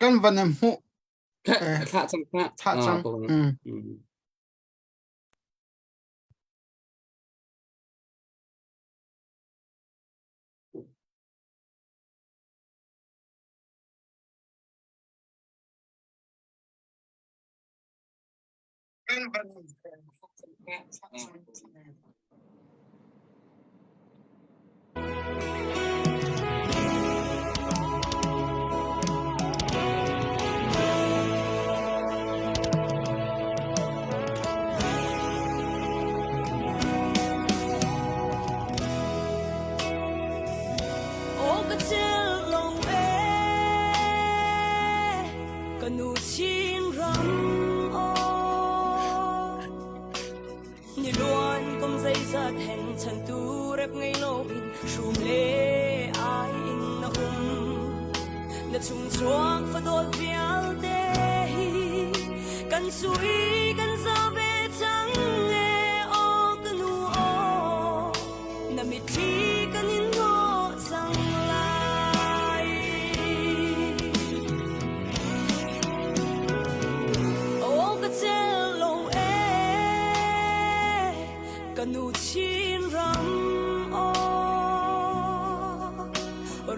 Kan van in hmuh. Thlah cang thlah. Thlah cang. Aw ka cel lo e ka nu Chin ram aw ni luan kum zeizat hen chan tu rep ngei lo in hrum le ai in na um na chung chuak fadawt vialte hi kan sui kan za ve cang e aw ka nu aw na mitthli kan in hnawh cang lai. Aw ka cel lo e ka nu Chin ram aw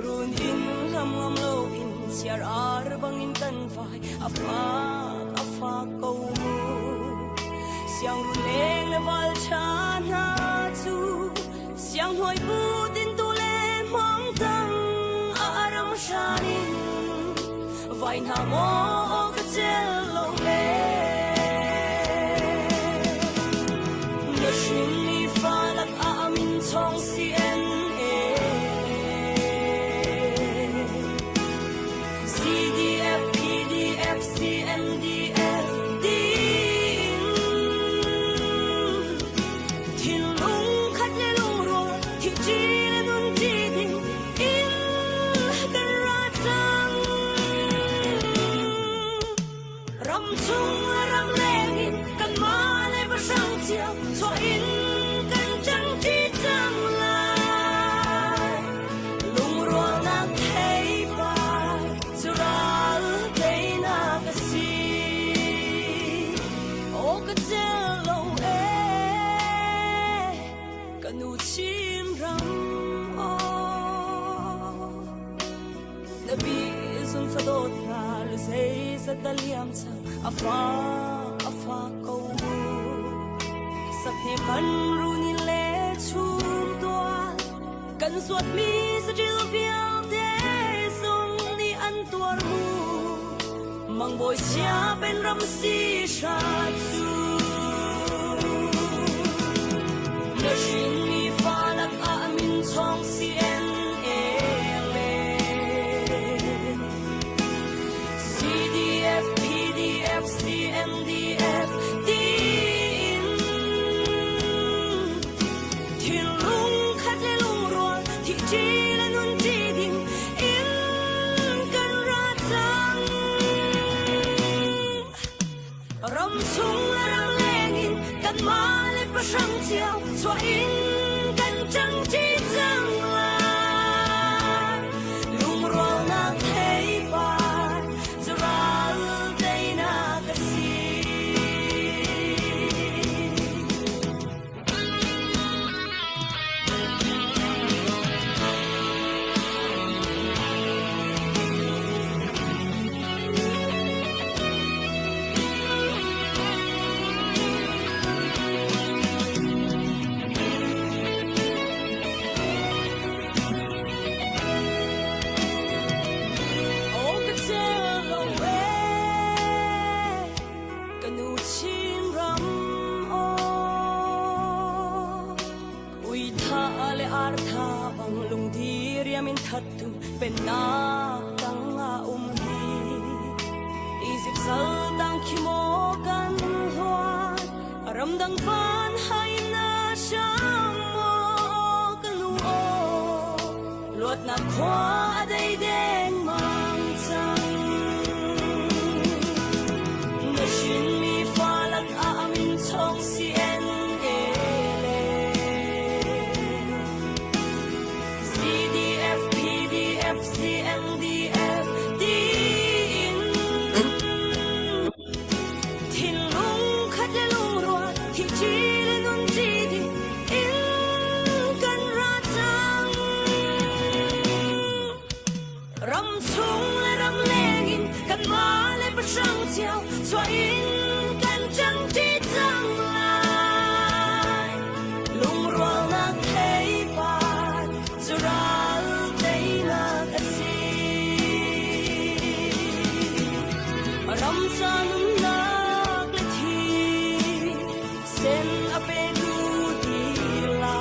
run in lam ngam lo in chiar ar bangin kan vai a fak a fak ko mu siang run leng le val cha hna cu siang hnuai bu tin tu le hmang tang a aram shan in vai hna maw ka cel lo le na hrin mi fa lak ah amin chong CNA CDF PDF CNDF tiin thinlung khat le lungrual thihṭi le nunṭi ding in kan ra cang. Ram chung le ram leng in kanmah le pahrang cio chuah in kan ṭangṭi cang lai. Lungrualnak theipar cu ral teinak a si. Aw ka cel lo e, ka nu Chin ram aw. Na bi zun fadawt hna lu zeizat dah liam cang a fak a fak ko mu. Sakhne kan runi le chum tual kan zuatmi saṭil vialte zong nih an tuar mu. Mangbawi sia pen ram si hra cu. Na hrinmi fa lakah min chong CNA le CDF, PDF, CNDF tiin thinlung khat le lungrual thihṭi le nunṭi ding in kan ra cang. Ram chung le ram leng in kanmah le pahrang cio chuah in kan ṭangṭi cang lai. Lungrualnak theipar cu ral teinak a si. Oh, ka cel lo e, ka nu Chin ram aw. Ui tha le ar tha bang lungdi riam in thattu pennak tang ah um hi. Egypt sal tang khi maw kan huat ramdang van hai na sham maw ka nu aw luatnak khua a dei deng mang cang. Na hrinmi fa lakah a min chong CNA le CDF, PDF, CNDF tiin. hrang cio chuah in kan ṭangṭi cang lai. Lungrualnak theipar cu ral teinak a si. Ram ca nunnak le thi sen a petu tila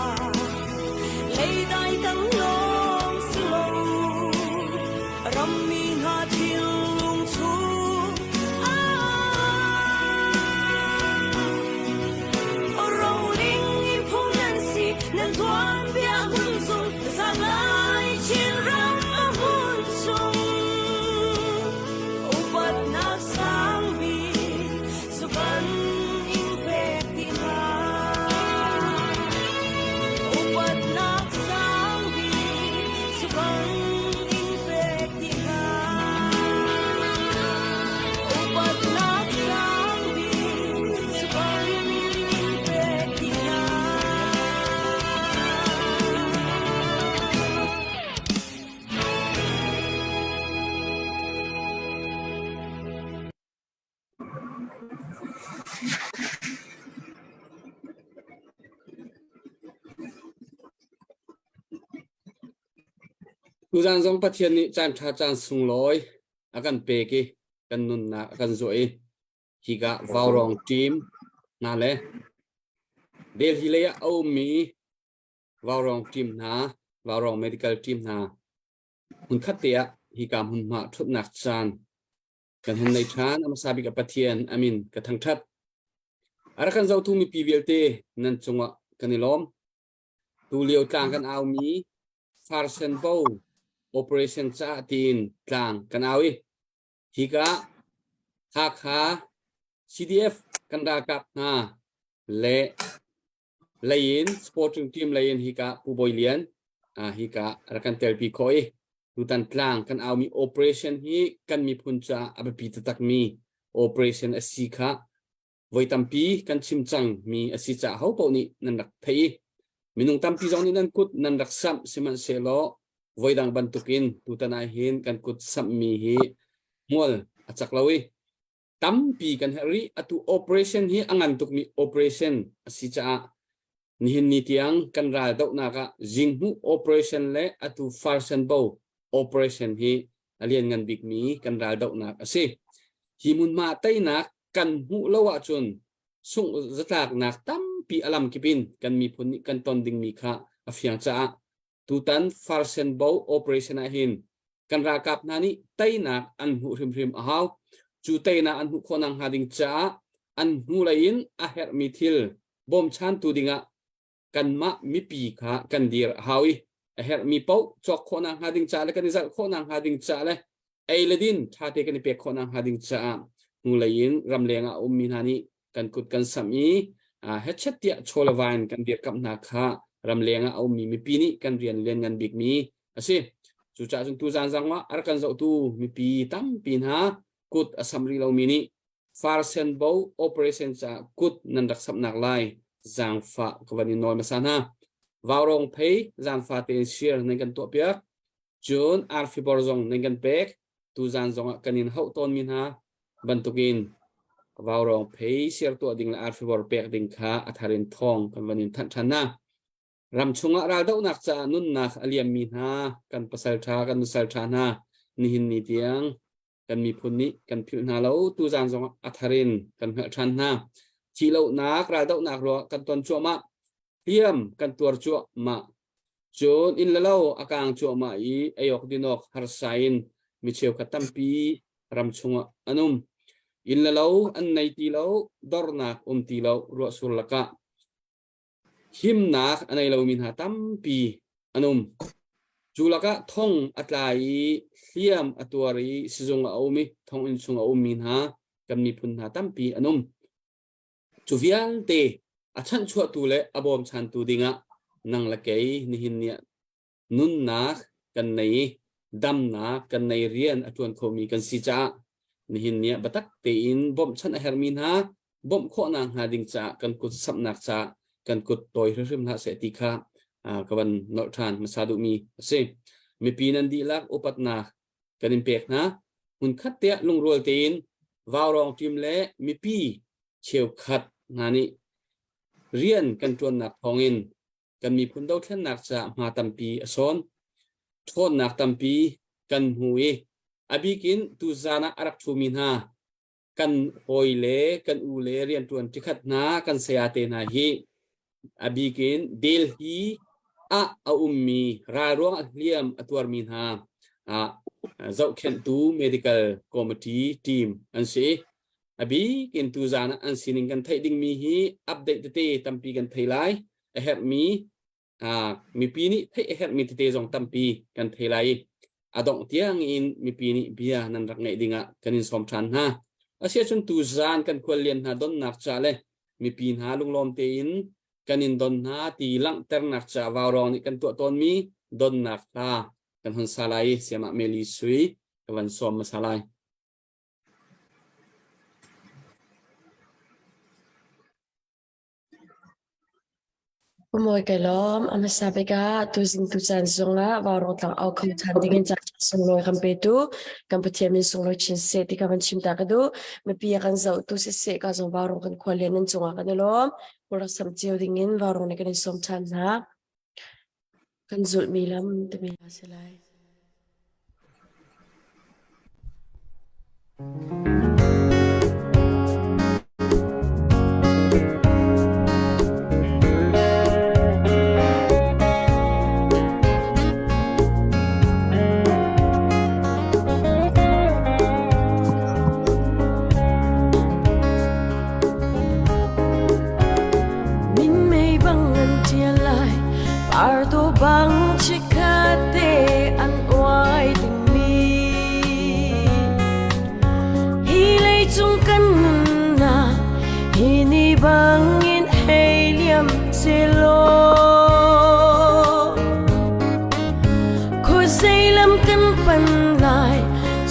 leidai tang lawng si lo rammi hna thinlung chung ah roling in phung nan si nan tuanbia hmun cung zalai Chinram a hmun chung upatnak sangbik cu kan in pek ti hna. Upatnak sangbik cu kan in pek ti hna. Upatnak sangbik cu kan in pek ti hna. Tuzaan zong Pathian nih caan ṭha caan sunglawi a kan pek i kan nunnak a kan zuah i hika Vaurawng team hna le Delhi lei ah a ummi Vaurawng team hna, Vaurawng medical team hna hmunkhat te ah hika hmunhma ṭhutnak caan kan hun nei ṭhan. A hmasa bik ah Pathian a min ka thangṭhat. A rak kan zohtu mipi vialte nan cungah kan i lawm. Tulio tlang kan aumi Farsen Bo operation caah tiin tlang kan au i hika Hakha CDF kan ralkap hna le leiin sporting team leiin hika Pu Bawi Lian hika rak kan telpi khawh i tutan tlang kan aumi operation hi kan miphun caah a biapi taktakmi operation a si kha voi tampi kan chim cang mi a si caah ho paoh nih nan rak theih i minung tampi zong nih nan kut nan rak samh. Sihmanhsehlaw voidang bantukin tutan ah hin kan kut samhmi hi hmual a cak lo i tampi kan herh rih. Atu operation hi a ngan tukmi operation a si caah nihin ni tiang kan ral dohnak ah Jinghmuh operation le atu Farsenbo operation hi a lianngan bikmi kan ral dohnak a si. Hi hmunhma teinak kan hmuh lo ahcun sungh zatlaknak tampi a lamkip in kan miphun nih kan ton dingmi kha a fiang caah tutan Farsenbo operation ah hin kan ralkap hna nih teinak an hmuh hrimhrim a hau. Cu teinak an hmuh khawh nakhnga ding caah an hnulei in a herhmi thil bawmchantu dingah kanmah mipi kha kan dir a hau i a herhmi paoh cawk khawh nakhnga ding caah le kan i zalh khawh nakhnga ding caah le ei le din ṭhate kan i pek khawh nakhnga ding caah hnulei in ramleng ah a ummi hna nih kan kut kan samh i hechet tiah chawleva in kan dirkamh hna kha ramleng ah a ummi mipi nih kan rian lianngan bikmi a si. Cucaah cun tuzaan zang ah a rak kan zohtu mipi tampi hna kut a sam rih lomi nih Farsen bo operation caah kut nan rak samhnak lai zaangfah ka van in nawl hmasa hna. Vaurawng phei zaangfa tein share nan kan tuahpiak. Cun arfi bor zong nan kan pek. Tuzaan zongah kan in hauh tawnmi hna bantukin vaurawng phei share tuah ding le arfi bor pek ding kha a thar in thawng kan van in thanh ṭhan hna. Ram chungah raldohnak caah nunnak a liammi hna kan pasal ṭha kan nusal ṭha hna nihin ni tiang kan miphun nih kan philh hna lo. Tuzaan zong a thar in kan hngalh ṭhan hna. Thihlohnak raldohnak ruah kan ton cuahmah, hliam kan tuar cuahmah, cun inn le lo a kaang cuahmah i eiawk dinawk harsa in mi cheukhat tampi ram chungah an um. Inn le lo an nei ti lo, dornak um ti lo, ruahsur lakah himnak a nei lomi hna tampi an um. Cu lakah thong a tla i hliam a tuar i sizung a um i thonginn chung a ummi hna kan miphun hna tampi an um. Cu vialte a chanhchuahtu le a bawmchantu dingah nang le kei nihin ni ah nunnak kan nei i damnak kan nei, rian a ṭuan khomi kan si caah nihin ni ah biatak tein bawmhchanh a herhmi hna bawmh khawhnak hnga ding caah kan kut samhnak caah kan kut tawi hrimhrim hlah seh ti kha ka van nolh ṭhan hmasa duhmi a si. Mipi nan dihlak upatnak kan in pek hna. Hmunkhat te ah lungrual tein. Vaurawng team le mipi cheukhat hna nih rian kan ṭuannak thawngin kan miphun dothlennak caah hma tampi a sawn. Ṭhawnnak tampi kan hmu i a bikin tuzaan ah a rak ṭhumi hna kan hawi le kan u le rianṭuan ṭikhat hna kan sayate hna hi a bikin Delhi ah a ummi ral ruang ah hliam a tuarmi hna zohkhenhtu medical committee team an si. A bik in tuzaan ah an sining kan theih dingmi hi update tete tampi kan thei lai. A herhmi mipi nih theih a herhmi tete zong tampi kan thei lai i a dongh tiang in mipi nih bia nan rak ngaih dingah kan in sawm ṭhan hna. Asiahcun tuzaan kan khuallian hna donnak ca le mipi hna lunglawm tein kan in don hna ti langhternak ca vaurawng nih kan tuah tawnmi donnak hla kan hon sa lai i siamah Meli Sui ka van sawm hmasa lai. Umawi kai lawm. A hmasa bik ah tuzing tucaan zongah Vaurawng tlang au kho ṭhan dingin caan sunglawi kan petu kan Pathian min sunglawi chin seh ti kha van chim ta ka duh. Mipi a kan zohtu siseh ka zong Vaurawng kan khua lian nan cungah kan i lawm. Rak sam cio dingin Vaurawng nih kan in sawm ṭhan hna. Kan zulhmi lam timi a si lai. Minmei bang an ṭial lai, partu bang chikkhat te an uai dingmi. Hi leicung kan nunnak, hi ni bangin hei liam sehlaw. Khuazei lam kan pan lai,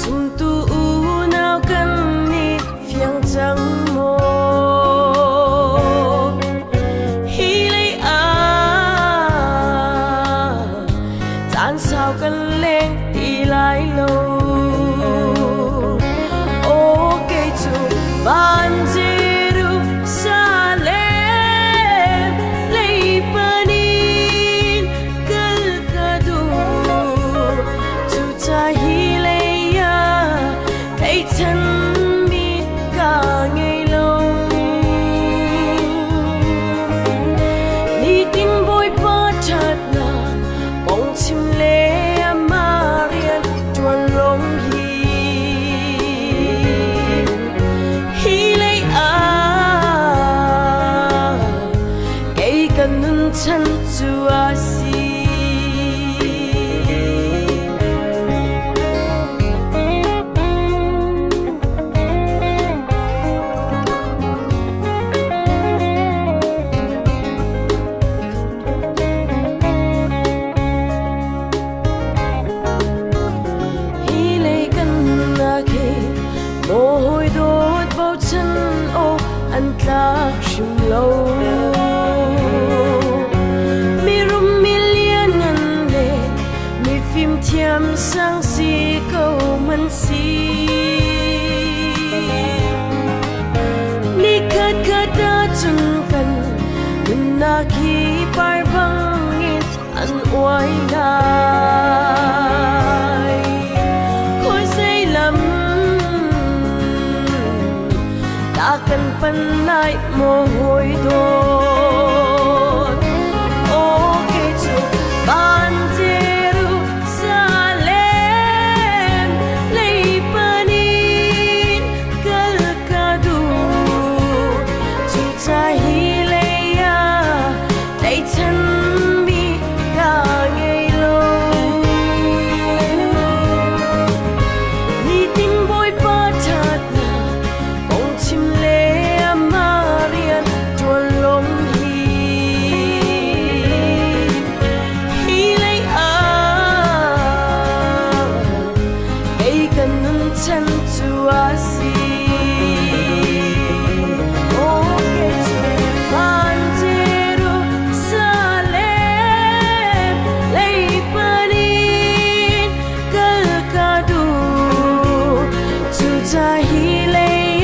zumtu unau kan nih fiang cang maw? Hi lei ah caan sau kan leng ti lai lo. Aw kei cu van Jerusalem lei panin kal ka duh. Cuca hi lei ah Tlaichanmi ka ngei lo. Nitin Bawipa ṭhatnak kong chim le amah rian ṭuan lawng hi. Hi lei ah kei ka nun chan cu a si. Hi lei kan nunnak hi maw hawi dawt bochan awk an tlak hrim lo. Mirum milian le mifim thiam sang si ko man si. Nikhat khat ahcun kan nunnak hi par bangin an uai lai. Khuazei lam ta kan pan lai maw hawi dawt. Aw kei cu van Jerusalem lei panin kal ka duh. Cuca hi lei ah tlaichanmi ka ngei lo. Nitin Bawipa ṭhatnak kong chim le amah rian ṭuan lawng hi. Hi lei ah kei ka nun chan cu a si. Aw kei cu van Jerusalem lei panin kal ka duh. Cuca hi lei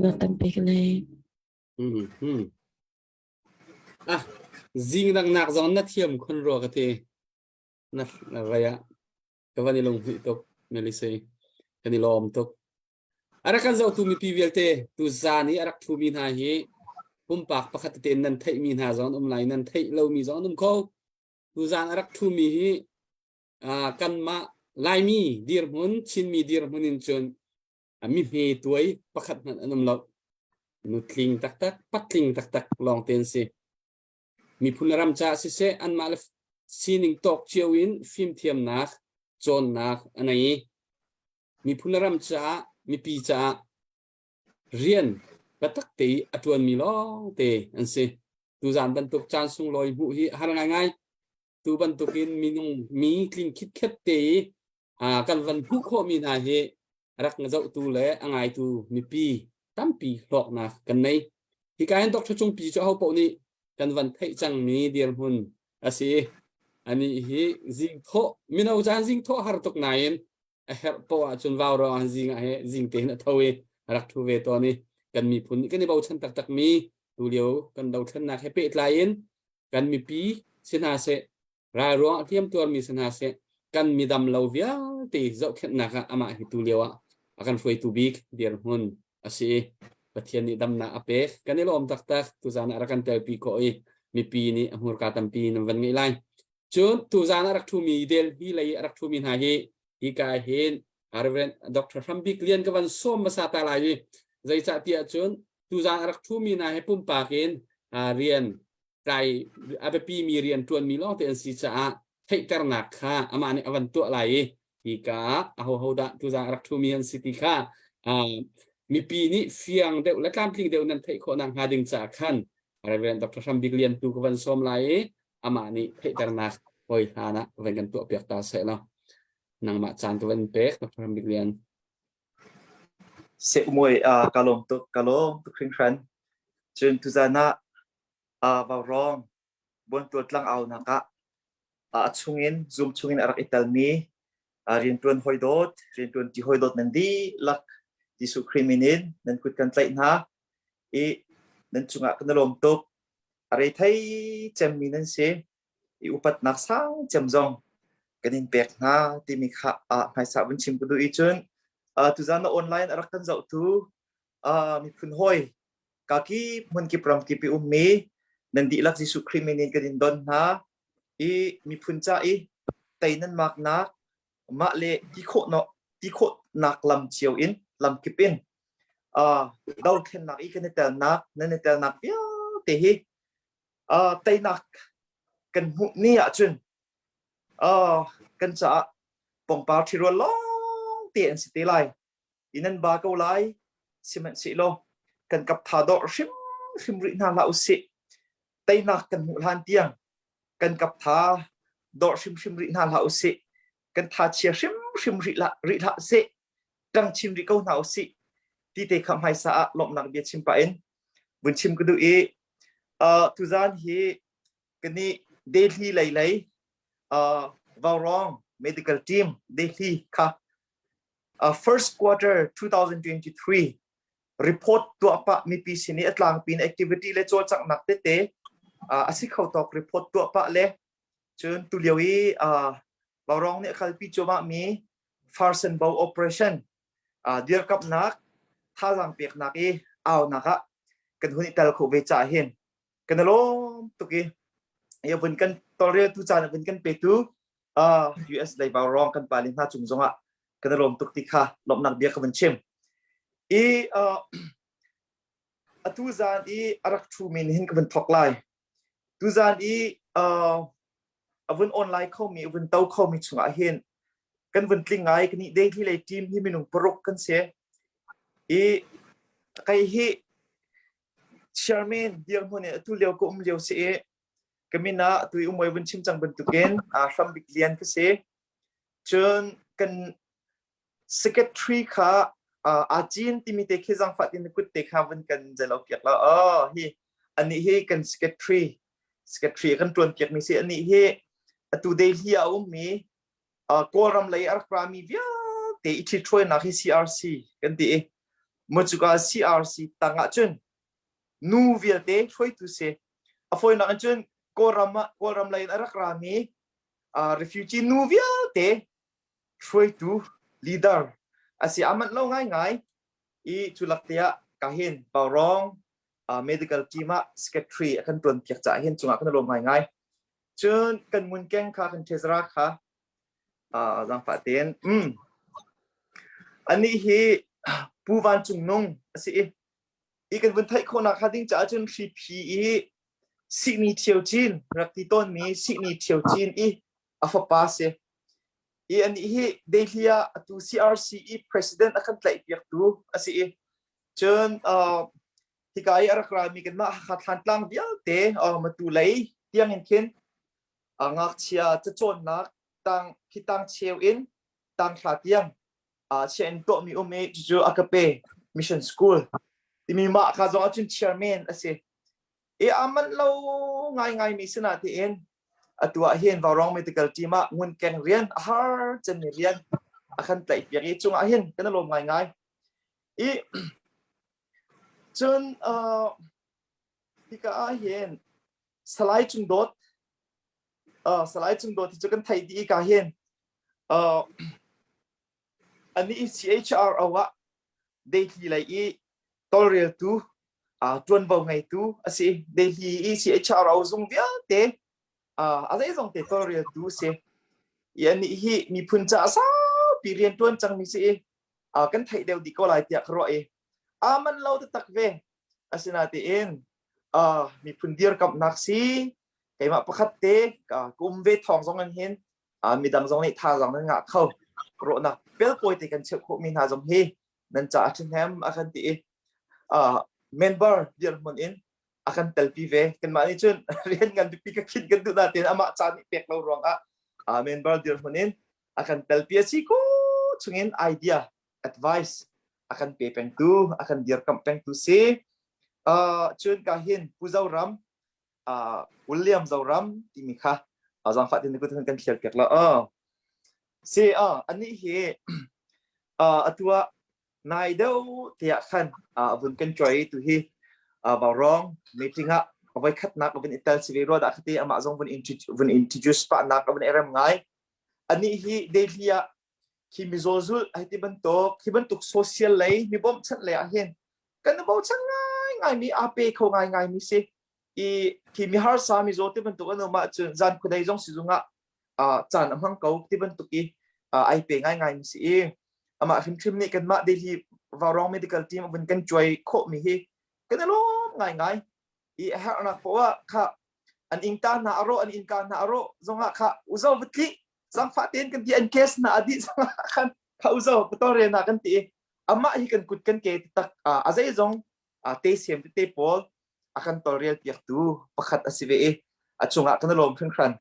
Lunglawmhnak tampi ka nei. Mm hmm. Ah, zing dang nak zong na thiam khun rua ka ti. Na na vai ah ka van i lunghmuih tuk Melissa kan i lawm tuk. A rak kan zohtu mipi vialte tu zan i a rak thumi hna hi pumpak pakhat tete in nan theihmi hna zong an um lai nan theih lomi zong an um kho. Tu zan a rak thumi hi uh, kanmah Laimi dirhmun Chinmi dirhmun in cun mi hme tuai pakhat hmanh an um lo. Nutling taktak, patling taktak lawng te an si. Miphun le ram caah siseh anmah le sining tawk cio in fimthiamnak, cawnnak a nei. Miphun le ram caah, mipi caah rian biatak te i a ṭuanmi lawngte an si. Tuzaan bantuk caan sunglawi hmuh hi a har ngaingai. Tu bantukin minung mi tling khitkhet te i kan van hmuh khawhmi hna hi rak zohtu le a ngaitu mipi tampi hlawknak kan nei. Hika hin Dr. Cungpi cu ahopaoh nih kan van theih cangmi dirhmun a si. Anih hi zing thawh mino caan zing thawh har tuk nain a herh poah ahcun vau ro ah zing ah he zing te hin a tho i a rak thu ve tawn i kan miphun nih kan i bochan taktak mi tulio kan dothlennak he pehtlai in kan mipi si hna seh ral ruang ah hliam tuarmi si hna seh kan midam lo vialte zohkhenhnak ah amah hi tulio ah a kan hruaitu bik dirhmun a si i Pathian nih damnak a pek kan i lawm taktak tuzaan ah rak kan telpi khawh i mipi nih a hmurka tampi nan van ngeih lai Cun tuzaan a rak ṭhumi Delhi lei a rak ṭhumi hna hi hika hin Reverend Dr. Hram Bik Lian ka van sawm hmasa ta lai i zeicah tiah cun tuzaan a rak ṭhumi hna hi pumpak in rian tlai a biapimi rian ṭuanmi lawngte an si caah theihternak kha amah nih a van tuah lai i hika ah ahoho dah tuzaan a rak ṭhumi an si ti kha mipi nih fiang deuh le tlamtling deuh nan theih khawh nakhnga ding caah khan Reverend Dr. Hram Bik Lian tu ka van sawm lai i amah nih theihternak hoi hlan ah van kan tuah piak ta seh law nangmah caan ka van pek Dr. Hram Bik Lian. Se umoi ka lawm tuk ka lawm tuk hringhran cun tuzan ah vaurawng buantual tlang au nak ah a chungin zoom chungin a rak i telmi riantuan hoi dawt riantuan ti hoi dawt nan dihlak Jesuh Khrih min in nan kut kan tlaih hna i nan cungah kan i lawm tuk. A re thei cemmi nan si i upatnak sang cem zong kan in pek hna timi kha ah hmaisa vun chim ka duh i cun tuzan na online a rak kan zohtu miphun hawi kakip hmunkip ramkip i ummi nan dihlak Jesuh Khrih min in kan in don hna i miphun ca i tei nan maknak mah le ti khawh no ti khawhnak lam cio in lam kip in dothlennak i kan i telnak nan i telnak vialte hi teinak kan hmuh ni ahcun kan caah pongpar ṭhirual lawng te an si te lai i nan ba ko lai sihmanhsehlaw kan kap tha dawh hrim hrim rih hna hlah usih teinak kan hmuh hlan tiang kan kap tha dawh hrimhrim rih hna hlah usih kan tha chia hrimhrim rih hlah rih hlah seh ṭang chin rih ko hna usih ti te kha hmaisa ah lawmhnak bia chim pah in vun chim ka duh i tuzan hi kani Delhi lei lei Vaurawng medical team Delhi kha first quarter 2023 report tuah pah mipi sin i a tlangpi in activity le cawlcanghnak tete a si kho tawk report tuah pah le cun tulio i Vaurawng nih a kalpi cuahmah mi Farsen Bo operation dirkamnak thazaang peknak i aunak ah kan hun i tel khawh ve caah hin kan i lawm tuk i vun kan tawlreltu caan vun kan petu US lei Vaurawng kan pali hna cung zongah kan i lawm tuk ti kha lawmhnak bia ka vun chim. I atu zan i a rak ṭhumi nih hin ka vun thawk lai. Tuzan i a vun online khomi, a vun to khomi chungah hin kan vun tling ngai. Kan i Delhi lei team hi minung paruk kan si. I kei hi chairman dirhmun in atu lio ka um lio si i ka min ah atu i umoi vun chim cang bantukin Hrambik Lian ka si. Cun kan secretary kha aa cin timi te khi zaangfah tin kut te kha vun kan zelo piak la. Oh hi anih hi kan secretary secretary kan tuan piak mi si anih hi atu Delhi a ummi Kawlram lei a rak rami vialte i ṭhithruainak hi CRC kan ti i. Macuka CRC tang ah cun nu vialte hruaitu si. A fawinak in cun Kawlram ah Kawlram lei in a rak rami refugee nu vialte hruaitu leader a si. A manh lo ngaingai i cu lak te ah ka hin Vaurawng medical team ah secretary a kan tuan piak caah hin cungah kan lawm ngaingai. Cun kan ngunkeng kha kan treasurer kha zaangfah tein anih hi Pu Van Cung Nung a si i i kan vun theih khawhnak hnga ding caah cun hriphi i sihni Ṭhio Cin rak ti tawnmi sihni Ṭhio Cin i a fapa si. I anih hi Delhi ah atu CRC i president a kan tlaihpiaktu a si i cun hika i a rak rami kanmah Hakha Thlantlang vialte Matu lei tiangin khin ngakchia cacawnnak tang khi tang cheu in tang thla tiang chia in tuahmi um i cucu a ka pe mission school timi mah kha zong ahcun chairman a si i a manh lo ngaingai mi sinah tiin atu ah hin Vaurawng medical team ah ngunkeng rian a har cemmi rian a kan tlaih piak i cungah hin kan lawm ngaingai i cun hika ah hin Salai Cung Dawt Salai Cung Dawt hi cu kan theih dih ka hin anih CHRO ah Delhi lei i tawlreltu ṭuanvo ngeitu a si. Delhi i CHRO zung vialte a zeizong te tawlreltu a si. I anih hi miphun caah saupi rian ṭuan cangmi si i kan theih deuh dih ko lai tiah ka ruah i aa man lo taktak ve. Asinain miphun dirkamhnak si keimah pakhat te ka um ve thawng zong in hin midang zong nih thazaang nan ngah kho rawhnak pelpawi te kan cheuh khawhmi hna zong hi nan caah ṭhahnem a kan ti i member dirhmun in a kan telpi ve kanmah nih cun rian ngan pipi ka khin kan duh nain amah ca nih pek lo ruangah member dirhmun in a kan telpi a si ko chungin idea advice a kan pe pengtu a kan dirkamh pengtu si cun ka hin Pu Zoram William Zoram timi kha zaangfah tin kut kan thliar piak la si anih hi atu ah nai deuh tiah khan vun kan choi tu hi Vaurawng meeting ah voi khatnak vun i tel si ve rua dah khati amah zong vun vun introduce pa nak vun erem ngai anih hi Delhi ah khi mizaw zulh hei ti bantuk khi bantuk social lei mi bawmhchanh lei ah hin kan bochan ngai ngai mi aa pe kho ngai ngai mi si i khi mi harsa mizaw ti bantuk an um ahcun zan khuadei zong sizung ah caan a hmang ko ti bantuk i ai pe ngai ngai mi si i amah hrimhrim nih kanmah Delhi Vaurawng medical team vun kan cuai khawh mi hi kan i lawm ngai ngai i a herhnak poah kha an ingta hna a rawh an innka hna a rawh zongah kha uzo va tli zangfah tein kan ti an case hna a dih zongah khan kha uzo patore na kan ti amah hi kan kut kan ke tak a zeizong te siam tete pawl a kan tolrel piaktu pakhat a si ve i a cungah kan lawm hringhran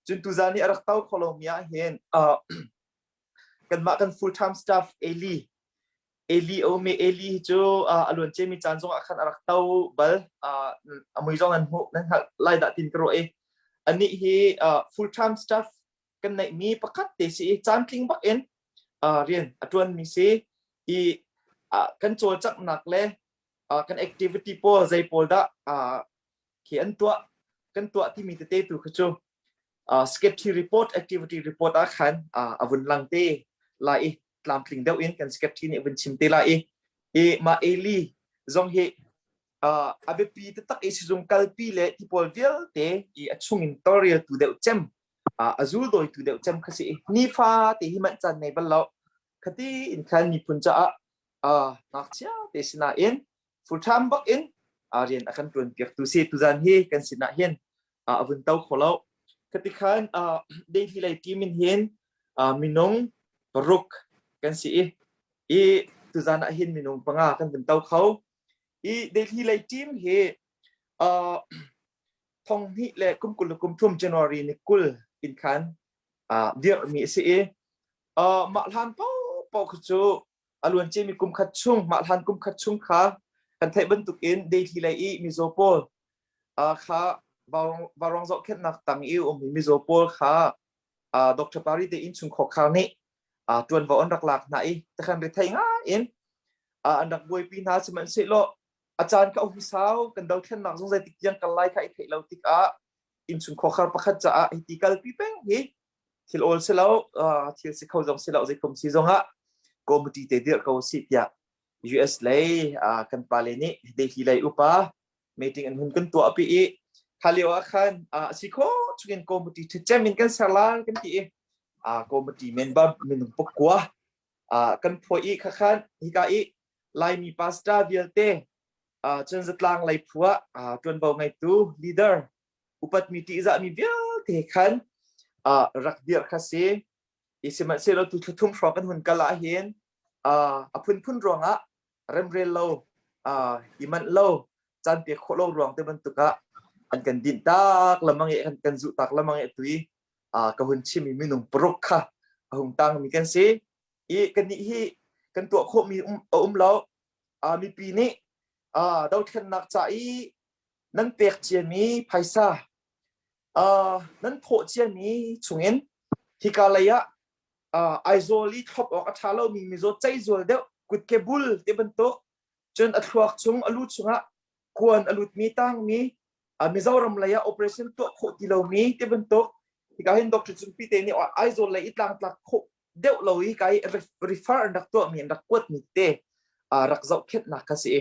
cun tuzan i a rak to kholo mi ah hin kanmah kan full time staff Eli Eli a um i Eli hi cu a luan ciami caan zongah khan a rak to bal. A mui zong nan hmuh nan hngalh lai dah tin ka ruah i anih hi full time staff kan neihmi pakhat te si i caantling bak in rian a ṭuanmi si i kan cawlcanghnak le kan activity pawl zei pawl dah khi an tuah kan tuah timi tete tu kha cu secretary report activity report ah khan a vun lang te lai i tlamtling deuh in kan secretary nih vun chim te lai i i mah Eli zong hi a biapi taktak i sizung kalpi le ti pawl vialte i a chungin tawlreltu deuh cem a zuldawitu deuh cem kha si i nifa te hi manh caan nei bal lo khati in khan miphun caah ngakchia te sinain full time bak in rian a kan tuan piak tu si tuzan hi kan sinah hin a vun to kho lo khati khan Delhi lei team in hin minung paruk kan si i i tuzan ah hin minung panga kan vun to kho i Delhi lei team hi thong hnih le kum 20 le kum thum January ni 20 in khan dirhmi a si i mah hlan paohpaoh kha cu a luan ciami kum khat chung mah hlan kum khat chung kha kan theih bantuk in Delhi lei i mizaw pawl kha vaurawng zohkhenhnak tang i ummi mizaw pawl kha Dr. Pari te innchung khawkhar nih ṭuanvo an rak lak hna i takhan rethei ngai in. An rak buaipi hna sihmanhsehlaw a caan kha a hung sau kan dothlennak zong zeitik tiang kal lai kha i theih lo tikah innchungkhar pakhat caah hiti kalpi peng hi thil awl si lo thil si kho zong si lo zeikom si zongah committee te dirh ko si tiah US lei kan pale nih Delhi lei upa meeting an hun kan tuah pi i kha lio ah khan a si kho chungin committee ṭhacem in kan ser lai kan ti i committee member minung pakua kan phuah i kha khan hika i Laimi pastor vialte cun zatlang lei phu ah ṭuanvo ngeitu leader upatmi ṭihzahmi vialte khan rak dirh kha si. I sihmanhsehlaw tu thla thum hrawng kan hun kal ahhin a phunphun ruangah remrel lo i manh lo caan pek khawh lo ruang te bantuk ah an kan dinh tak lamang i kan kan zuh tak lamang i tui ka hun chim i minung paruk kha a hung tangmi kan si. I kannih hi kan tuah khawhmi a um lo. Mipi nih dothlennak ca i nan pek ciami phaisa nan thawh ciami chungin hika lei ah Aizawl i thlop awk a ṭha lomi mizaw ceizual deuh kutke bul ti bantuk cun a thluak chung a lu chungah kuan a lutmi tangmi Mizoram lei ah operation tuah khawh ti lomi ti bantuk hika hin Dr. Cungpi te nih Aizawl lei i tlangtlak khawh deuh lo i kai refer an rak tuahmi an rak kuatmi te rak zohkhenhnak kha si i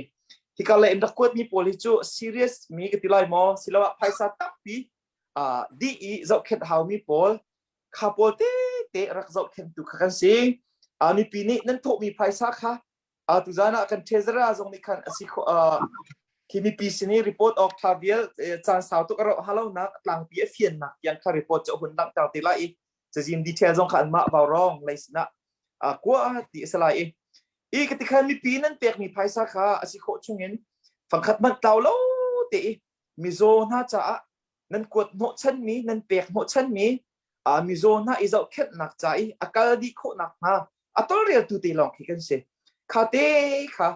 hika lei an rak kuatmi pawl hi cu serious mi ka ti lai maw siloah phaisa tampi dih i zohkhenh haumi pawl kha pawl te te rak zohkhenhtu kha kan si mipi nih nan thawhmi phaisa kha tuzan ah kan treasurer zong nih khan asi khi mipi sin i report awk tha vial caan sau tuk a rauh halonak tlangpi a fiannak tiang kha report cu a hun langhter te lai i cazin detail zong kha anmah vaurawng lei sinah kua ti a si lai i i ka ti khan mipi nan pekmi phaisa kha a si khawh chungin fangkhat hmanh tlau lo te i mizaw hna caah nan kuat hnawhchanmi nan pek hnawhchanmi mizaw hna i zohkhenhnak ca i a kal dih khawhnak hnga a tawlreltu te lawng khi kan si kha te kha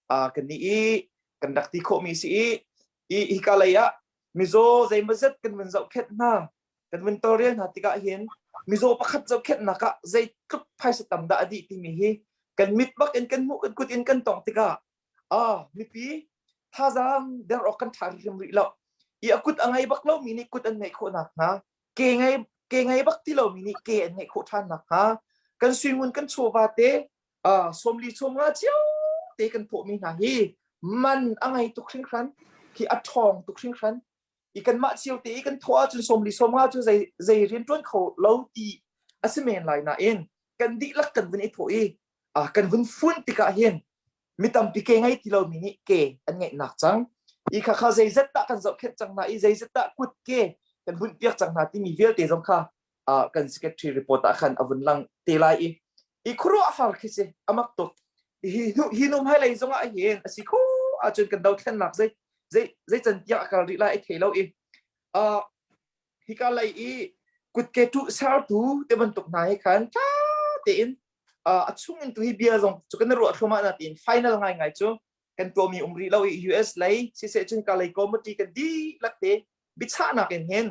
kan nih i kan rak ti khawhmi si i i hika lei ah mizaw zeimawzat kan vun zohkhenh hna kan vun tawlrel hna tikah hin mizaw pakhat zohkhenhnak ah zeitluk phaisa tam dah a dih timi hi kan mit bak in kan hmuh kan kut in kan tongh tikah ah mipi thazaang der awk kan ṭha hrim rih lo i a kut a ngei bak lomi nih kut an ngeih khawh nakhnga ke ngei ke ngei bak ti lomi nih ke an ngeih khawh ṭhan nakhnga kan suingun kan chawva te sawmli sawmnga cio te kan thawhmi hna hi man a ngei tuk hringhran khi a ṭhawng tuk hringhran i kanmah cio te i kan thawh ahcun sawmli sawmnga cu zei zei rian ṭuan kho lo ti a si men lai nain kan dihlak kan vun i thawh i kan vun fun tikah hin mi tampi ke ngei ti lomi nih ke an ngeihnak cang i kha kha zeizat dah kan zohkhenh cang hna i zeizat dah kut ke kan bunh piak cang hna timi vialte zong kha kan secretary report ah khan a vun lang te lai i i khuaruahhar khi si amak tuk hi hi nu hmailei zong ah hin a si kho ahcun kan dothlennak zei zei zei can tiang a kal rih lai i thei lo i hika lei i kutke tuh sertu te bantuk hna hi khan tha tein a chung in tu hi bia zong cu kan ruah thluahmah na tiin final ngai ngai cu kan tuahmi um rih lo i US lei siseh cun ka lei committee kan dihlak te biachahnak in hin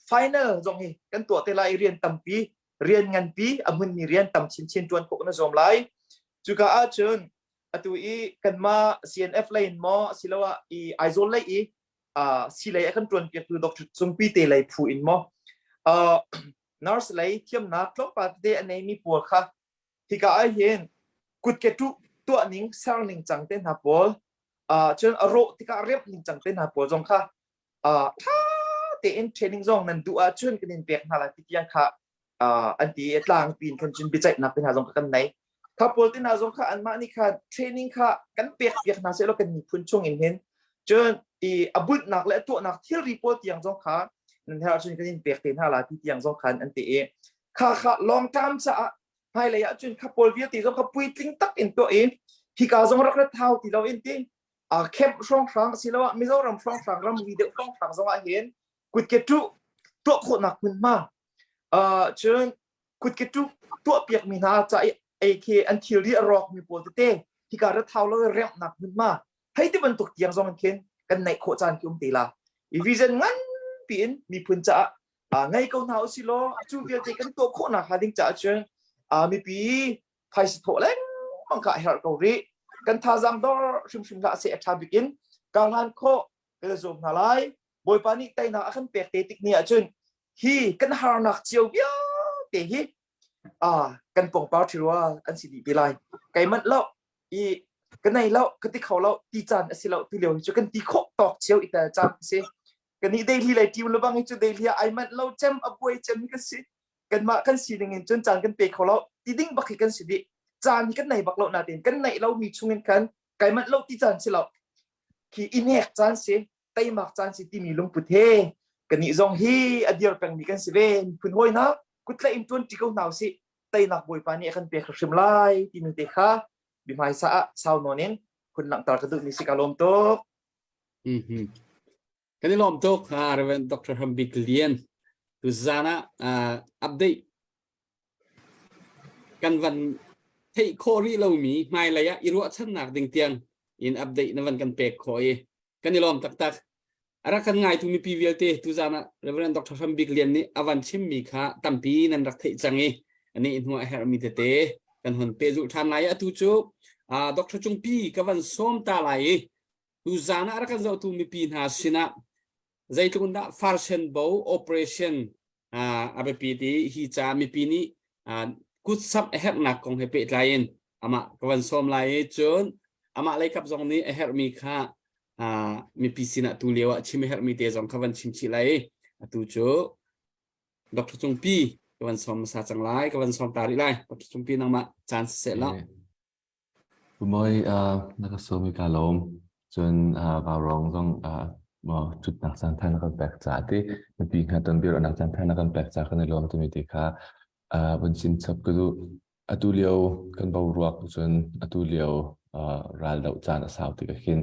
final zong hi kan tuah te lai rian tampi rian nganpi a hmunmi rian tam chinchin tuan khawh na zuam lai cuka ahcun atu i kanmah CNF lei in maw asiloah i Aizawl lei i si lei a kan tuan piaktu Dr. Cungpi te lei phu in maw nurse lei thiamnak tlawmpal tete a neimi pawl kha hika ah hin kutke tu tuah ning ser ning cang te hna pawl cun a rawh tikah remh ning cang te hna pawl zong kha ṭha tein training zong nan duh ahcun kan in pek hna lai ti tiang kha an ti i tlangpi in khan cun biaceihnak te hna zong kha kan nei kha pawl te hna zong kha anmah nih khan training kha kan pek piak hna sehlaw kan miphun chung in hin cun i a bunhnak le a tuahnak thilri pawl tiang zong kha nan herh ahcun kan in pek te hna la ti tiang zong khan an ti i kha kha long term caah hmailei ahcun kha pawl vialte zong kha puitling tak in tuah i hika zong rak rat hau ti lo in ti camp hrawnghrang asiloah Mizoram hrawnghrang ramri deuh hrawnghrang zong ah hin kutke tuh tuah khawhnak hmunhma cun kutke tuh tuah piakmi hna ca i ei khi an thilri a rawkmi pawl tete hika rat hau lo i remhnak hmunhma hei ti bantuk tiang zong in khin kan neih khawh caan khi um te la i vision nganpi in miphun caah ngei ko hna usilaw cu vialte kan tuah khawhnak hnga ding caah cun mipi phaisa thawh lengmang kha a herh ko rih. Kan thazaang dor hrimhrim hlah seh a ṭha bik in karhlan khawh kan i zuam hna lai. Bawipa nih teinak a kan pek te tik ni ahcun hi kan harnak cio vialte hi kan pongpar ṭhirual an si dih te lai. Kai manh lo i ka nei lo ka ti kho lo ti caan a si lo tu lio hi cu kan ti khawh tawk cio i tel caan a si. Kan nih Delhi lei ṭim lebang hi cu Delhi ah ai manh lo cem a buai cem hi kan si. Kanmah kan sining in cun caan kan pe kho lo ti ding bak hi kan si dih. Caan hi kan nei bak lo nain kan neih lomi chungin khan kai manh lo ti caan si lo. Khi i hnek caan si, teimak caan si timi lungput he kannih zong hi a dir pengmi kan si ve. Miphun hawi hna kutlaih in ṭuan ṭi ko hna usih. Teinak Bawipa nih a kan pek hrim lai timi te kha bihmaisa ah sau nawn in hun langhter ka duhmi si ka lawm tuk. Mm-hmm. Kan i lawm tuk Reverend Dr. Hambik Lian. Tu zan ah update kan van theih khawh rih lomi hmailei ah i ruahchannak ding tiang in update na van kan pek khawh i kan i lawm taktak. A rak kan ngaitu mipi vialte tuzan ah Reverend Dr. Hram Bik Lian nih a van chimmi kha tampi nan rak theih cang i ani hnu a herhmi tete kan hun pehzulh ṭhan lai. Atu cu Dr. Cungpi ka van sawm ta lai i Tuzaan ah rak kan zohtu mipi hna sinah zeitluk in dah farsen bo operation a biapi ti hi ca mipi nih kutsap a herhnak kong he pehtlai in amah ka van sawm lai i cun amah leikap zong nih a herhmi kha mipi sinah tu lio ah chim a herhmi te zong kha van chim chih lai i atu cu Dr. Cungpi ka van sawm hmasa cang lai ka van sawm ta rih lai Dr. Cungpi nangmah caan siseh law Mawi na ka sawm i kaa lawm. Cun vaurawng zong ṭhutnak caanṭha na kan pek caah ti mipi hna tonbiaruahnak caanṭha na kan pek caah kan i lawm timi ti kha vun chim chap ka duh. Atu lio kan boruak cun atu lio raldoh caan a sau tik ahhin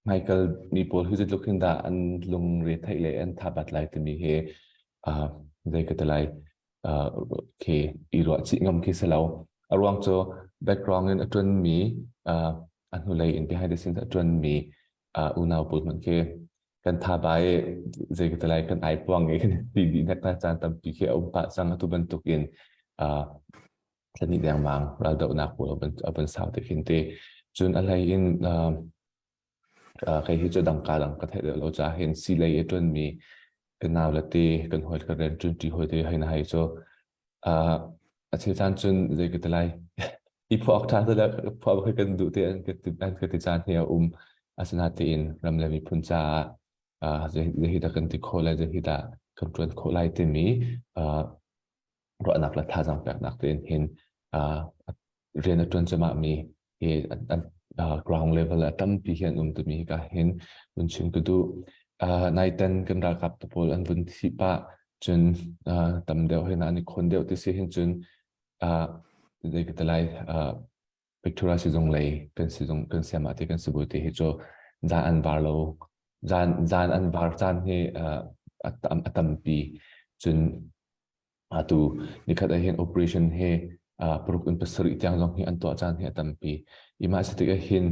hmaikal mi pawl hi zeitluk hin dah an lungre theih le an thabat lai timi hi zei ka ti lai khi i ruah chih ngam khi si lo. A ruang cu background in a ṭuanmi a hnulei in behind the scenes a ṭuanmi unau pawl hmanh khi kan thaba i zei ka ti lai kan ai puang i kan ti dih hnek hna caan tampi khi a um pah cang atu bantuk in thla dengmang raldohnak pawl a van sau te khin te cun a hlei in kei hi cu dangka dang ka theih deuh lo caah hin silei i ṭuanmi ka nau le te kan hawi ka rian ṭuanṭi hawi te hei na hei cu a chel caan cun zei ka ti lai i phuak ṭha te le phuah bak kan duh te an ka ti an ka ti caan hi a um asinatein ram le miphun caah zei hi dah kan ti khawh lai zei hi dah kan ṭuan khawh lai timi ruahnak le thazaang peknak tein hin rian a ṭuan cuahmah mi hi ground level ah tampi hi an um timi hi ka hin vun chim ka duh. Naitan kan ralkap te pawl an vun thih pah cun tam deuh hin an i khawn deuh ti si hin cun zei ka ti lai Victoria sizung lei kan sizung kan siamah te kan sibawi te hi cu zan an var lo zan zan an var caan hi a tampi cun atu nikhat ah hin operation he paruk in pasarih tiang zong hi an tuah caan hi a tampi i mah si tik ah hin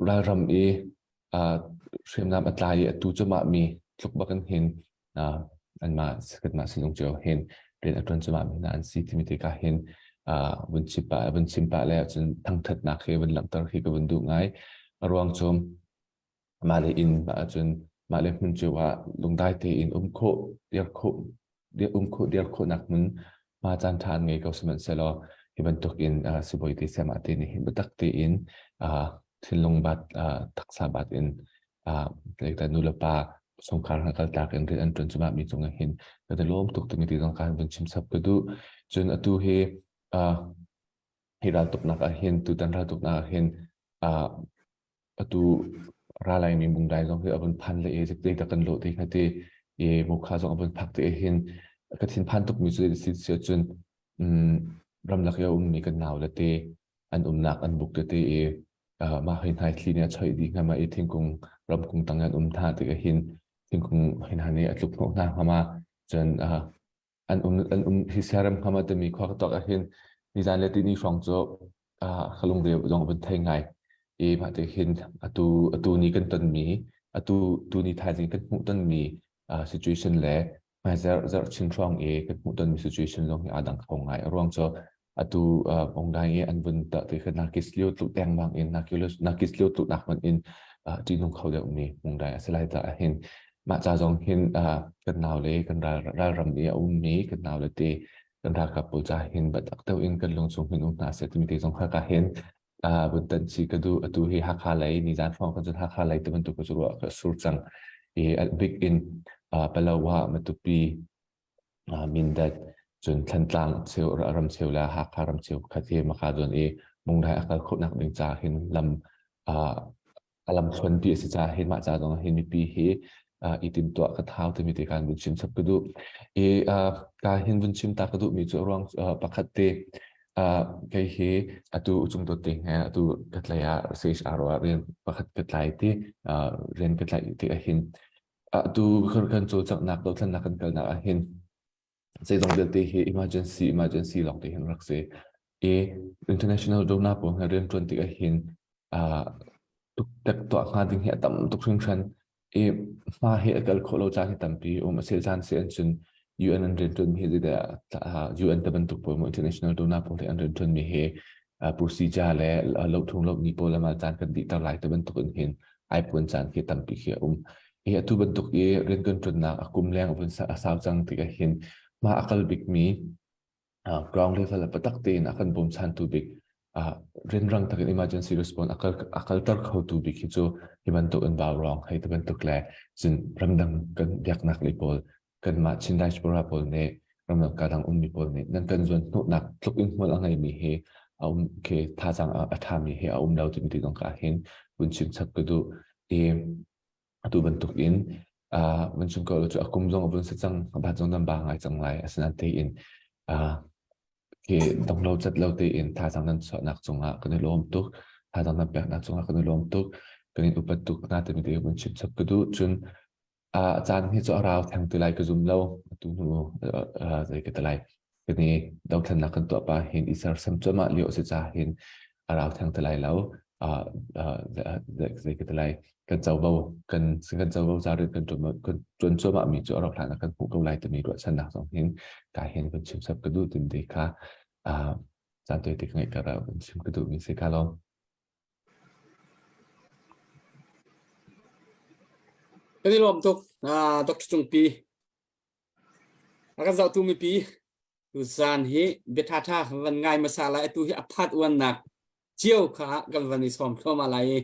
ralram i hriamnam a tlai i atu cu mah mi tluk bak in hin anmah kanmah sizung cio hin rian a ṭuan cuahmah mi hna an si timi tikah hin vun chim pah vun chim pah le cun thangṭhatnak hi vun langhter khi ka vun duh ngai. A ruang cu mah le inn ahcun mah le hmun cio ah lungdai tein um khawh dir khawh um khawh dir khawhnak hmun ma caan ṭha an ngei ko sihmanhsehlaw hi bantuk in sibawi te siamah te nih hin biatak tein thinlung bat taksa bat in like nu le pa chungkhar hna kaltak in rian an ṭuan cuahmah mi cungah hin kan i lawm tuk timi ti zong khan vun chim chap ka duh. Cun atu hi hi raltuknak ah hin tutan raltuknak ah hin atu ralai mi mungdai zong hi a vun phan le i zeidah kan lawh te kha ti i mukha zong a vun phak te hin ka thinphan tuk mi cu si si cun ramlak i a ummi kan nau le te an umnak an buk tete i mah hoi hnai thli nih a choih dih hnga ma i thingkung ramkung tang an um hna tikah hin thingkung hin hna nih a tluk hnawh hna hnga ma cun an um an um hi siarem hnga ma timi khua ka tuak ah hin nizan le tini hrawng cu ka lungre zong vun thei ngai i mah te hin atu atu ni kan tonmi atu tu ni thaizing kan hmuh tonmi situation le hmai zarh zarh chin hrawng i kan hmuh tonmi situation zong hi aa dang kho ngai a ruang cu. Atu Mongdai i an vun ta ti kha nakis lio tluk dengmang in nakis lio tluk nak man in ṭihnung kho deuh mi Mongdai a si lai ta hin mah ca zong hin kan nau le kan ralram i a ummi kan nau le te kan ralkap pawl ca hin biatak deuh in kan lung chung hin um hna seh timi te zong kha ka hin vun tan chi ka duh. Atu hi Hakha lei nizan hrawng kan cun Hakha lei te bantuk cu ruah ka sur cang i big in Palawa Matupi Mindat cun Thlantlang cheu ram cheu le Hakha ram cheu khat hi maka zawn i Mungdai a kal khawhnak ding ca hin lam a lamthluanpi a si caah hin mah ca zong hin mipi hi i timtuah ka thau timi te khan vun chim chap ka duh. I ka hin vun chim ta ka duh mi cu ruang pakhat te kei hi atu cung dot te he atu ka tlai ah CHR ah rian pakhat ka tlai ti rian ka tlai ti ah hin atu kan cawlcanghnak dothlennak kan kalnak ah hin zeizong vialte hi emergency emergency lawng te hin rak si i international donor pawl he rian ṭuan tik ah hin tuktek tuah hnga ding hi a tam tuk hringhran i hma hi a kal khawh lo caan hi tampi um a sil caan si an cun UN an rian ṭuan mi hi zeidah UN te bantuk pawl international donor pawl hi an rian ṭuan mi hi procedure le lothung lo ni pawl ama caan kan dihter lai te bantuk in hin ai puan caan khi tampi khi a um. Hi atu bantuk i rian kan ṭuannak a kum leng a vun a sau cang tikah hin mah a kal bikmi ground level ah patak tein a kan bawmchantu bik rianrang takin emergency response a kalter khotu bik hi cu hi bantuk in vaurawng hei ti bantuk le cun ramdang kan biaknak lei pawl kanmah Chin diaspora pawl nih ramdang kadang ummi pawl nih nan kan zuan hnawhnak tluk in hmual a ngeimi hi a um khi thazaang a ṭhami hi a um lo timi ti zong ka hin vun chim chap ka duh i atu bantuk in vun chim ko cu a kum zong a vun si cang a bat zong nan ba ngai cang lai asinain tein khi donglo cat lo tein thazaang nan chuahnak cungah kan i lawm tuk thazaang nan peknak cungah kan i lawm tuk kan in upat tuk hna timi te vun chim chap ka duh cun A caan hi cu a rau theng ti lai ka zum lo. Atu hnu zei ka ti lai. Kan i dothlennak kan tuah pah hin i sersam cuahmah lio a si caah hin a rau theng ti lai lo. Zei ka ti lai. Kan covo kan kan covo ca rian kan ṭuan kan ṭuan cuahmah mi cu a rauh hlan ah kan hmuh ko lai timi ruahchannak zong hin ka hin kan chim sap ka duh timi kha caan tawite ka ngeih kar ah kan chim ka duhmi si ka lawm. Kan i lawm tuk Dr. Cungpi. A kan zohtu mipi tuzaan hi bia ṭhaṭha van ngai hmasa lai atu hi a phat uannak cio kha kan van i sawm thluahmah lai i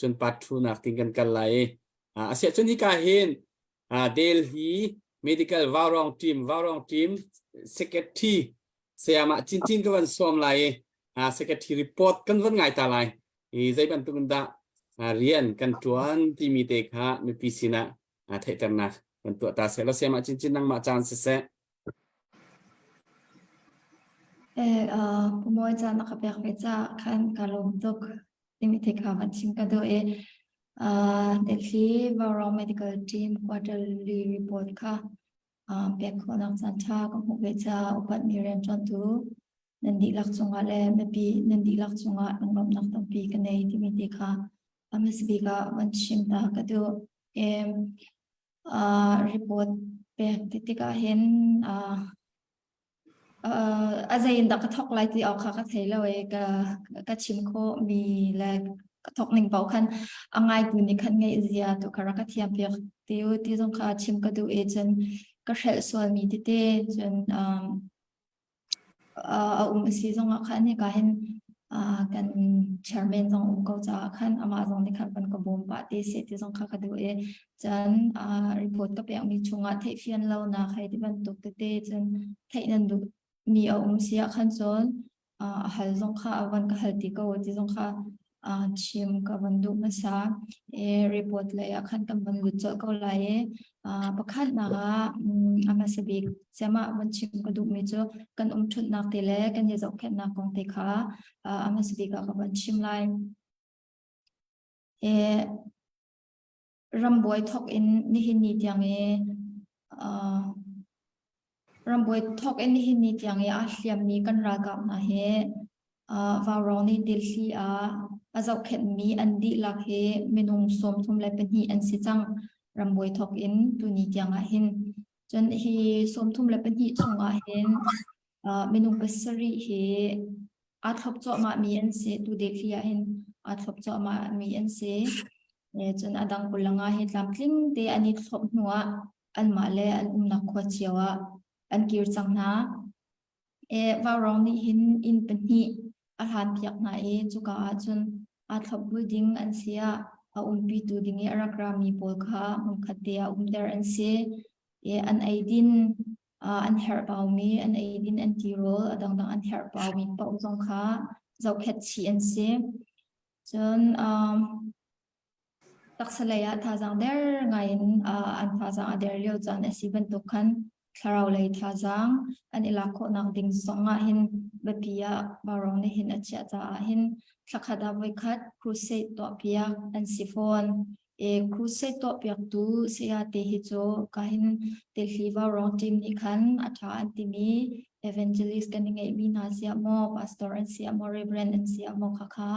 cun part 2 nak ting kan kal lai i asiah cun hika hin Delhi Medical Vaurong Team Vaurong Team Secretary sayamah cincin ka van sawm lai i secretary report kan van ngai ta lai i zei bantuk in dah rian kan tuan timi te kha mipi sinah theihternak kan tuah ta seh law sayamah cincin nangmah caan siseh Eh, uh, pumawi caan na ka pek ve caah khan ka lawm tuk. Timi te kha van chim ka duh i uh, Delhi Vaurong Medical Team quarterly report kha pek khawhnak caanṭha ka hmuh ve caah upatmi rianṭuantu nan dihlak cungah le mipi nan dihlak cungah lunglawmhnak tampi ka nei timi te kha a hmasa bik ah van chim ta ka duh. Uh, report pek ti tikah hin uh, a zei in dah ka thawk lai ti awk kha ka thei lo i ka ka chim khawh mi le ka thawk ning paoh khan a ngaitu nih khan ngaih zia tu kha rak ka thiam piak ti u ti zong kha chim ka duh i cun ka hrelh sual mi tete cun um, a um a si zongah khan hika hin kan chairman zong um ko caah khan amah zong nih khan van ka bawm pah te seh ti zong kha ka duh i cun report ka pekmi chungah theihfian lonak hei ti bantuk tete cun theih nan duh mi a um si ah khan cun a hal zong kha a van ka hal ti ko ti zong kha chim ka van duh hmasa i report lei ah khan kan van lut colh ko lai i pakhatnak ah a hmasa bik cem ah van chim ka duhmi cu kan umṭhutnak te le kan i zohkhenhnak kong te kha a hmasa bik ah ka van chim lai. I rambuai thawk in nihin ni tiang i rambuai thawk in nihin ni tiang i aa hliammi kan ralkap hna hi Vaurawng nih Delhi ah a zohkhenhmi an dihlak hi minung 32 an si cang. Rambuai thawk in tuni tiang ah hin. Cun hi 32 chungah hin. Minung pasarih hi aa thlop cuahmahmi an si. Tu Delhi ah hin aa thlop cuahmahmi an si. Cun a dang 25 hi tlamtling te an i thlop hnu ah anmah le an umnak khua cio ah an kir cang hna. Vaurawng nih hin inn pahnih a hlanpiak hna i cuka ah cun aa thlopbul ding an si ah a umpitu ding i a rak rami pawl kha hmunkhat te ah umter an si. An eidin an herhbaumi, an eidin an tirawl a dangdang an herhbaumi paoh zong kha zohkhenh chih an si. Cun Taksa lei ah thazaang der ngai in an thazaang a der lio caan a si bantuk khan thlarau lei thazaang an i lak khawhnak ding zong ah hin biapi ah Vaurawng nih hin a chiah caah hin thlakhat ah voikhat crusade tuahpiak an si fawn. E crusade tuahpiaktu saya te hi cu ka hin Delhi Vaurawng team nih khan a ṭha an timi evangelist kan i ngeihmi hna siah maw pastor an siah maw reverend an siah maw khakha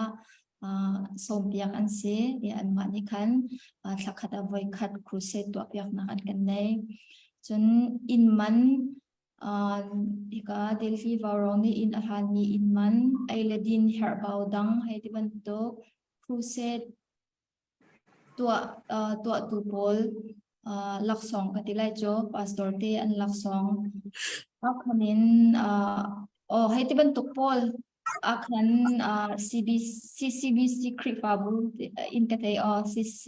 sawmpiak an si i anmah nih khan thlakhat ah voikhat crusade tuahpiaknak an kan nei. Cun inn man hika Delhi Vaurawng nih inn a hlanmi inn man ei le din herhbau dang hei ti bantuk crusade tuah tuahtu pawl laksawng ka ti lai cu pastor te an laksawng akhan in oh hei ti bantuk pawl akhan CB CCBC Khrihfabu in ka thei aw CC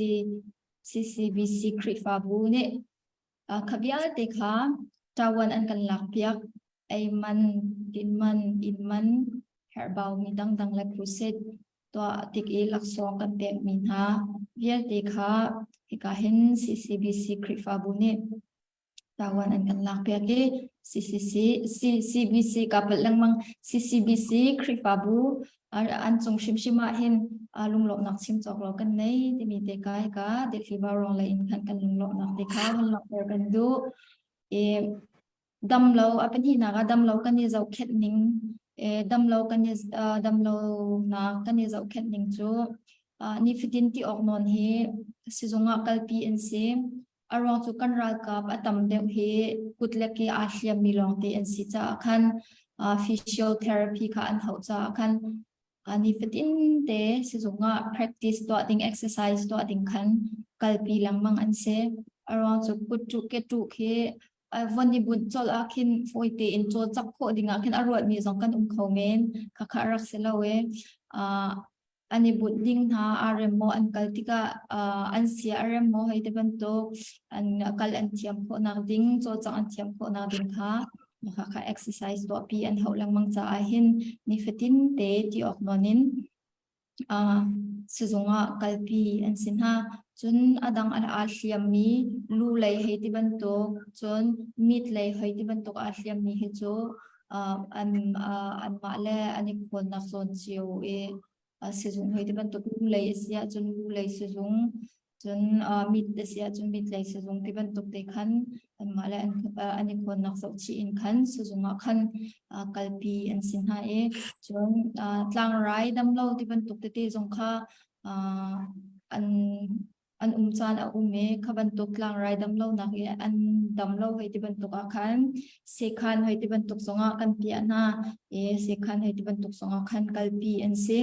CCBC Khrihfabu nih Kha vialte kha ṭawan an kan lakpiak. Ei man, din man, inn man, herhbaumi dangdang le crusade tuah tik i laksawng kan pekmi hna vialte kha hika hin CCBC Khrihfabu nih ṭawan an kan lakpiak i CCC, CCBC ka palh lengmang CCBC Khrihfabu an cung hrimhrim ah hin lunglawmhnak chim cawk lo kan nei timi te ka hika Delhi Vaurawng lei in khan kan lunglawmhnak te kha van langhter kan duh. I damlo a pahnihnak ah damlo kan i zohkhenh ning damlo kan i damlo nak kan i zohkhenh ning cu nifatin ti awk nawn hi sizung ah kalpi an si. A ruang cu kan ralkap a tam deuh hi kut le ke aa hliammi lawngte an si caah khan physiotherapy kha an hauh caah khan nifatin te sizung ah practice tuah ding, exercise tuah ding khan kalpi lengmang an si. A ruang cu kut ṭuh ke ṭuh khi von i bunh colh ah khin fawi tein cawlcangh khawh ding ah khin a ruatmi zong kan um kho men. Khakha a rak si lo ee. An i bunh ding hna aa rem maw an kal tikah an sia a rem maw hei ti bantuk an kal an thiam khawhnak ding cawlcangh an thiam khawhnak ding kha kha exercise tuahpi an hauh lengmang caah hin nifatin te ti awk nawn in sizung ah kalpi an si hna. Cun a dang aa hliammi lu lei hei ti bantuk cun mit lei hei ti bantuk aa hliammi hi cu an anmah le an i khawnnak zawn cio i sizung hei ti bantuk lu lei a si ahcun lu lei sizung cun mit a si ahcun mit lei sizung ti bantuk te khan anmah le an i khawnnak zohchih in khan sizung ah khan kalpi an si hna i cun tlangrai damlo ti bantuk tete zong kha an an um caan a um i kha bantuk tlangrai damlonak i an damlo hei ti bantuk ah khan sekhan hei ti bantuk zongah kan piah hna i sekhan hei ti bantuk zongah khan kalpi an si.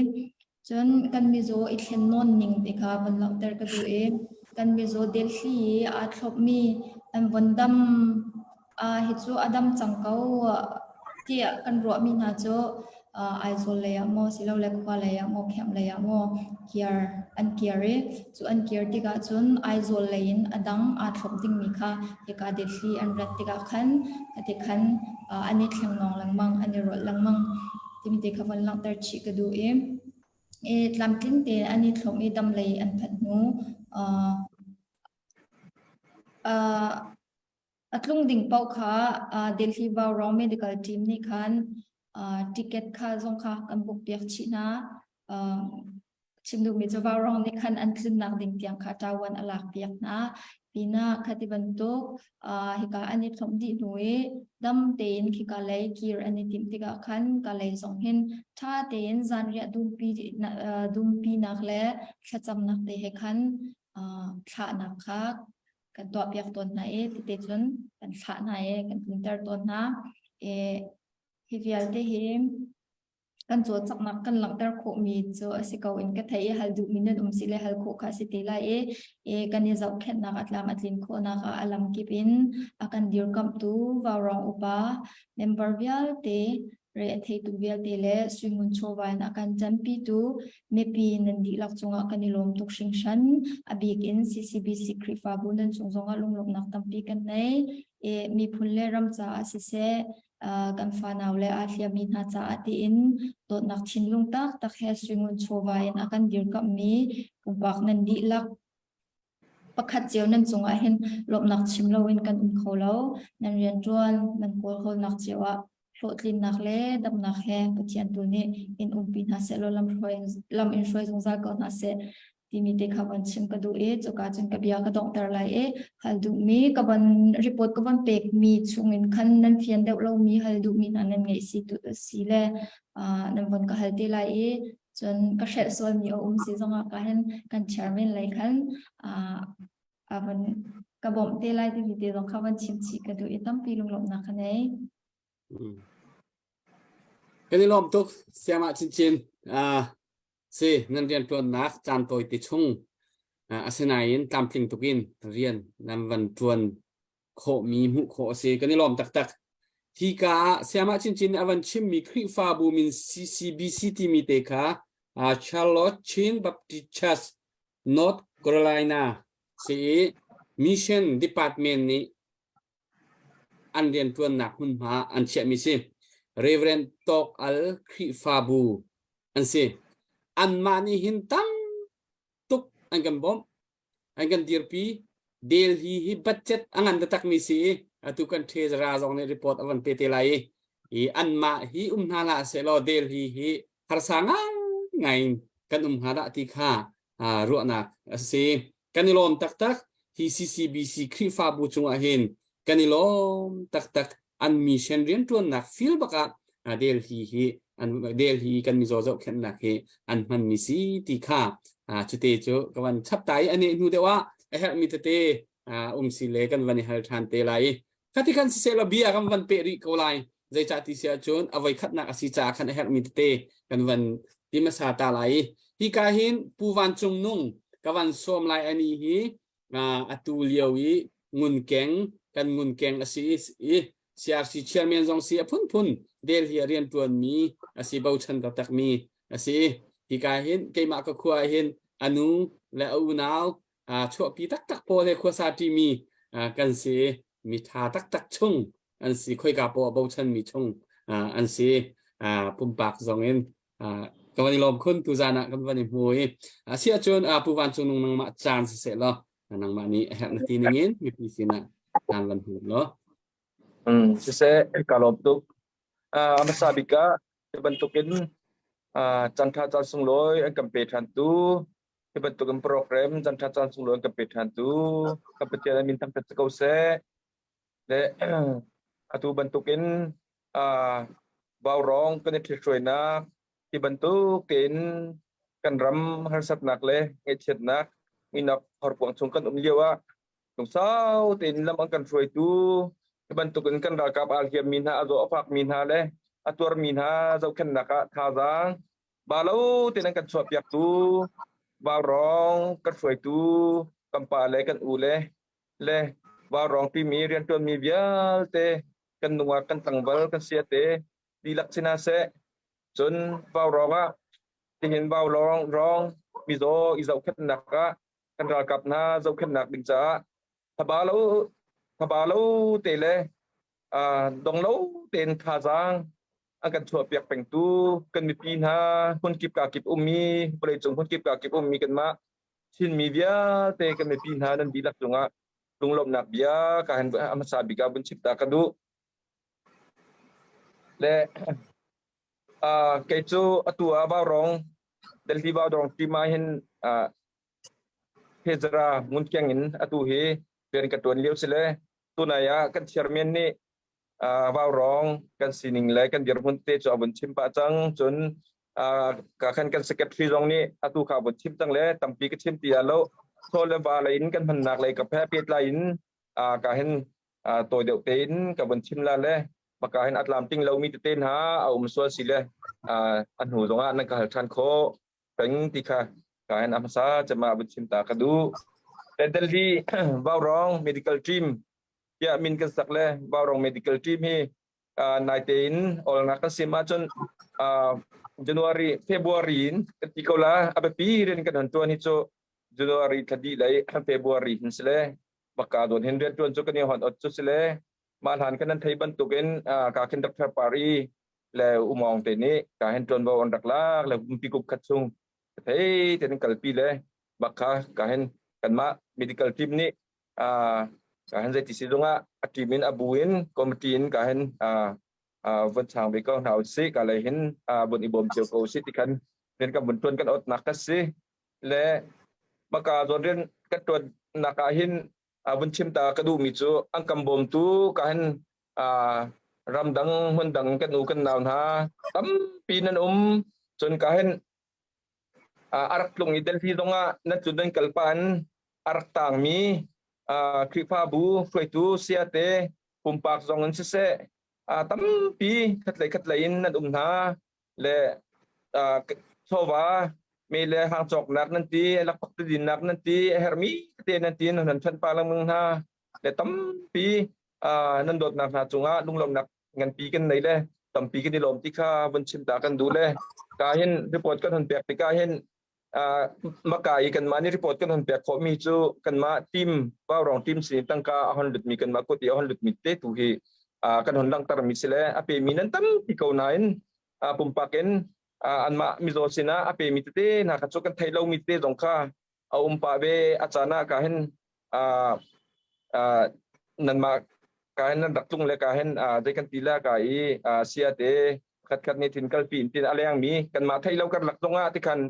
Cun kan mizaw i thlen nawn ning ti kha von langhter ka duh i kan mizaw Delhi i aa thlopmi an von dam hi cu a dam cang ko tiah kan ruahmi hna cu Aizawl lei ah maw silole khua lei ah maw camp lei ah maw kir an kir i cu an kir tikah cun Aizawl lei in a dang aa thlop dingmi kha hika Delhi an rat tikah khan hati khan an i thleng lengmang an i rolh lengmang timi te kha von langhter chih ka duh i tlamtling tein an i thlop i dam lei an phanh hnu A tlung ding paoh kha Delhi Vaurawng Medical Team nih khan ticket kha zong kha kan book piak chih hna. Chim duhmi cu Vaurawng nih khan an tlunnak ding tiang kha ṭawan a lak piak hna. Pinah khati bantuk hika an i thlomh dih hnu i dam tein khika lei kir an i timh tikah khan ka lei zong hin ṭha tein zanriah dumpi dumpinak le thlacamnak te he khan thlahnak kha kan tuahpiak tawn hna i tete cun kan thlah hna i kan tlunter tawn hna. I. Hi vialte hi kan cawlcanghnak kan langhter khawhmi cu a si ko in ka thei i hal duhmi nan um si le hal khawh kha a si te lai i, i kan i zohkhenhnak a tlam a tlin khawhnak ah a lamkip in a kan dirkamhtu Vaurawng upa member vialte re a theitu vialte le suingun chawva in a kan canpitu mipi nan dihlak cungah kan i lawm tuk hringhran. A bik in CCBC Khrihfabu nan cung zongah lunglawmhnak tampi kan nei. I miphun le ram caah siseh, kan fanau le aa hliammi hna caah tiin dawtnak thinlung taktak he suingun chawva in a kan dirkamhmi pumpak nan dihlak pakhat cio nan cungah hin lawmhnak chim loin kan um kho lo. Nan rianṭuan, nan kawlhawlnak cio ah hlawhtlinnak le damnak he Pathian tu nih in umpi hna seh law lam in hruai zungzal ko hna seh timi te kha von chim ka duh i cuka cun ka bia ka donghter lai i hal duhmi ka von report ka von pekmi chungin khan nan fian deuh lomi hal duhmi hna nan ngeih si tu si le nan von ka hal te lai i cun ka hrelh sualmi a um si zongah ka hin kan chairman lei khan a von ka bawmh te lai timi te zong kha von chim chih ka duh i tampi lunglawmhnak ka nei. Kan i lawm tuk siamah chinchin. Si nan rianṭuannak caan tawite chung asinain tlamtling tukin rian nan van ṭuan khawhmi hmuh khawh a si. Kan i lawm taktak. Hi ka ah Sayamah Chinchin nih a van chimmi Khrihfabu min CCBC timi te kha Charlotte Chin Baptist Church, North Carolina si i Mission Department nih an rianṭuannak hmunhma an chiahmi si. Reverend Tawk Al Khrihfabu an si. Anmah nih hin tam tuk an kan bawmh, an kan dirpi. Delhi hi budget a ngan taktakmi si i atu kan treasurer zong nih report a van pe te lai i i anmah hi um hna hlah sehlaw Delhi hi harsa ngaingai in kan um hnga dah ti kha ruahnak a si. Kan i lawm taktak. Hi CCBC Khrihfabu cungah hin kan i lawm taktak. An mission rianṭuannak feel bak ah Delhi hi an Delhi kan mizaw zohkhenhnak hi an hmanmi si ti kha cute cu ka van chap ta i a neh hnu deuh ah a herhmi tete um si le kan van i hal ṭhan te lai i khati khan siseh law bia kan van peh rih ko lai. Zeicah ti si ahcun a voi khatnak a si caah khan a herhmi tete kan van ti hmasa ta lai i hika hin Pu Van Cung Nung ka van sawm lai. Ani hi atu lio i ngunkeng kan ngunkeng a si i CRC chairman zong si, a phunphun Delhi a rian ṭuanmi a si, bochan taktakmi a si. Hika hin keimah ka khua hin anu le a unau chuahpi taktak pawl he khuasa ṭimi kan si. Mi ṭha taktak chung an si, khoika poah bochanmi chung an si. Pumpak zong in ka van i lawm khun tuzan ah kan van i hmu i a si ahcun Pu Van Cung Nung, nangmah caan siseh law nangmah nih a herh na ti ning in mipi sinah caan van hmu law. Siseh, ka lawm tuk. A hmasa bik ah hi bantukin caan ṭha caan sunglawi an kan pe ṭhan tu, hi bantukin program caan ṭha caan sunglawi an kan pe ṭhan tu kan Pathian a min thangṭhat si ko seh. Le atu bantukin vaurawng kan i ṭhithruainak ti bantuk tein kan ram harsatnak le ngaihchiatnak minak horkuang chung kan um lio ah lungsau tein lam an kan hruaitu hi bantukin kan ralkap aa hliammi hna, a zaw a fakmi hna le a tuarmi hna zohkhenhnak ah thazaang ba lo tein an kan chuahpiaktu vaurawng kan hruaitu kan pa le kan u le le vaurawng timi rianṭuanmi vialte kan nungak kan tlangval kan siate dihlak si hna seh. Cun vaurawng ah tihin vaulawng rawng mizaw i zohkhenhnak ah kan ralkap hna zohkhenhnak ding caah thaba lo thaba lo te le dong lo tein thazaang an kan chuahpiak pengtu kan mipi hna hmunkip kakip ummi, vawleicung hmunkip kakip ummi kanmah Chinmi vialte kan mipi hna nan dihlak cungah lunglawmhnak bia ka han a hmasa bik ah vun chim ta ka duh. Le kei cu atu ah Vaurawng Delhi Vaurawng team ah hin Hezra ngunkeng in atu hi rian ka ṭuan lio si le tunai ah kan chairman nih Vaurawng kan sining le kan dirhmun te cu a vun chim pah cang. Cun ka khan kan secretary zong nih atu kha vun chim cang le tampi ka chim ti ah lo chaw le va lei in kan hmannak lei ka phe pehtlai in ka hin tawi deuh tein ka vun chim la le. Maka hin a tlamtling lomi tete hna a um sual si le a hnu zongah nan ka hal ṭhan khawh peng ti kha ka hin a hmasa cem ah vun chim ta ka duh. Le Delhi Vaurong Medical Team tiah min kan sak le Vaurong Medical Team hi naite in olnak kan sim ahcun January February in kan ti ko la a biapi rian kan hon ṭuan hi cu January thla dih lei February hin si le baka don hin rian ṭuan cu kan i hon ot cu si le mah hlan kan nan thei bantukin ka khin Dr. Pari le umawng te nih ka hin ṭuanvo an rak lak le kumpi kum khat chung thei ten kalpi le bak kha ka hin kanmah medical team nih ka hin zeiti si zongah a team in a bu in committee in ka hin vun chang ve ko hna usih ka lei hin vun i bawm cio ko usih ti khan rian kan vun ṭuan kan ot nak ka si le maka zawn rian kan ṭuan nak ah hin vun chim ta ka duhmi cu an kan bawmtu ka hin ramdang hmundang kan u kan nau hna tampi nan um cun ka hin a rak tlung i Delhi zongah nan tlun nan kal pa in a rak tangmi Khrihfabu hruaitu siate pumpak zong in siseh tampi khatlei khatlei in nan um hna le chawva me le hang cawknak nan ti lakpak dinnak nan ti a herhmi te nan ti nan than pa lengmang hna le tampi nan dawtnak hna cungah lunglawmhnak nganpi kan nei le tampi kan i lawm ti kha vun chim ta kan duh le ka hin report kan hun pek tikah hin maka i kanmah nih report kan hun pek khawhmi cu kanmah team Vaurong team sin tangka a hon lutmi kanmah kut i a hon lutmi te tu hi kan hon langhtermi si le a pemi nan tampi ko nain pumpak in anmah mizaw sinah a pemi tete hna kha cu kan theih lomi tete zong kha a um pah ve a caan ah ka hin nanmah ka hin nan rak tlung le ka hin zei kan ti la ka i sia te khatkhat nih thin kalpi in tin a lengmi kanmah theih lo karlak zongah tikhan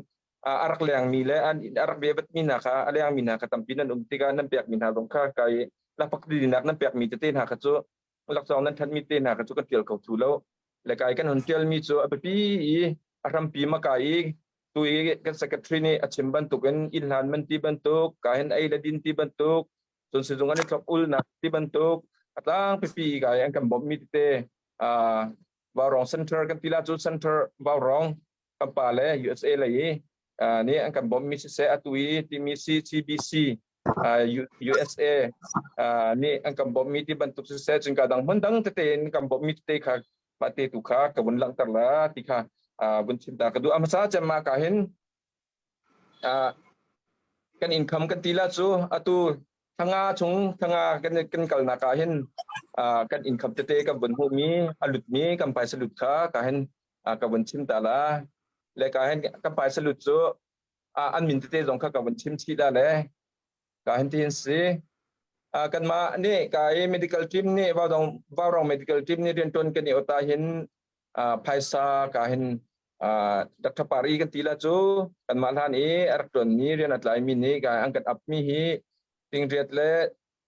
a rak lengmi le a rak ve batmi hna kha a lengmi hna kha tampi nan um tikah nan pekmi hna zong kha kai lakpak dinak nan pekmi tete hna kha cu laksawng nan thanmi te hna kha cu kan tial ko thu lo le kai kan hun tialmi cu a biapi i a hrampi maka i tu i kan secretary nih a chim bantukin inn hlan man ti bantuk ka hin ei le din ti bantuk cun sizung an i thlop ulnak ti bantuk a tlang pipi kai an kan bawmhmi tete Vaurong Center kan ti la cu Center Vaurong kan pa le USA lei i nih an kan bawmhmi siseh atu i timi CCBC USA nih an kan bawmhmi ti bantuk siseh cun ka dang hmun dang tete in kan bawmhmi tete kha mah te tu kha ka vun langhter la ti kha vun chim ta ka duh a hmasa cem ma ka hin kan income kan ti la cu atu thanga chung thanga kan kan kalnak ah hin kan income tete kan vun hmuhmi a lutmi kan phaisa lut kha ka hin ka vun chim ta la le ka hin kan phaisa lut cu an min tete zong kha ka vun chim chih la le ka hin ti hin si kanmah nih ka i medical team nih Vaurong medical team nih riantuan kan i ota hin phaisa ka hin Dr. Pari kan ti la cu kanmah hlan i a rak ṭuanmi rian a tlaimi nih ka an kan apmi hi tingriat le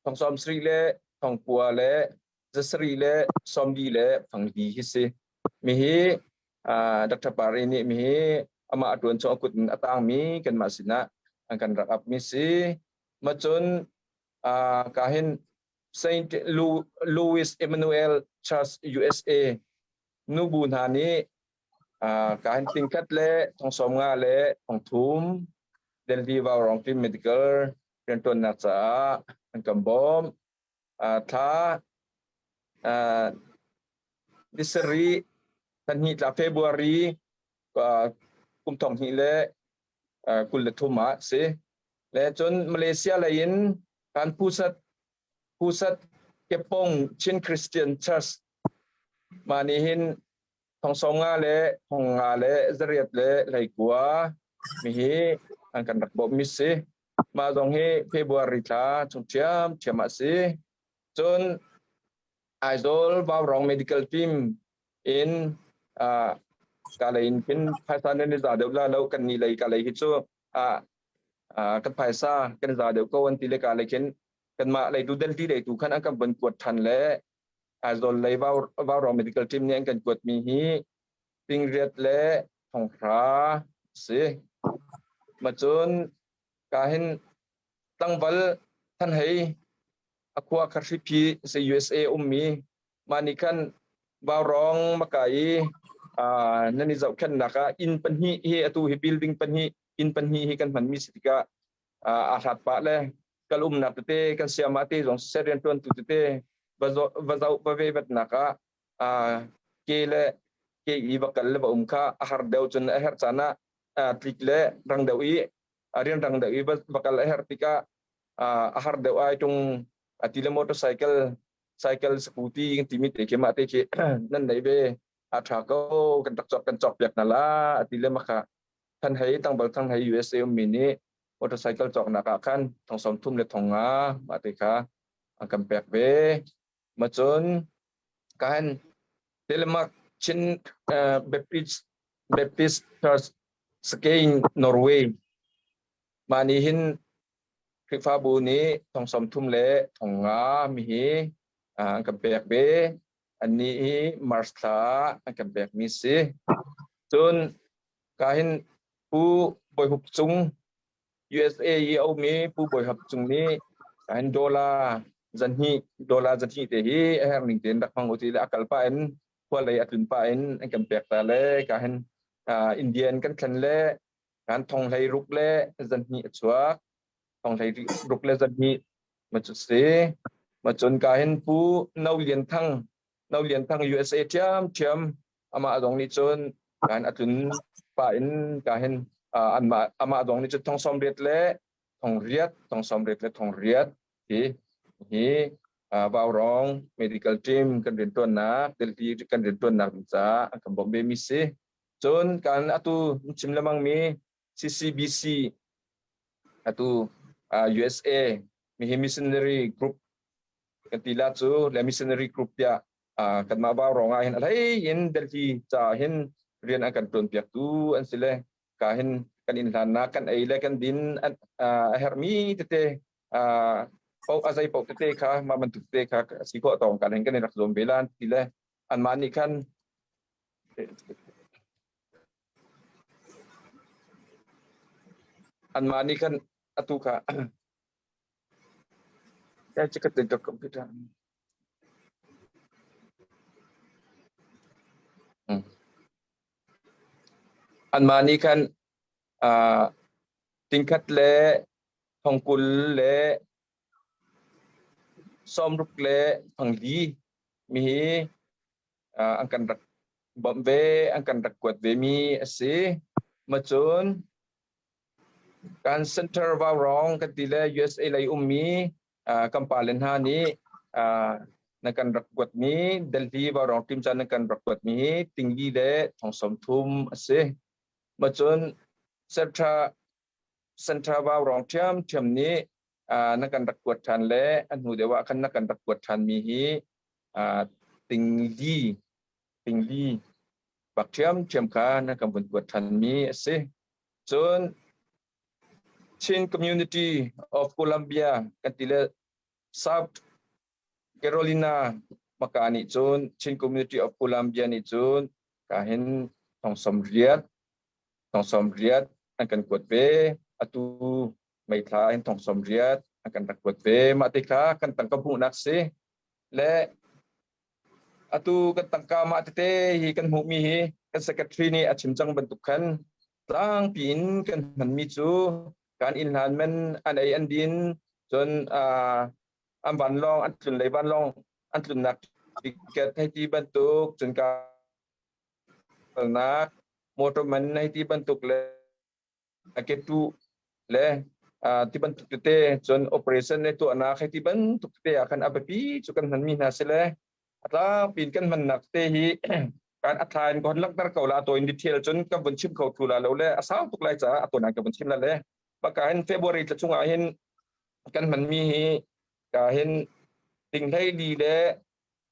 thongsawm sarih le thongkua le zasarih le sawmli le fangli hi si mi hi Dr. Pari nih mi hi amah a ṭuan chung a kut in a tangmi kanmah sinah an kan rak apmi si ma cun ka hin Saint Louis Emmanuel Church USA nubu hna nih ka hin tingkhat le thongsawm nga le thongthum Delhi Vaurong Team Medical rianṭuannak caah an kan bawmh. Thla ni sarih thla tla February kum thong hnih le 23 ah si. Le cun Malaysia lei in kan pusat pusat Kepong Chin Christian Church mah nih hin thongsawm nga le thong nga le zariat le hleikua mi hi an kan rak bawmh mi si. Mah zong hi February thla chung ṭhiam ṭhiam ah si. Cun Aizawl Vaurong Medical Team in ka lei in khin phaisa nan i za deuh la lo kan ni lei ka lei hi cu kan phaisa kan za deuh ko an ti le ka lei khin kanmah lei tu Delhi lei tu khan an kan von kuat ṭhan le Aizawl lei Vaurong Medical Team nih an kan kuatmi hi tingriat le thonghra si. Macun ka hin tlangval thanhei a khua kha hriphi si USA ummi mah nih khan. Vaurawng maka i nan i zohkhenhnak ah inn pahnih hi atu hi building pahnih inn pahnih hi kan hmanmi si tikah aa hlat pah le kal umnak tete kan siama te zong siseh riantuantu tete va zoh va ve vatnak ah ke le ke i va kal le va um kha a har deuh cun a herh caan ah tlik le rang deuh i rianrang deuh i va kal a herh tikah a har deuh ai tung a ti le motorcycle cycle scooty kan timi te khi mah te khi nan nei ve a tha ko kan rak cawk kan cawk piak hna la a ti le makha than hei tangbal thang hei USA ummi nih motorcycle cawknak ah khan thong som thum le thong nga mah te kha an kan pek ve ma cun kan Telemark Chin Baptist Baptist Church Skain Norway mah nih hin Khrihfabu nih thong som thum le thong nga mi hi an kan pek ve. Annih hi March thla an kan pek mi si. Cun ka hin Pu Bawi Hup Cung USA i a ummi Pu Bawi Hup Cung nih ka hin dollar zanhnih dollar zanhnih te hi a herh ning tein rak hmang u ti le a kal pah in khua lei a tlun pah in an kan pek ta le ka hin India in kan thlen le kan thong hlei ruk le zanhnih a chuak thong hlei ruk le zanhnih ma cu si ma cun ka hin pu No Lian Thang No Lian Thang USA ṭhiam ṭhiam amah zong nih cun kan a tlun pa in ka hin anmah amah zong nih cun thong som riat le thong riat thong som riat le thong riat hi hi Vaurawng medical team kan rianṭuannak Delhi kan rianṭuannak ding caah an kan bawmh ve mi si Cun kan atu chim lengmang mi CCBC atu USA mihi missionary group kan ti la cu le missionary group tiah kanmah vau rong ah hin a hlei in Delhi ca hin rian an kan tuan piak tu an si le ka hin kan inn hlannak kan ei le kan din a herhmi tete pau a zei pau tete kha mah bantuk tete kha si khawh tawng kan hin kan i rak zuam ve lan ti le anmah nih khan Anmah nih khan atu kha computer. Anmah nih khan tingkhat le thongkul le sawmruk le phangli mi hi an kan rak bawmh ve an kan rak kuat ve mi a si macun kan center vaurawng kan ti le USA lei ummi kan pa le hna nih na kan rak kuat mi Delhi vaurawng team caan na kan rak kuat mi hi tingli le thong som thum a si macun center center vaurawng ṭhiam ṭhiam nih na kan rak kuat ṭhan le a hnu deuh ah khan na kan rak kuat ṭhan mi hi tingli tingli bak ṭhiamṭhiam kha na kan vun kuat ṭhan mi a si. Cun Chin Community of Columbia kan ti le South Carolina maka nih cun Chin Community of Columbia nih cun ka hin thong som riat thong som riat an kan kuat ve atu meithla in thong som riat an kan rak kuat ve mah te kha kan tangka hmuhnak si le atu kan tangka mah tete hi kan hmuhmi hi kan secretary nih a chim cang bantuk khan tlangpi in kan hmanmi cu kan inn hlan man an ei an din cun an vanlawng an tlun lei vanlawng an tlunnak ticket hei ti bantuk cun kalnak motor man hei ti bantuk le a ketu le ti bantuk tete cun operation le tuahnak hei ti bantuk tete ah khan a biapi cu kan hmanmi hna si le a tlangpi in kan hmannak te hi kan a thla in ka hon langhter ko la to in detail cun kan vun chim kho thu la lo le a sau tuk lai caah a tuan ka vun chim la le baka hin February thla chungah hin kan hmanmi hi ka hin tinghlei li le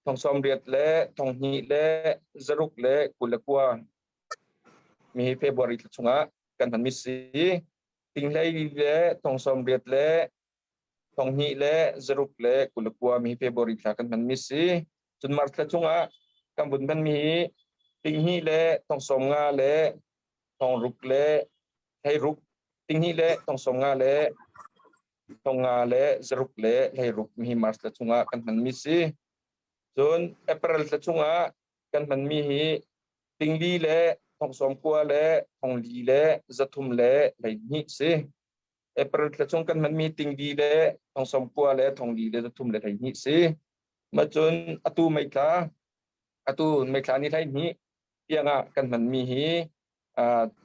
thong sawm riat le thong hnih le zaruk le 21 mi hi February thla chungah kan hmanmi si. Tinghlei le thong sawm riat le thong hnih le zaruk le 29 mi hi February thla kan hmanmi si. Cun March thla chungah kan vun hmanmi hi tinghnih le thong sawm nga le thong ruk le hlei ruk tinghnih le thong sawm nga le thong nga le zaruk le hlei ruk mi hi March thla chungah kan hmanmi si. Cun April thla chungah. kan hmanmi hi tingli le thongsawm kua le thongli le zathum le 12 si. April thla chung kan hmanmi tingli le thongsawm kua le thongli le zathum le 12 si. Ma cun atu meithla atu meithla ni 12 tiangah kan hmanmi hi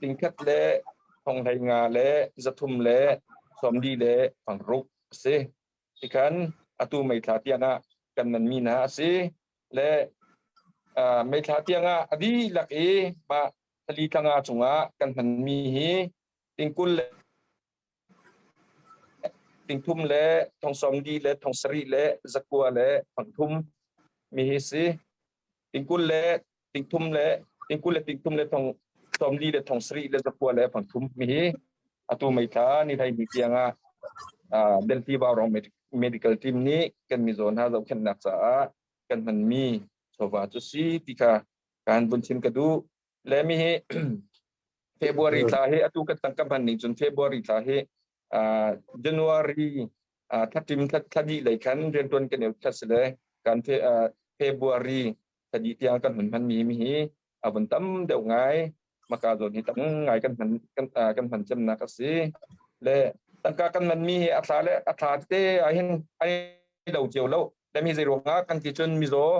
tingkhat le thonghlei nga le zathum le sawmli le pangruk a si. Tikhan atu meithla tiangah kan manmi hna a si. Le meithla tiangah a dihlak i mah thali tlanga cungah kan hmanmi hi tingkul le tingthum le thongsawmli le thongsarih le zakua le pangthum mi hi si. Tingkul le tingthum le tingkul le tingthum le thong sawmli le thong sarih le zakua le pangthum mi hi atu meithla ni hlei ni tiangah Delhi Vaurong Medical Team nih kan mizaw hna zohkhenhnak caah kan hmanmi chawva cu si ti kha kan vun chim ka duh. Le mi hi February thla hi atu kan tangka hman ning cun February thla hi January thlatim thla dih lei khan riantuan kan eu thla si le kan February thla dih tiang kan hun hmanmi mi hi a vun tam deuh ngai maka zawn hi tam ngai kan hman kan kan hman cemnak a si le tangka kan manmi hi a thla le a thla te ah hin ai lo cio lo le mi zei ruangah kan ti cun mizaw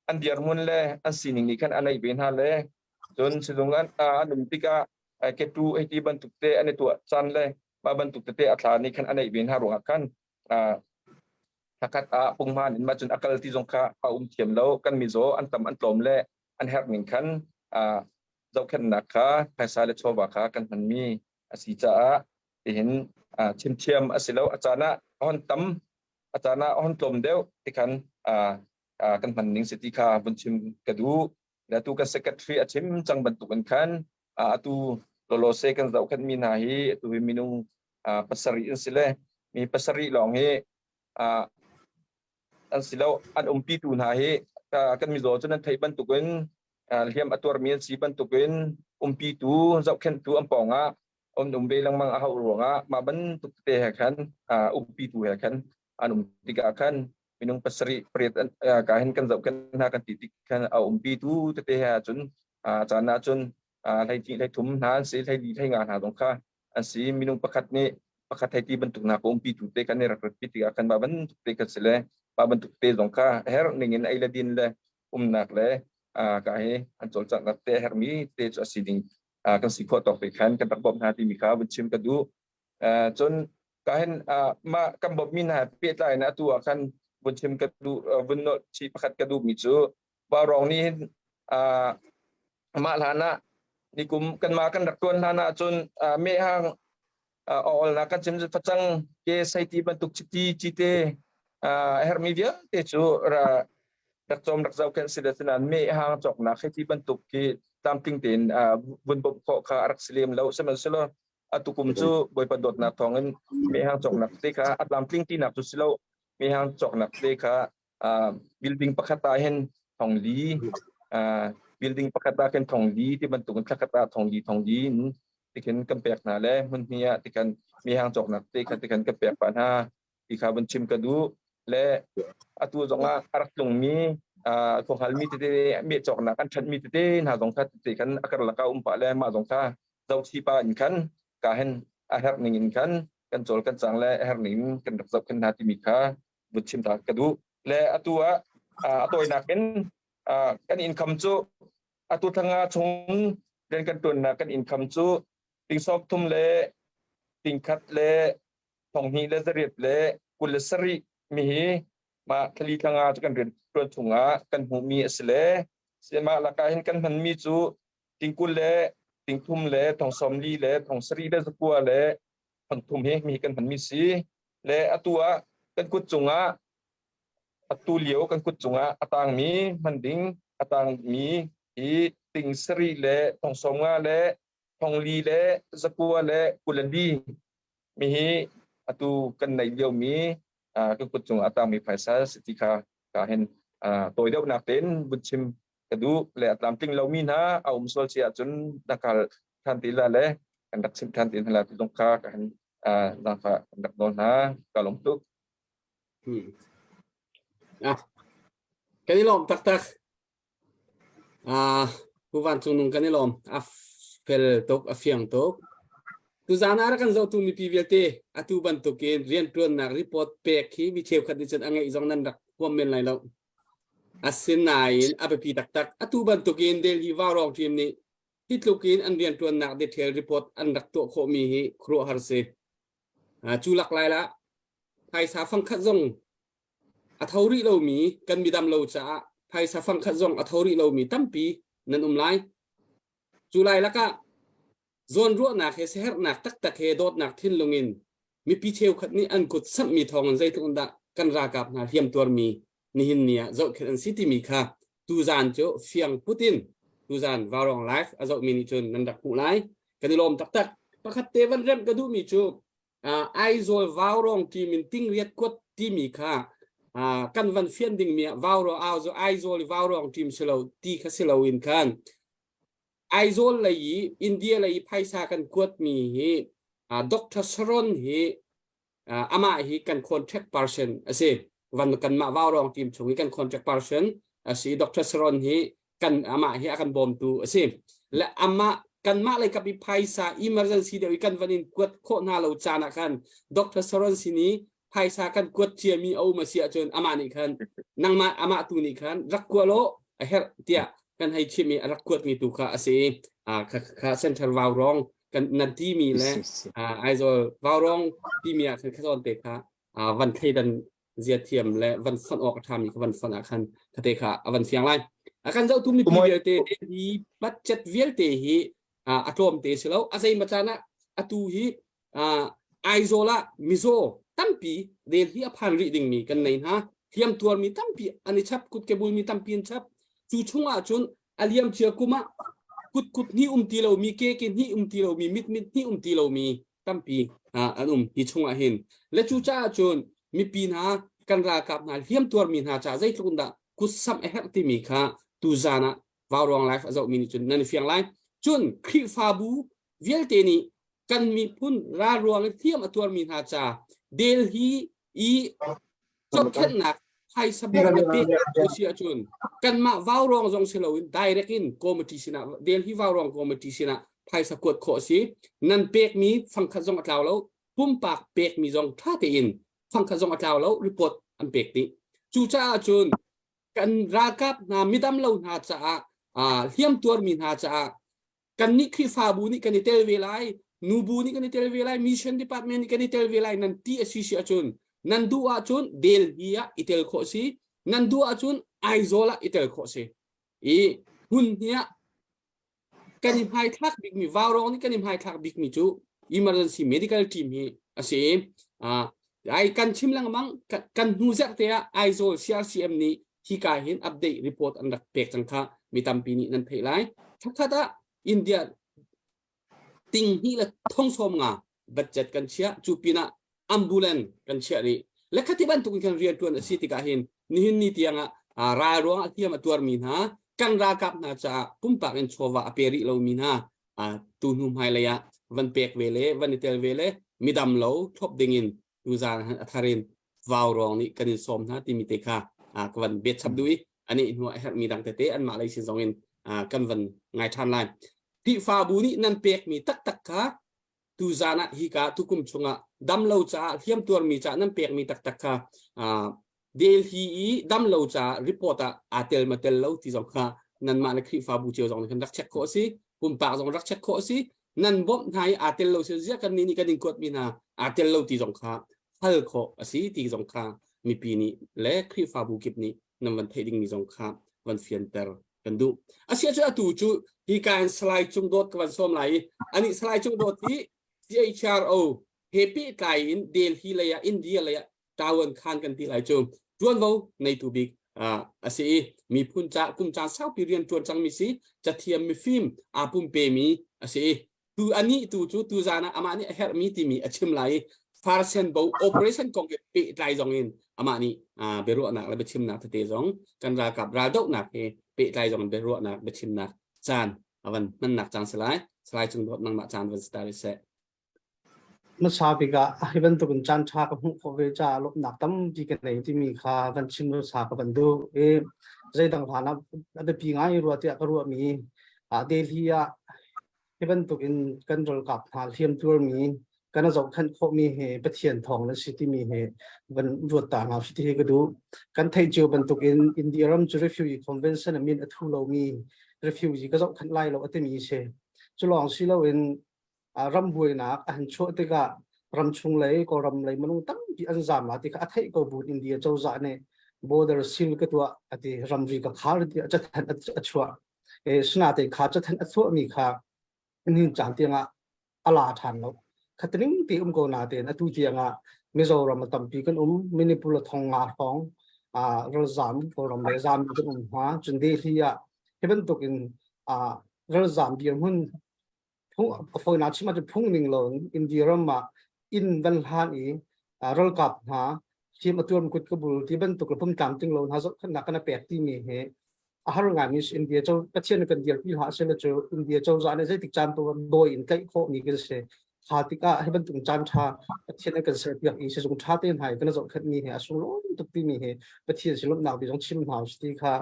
an dirhmun le an sining nih khan a neih ve hna le cun sizung an an um tikah ketu hei ti bantuk te an i tuah caan le mah bantuk tete a thla nih khan a neih ve hna ruangah khan Thlakhat ah punghman in mah cun a kal ti zong kha a um thiam lo. Kan mizaw an tam an tlawm le an herh ning khan zohkhenhnak kha phaisa le chawva kha kan hmanmi a si caah tihin chimthiam a si lo. A caan ah a hon tam, a caan ah a hon tlawm deuh ti khan kan hman ning si ti kha vun chim ka duh. Le atu kan secretary a chim cang bantuk in khan atu lawlawse kan zohkhenhmi hna hi atu hi minung pasarih an si le mi pasarih lawng hi an si lo an umpitu hna hi kan mizaw cu nan theih bantukin hliam a tuarmi an si bantukin umpitu zohkhenhtu an pawngah an um ve lengmang a hauh ruangah mah bantuk te he khan umpitu he khan an um tikah khan minung pasarih pariat ka hin kan zohkhenh hna kan ti tik khan a umpitu tete he ahcun caan ahcun hlei hlei thum hna an si hlei li hlei nga hna zong kha an si minung pakhat nih pakhat hei ti bantuk hna ka umpi tu te kan i rak rat pi tikah khan mah bantuk te kan si le mah bantuk te zong kha herh ning in ei le din le umnak le ka hi an cawlcanghnak te herhmi te cu a si ding kan si khawh tawk te khan kan rak bawmh hna timi kha vun chim ka duh cun ka hin mah kan bawmhmi hna pehtlai in atu ah khan vun chim ka duh vun nolh chi pakhat ka duhmi cu Vaurawng nih hin mah hlan ah nikum kanmah kan rak tuan hlan ah cun mehhang awlnak kan chim facang ke saiti bantuk chiti cite a herhmi vialte cu rak cawm rak zohkhenh si le sinain mehhang cawknak hei ti bantuk khi tlamtling tein vun bawmh khawh kha a rak si lem lo sihmanhsehlaw atu kum cu Bawipa dawtnak thawngin mehhang cawknak te kha a tlamtling tinak cu si lo mehhang cawknak te kha building pakhat ah hin thongli building pakhat ah khin thongli ti bantuk in thlakhat ah thongli thongli in tikhin kan pek hna le hmun hnih ah tikhan mehhang cawknak te kha tikhan kan pek pah hna ti kha vun chim ka duh le atu zong ah a rak tlungmi khuahngalmi tete meh cawknak an ṭhatmi tete hna zong kha tete khan a karlak ah um pah le mah zong kha zohthi pa in khan ka hin a herh ning in khan kan cawl kan cang le a herh ning in kan rak zoh khan hna timi kha vun chim ta ka duh le atu ah a tawinak in kan income cu atu thanga chung rian kan tuannak kan income cu ting sawm thum le ting khat le thong hnih le zariat le 27 mi hi mah thali thanga cu kan rian tuan chungah kan hmuhmi a si le mah lakah hin kan hmanmi cu ting 20 le ting thum le thong sawm li le thong sarih le zakua le thong thum hi mi kan hmanmi si le atu ah kan kut cungah atu lio kan kut cungah a tangmi hman ding a tangmi hi ting sarih le thong sawm nga le thong li le zakua le 24 mi hi atu kan neih liomi kan kut cungah a tangmi phaisa si ti kha ka hin tawi deuhnak tein vun chim ka duh le a tlamtling lomi hna a um sual si ahcun na kal than ti la le kan rak chim than ti hna la ti zong kha ka hin zaangfah kan rak nawl hna ka lawm tuk. Hmm. Ah, kan i lawm taktak. Ah, Pu Van Cung Nung kan i lawm. A fel tuk, a fiang tuk. Tuzaan ah rak kan zohtu mipi vialte atu bantukin rianṭuannak report pek hi mi cheukhat nih cun a ngeih zong nan rak huam men lai lo. Asinain a biapi taktak. Atu bantukin Delhi Vaurawng team nih hi tluk in an rianṭuannak detail report an rak tuah khawhmi hi khuaruahhar si. Cu lak lai lah phaisa fangkhat zong a tho rih lomi kan midam lo caah phaisa fangkhat zong a tho rih lomi tampi nan um lai. Cu lai lakah zawnruahnak he siaherhnak taktak he dawtnak thinlung in mipi cheukhat nih an kut samhmi thawng in zeitluk in dah kan ralkap hna hliamtuarmi nihin ni ah zohkhenh an si timi kha tuzaan cu fiang put in tuzaan Vaurawng Live a zohmi nih cun nan rak hmuh lai. Kan i lawm taktak. Pakhat te van remh ka duhmi cu Aizawl Vaurawng team in tingriat kuat timi kha kan van fian dingmi ah Vaurawng Aizawl i Vaurawng team si lo ti kha si loin khan Aizawl lei i India lei i phaisa kan kuatmi hi Dr. Sharon hi amah hi kan contract person a si. Van kanmah Vaurawng team chung i kan contract person a si. Dr. Sharon hi kan amah hi a kan bawmtu a si. Le amah kanmah lei kap i phaisa emergency deuh i kan van in kuat khawh hna lo caan ah khan Dr. Sharon sin i phaisa kan kuat ciami a um a si ahcun amah nih khan nangmah amah tu nih khan rak kua law a herh tiah kan hei chim i a rak kuatmi tu kha a si kha kha central vaurawng kan nan timi le Aizawl vaurawng timi ah khan kha te kha van thleidan zia thiam le van fonh awk a ṭhami kha van fonh ah khan khate kha a van fiang lai. A kan zohtu mipi vialte hi budget vialte hi a tlawm te si lo. A zei ma caan ah atu hi Aizawl ah mizaw tampi Delhi a phan rih dingmi kan nei hna. Hliam tuarmi tampi an i chap, kut kebul mi tampi an chap. Cu chung ah cun a liam cia kum ah kut kut hnih um ti lomi, ke ke hnih um ti lomi, mit mit hnih um ti lomi tampi an um hi chungah hin le cu caah cun mipi hna kan ralkap hna hliam tuarmi hna caah zeitluk in dah kutsamh a herh timi kha tuzan ah Vauruang Life a zohmi nih cun nan i fiang lai cun Khrihfabu vialte nih kan miphun ral ruang i hliam a tuarmi hna ca Delhi i zohkhenhnak phaisa bawmh le pek si ahcun kanmah vaurawng zong si loin direct in committee sinah Delhi vaurawng committee sinah phaisa kuat khawh a si nan pekmi fangkhat zong a tlau lo pumpak pekmi zong ṭha tein fangkhat zong a tlau lo report an pek dih cucaah cun kan ralkap hna midam lo hna caah hliam tuarmi hna caah kannih Khrihfabu nih kan i tel ve lai nubu nih kan i tel ve lai mission department nih kan i tel ve lai nan ti a si si ahcun nan duh ahcun Delhi ah i tel khawh si nan duh ahcun Aizawl ah i tel khawh si i hmun hnih ah kan i hmaithlak bikmi vaurawng nih kan i hmaithlak bikmi cu emergency medical team hi a si ai kan chim lengmang kan hnu zerh te ah Aizawl CRCM nih hika hin update report an rak pek cang kha mi tampi nih nan theih lai. Thakhat ah India ting hnih le thong sawm nga budget kan chiah cu pinah ambulance kan chiah rih le khati bantuk in kan rian tuan a si tikah hin nihin ni tiang ah ral ruang ah hliam a tuarmi hna kan ralkap hna caah pumpak in chawva a pe rih lomi hna tu hnu hmailei ah van pek ve le van i tel ve le midam lo thlop ding in tuzaan a thar in vaurawng nih kan in sawm hna timi te kha ka van bet chap duh i ani hnu a herhmi dang tete anmah lei sin zong in kan van ngai ṭhan lai. Khrihfabu nih nan pekmi taktak kha tuzaan ah hika tukum chungah damlo caah hliamtuarmi caah nan pekmi taktak kha Delhi i damlo caah report ah aa tel ma tel lo ti zong kha nanmah le Khrihfabu cio zong nih khan rak check khawh a si pumpak zong rak check khawh a si nan bawmh hna i aa tel lo si ziah kan nih nih kan in kuatmi hna aa tel lo ti zong kha hal khawh a si ti zong kha mipi nih le Khrihfabu kip nih nan van theih dingmi zong kha van fianter kan duh. Asiah cu atu cu hi ka in Salai Cung Dawt ka van sawm lai i anih Salai Cung Dawt hi CHRO he pehtlai in Delhi lei ah India lei ah ṭawan khan kan ti lai cu ṭuanvo neitu bik a si i miphun ca kum caan saupi rian ṭuan cangmi si cathiam mifim aa pumpemi a si i tu anih tu cu tu zan ah amah nih a herhmi timi a chim lai i farsen bo operation kong he pehtlai zong in amah nih biaruahnak le biachimnak tete zong kan ralkap raldohnak he pehtlai zong in biaruahnak biachimnak caan a van hmannak caan si lai Salai Cung Dawt nangmah caan van si ta rih seh. Hmasa bik ah hi bantukin caan ṭha ka hmuh khawh ve caah lawmhnak tampi ka nei timi kha van chim hmasa ka van duh i. Zeidang hlan ah a biapi ngai rua tiah ka ruahmi Delhi ah hi bantuk in kan ralkap hna hliam tuarmi kan zohkhenh khawhmi hi Pathian thawng na si timi hi van ruat ta hna si ti hi ka duh. Kan theih cio bantuk in India ram cu refugee convention a min a thu lomi refugee ka zohkhenh lai lo a timi si. Cu lawng si loin ram buainak a han chuah tikah ramchung lei Kawlram lei minung tampi an zam la ti kha a theih ko bu India cozah nih border seal ka tuah ati ramri ka khar ti cathanh a chuah e sinate kha cathanh a chuahmi kha nihin caan tiangah a la ṭhan lo khatning ti um ko na tein atu tiangah Mizoram a tampi kan um Manipur a thong nga hrawng ralzam Kawlram lei zam kan um hna cun Delhi ah hi bantuk in ralzam dirhmun a fawinak chim ahcun phung ning lo in India ram ah inn van hlan i ralkap hna hliam a tuarmi kut ka bul ti bantuk le pumtlam ting lo hna zohkhenhnak kan pek timi hi a har ngaimi India co Pathian kan dirpi hlah sila cu India cozah nih zeitik caan tu dawi in tlaih khawhmi kan si kha tikah hi bantuk caan ṭha Pathian an kan serpiak i sizung ṭha te hna i kan zohkhenhmi hi a sunglawi tuk timi hi Pathian silawmhnak bi zong chim hna usih ti kha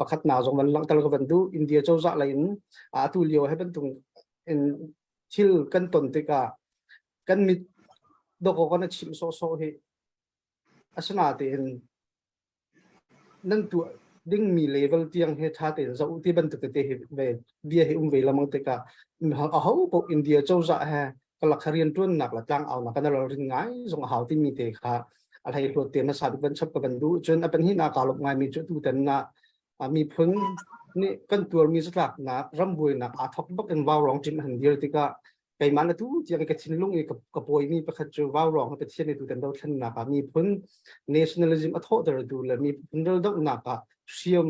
pakhat na zong van langhter ka van duh India cozah lei in atu lio hi bantuk in thil kan ton tikah kan mit doko kan chim sawhsawh hi asinatein nan tuah dingmi level tiang he ṭha tein zoh ti bantuk tete hi ve bia hi um ve lamang tikah aho paoh India cozah he kalak rian ṭuannak le tlangaunak kan ral rin ngai zong a hau timi te kha a hlei hluat te hmasa bik van chap ka van duh cun a panhnih na kaa lawmh ngaimi cu tutan na miphun nih kan tuarmi zatlaknak rambuainak aa thok bak in vaurawng ṭim han dir tikah keimah na tu tiang ka thinlung i ka pawimi pakhat cu vaurawng Pathian nih tutan dothlennak ah miphun nationalism a thawhtertu le miphun raldohnak ah hriam